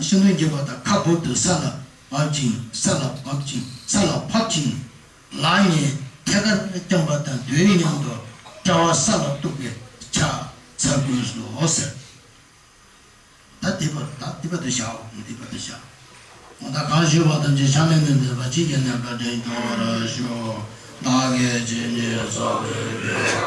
ཤིང་སྡོང་འགྱེལ་བ་དང་ཁ་སྦུབ་ཏུ་ས་ལ་བབ་ཅིང་། ས་ལ་བབ་ཅིང་། ས་ལ་ཕབ་ཅིང་། ལག་གཉིས་ཐད་ཀར་བརྐྱངས་པ་དང་དུས་མཉམ་དུ་དཔྲལ་བ་ས་ལ་གཏུགས་པའི་ཕྱག་འཚལ་དགོས་སོ་ཟེར། ད་དེ་བར་ད་དེ་བར་དུ་བཞག་འོ་དེ་བར་དུ་བཞག་འོ་ད་གང་ཞུས་པ་ཐམས་ཅད་ཕྱག་ལེན་དུ་འདོད་པ་ཅིག་གིས་ནི་བཀའ་དྲིན་སྐྱོང་བར་ཞུ། བདག་གིས་ཇི་སྙེད་བསགས་པའི་དགེ་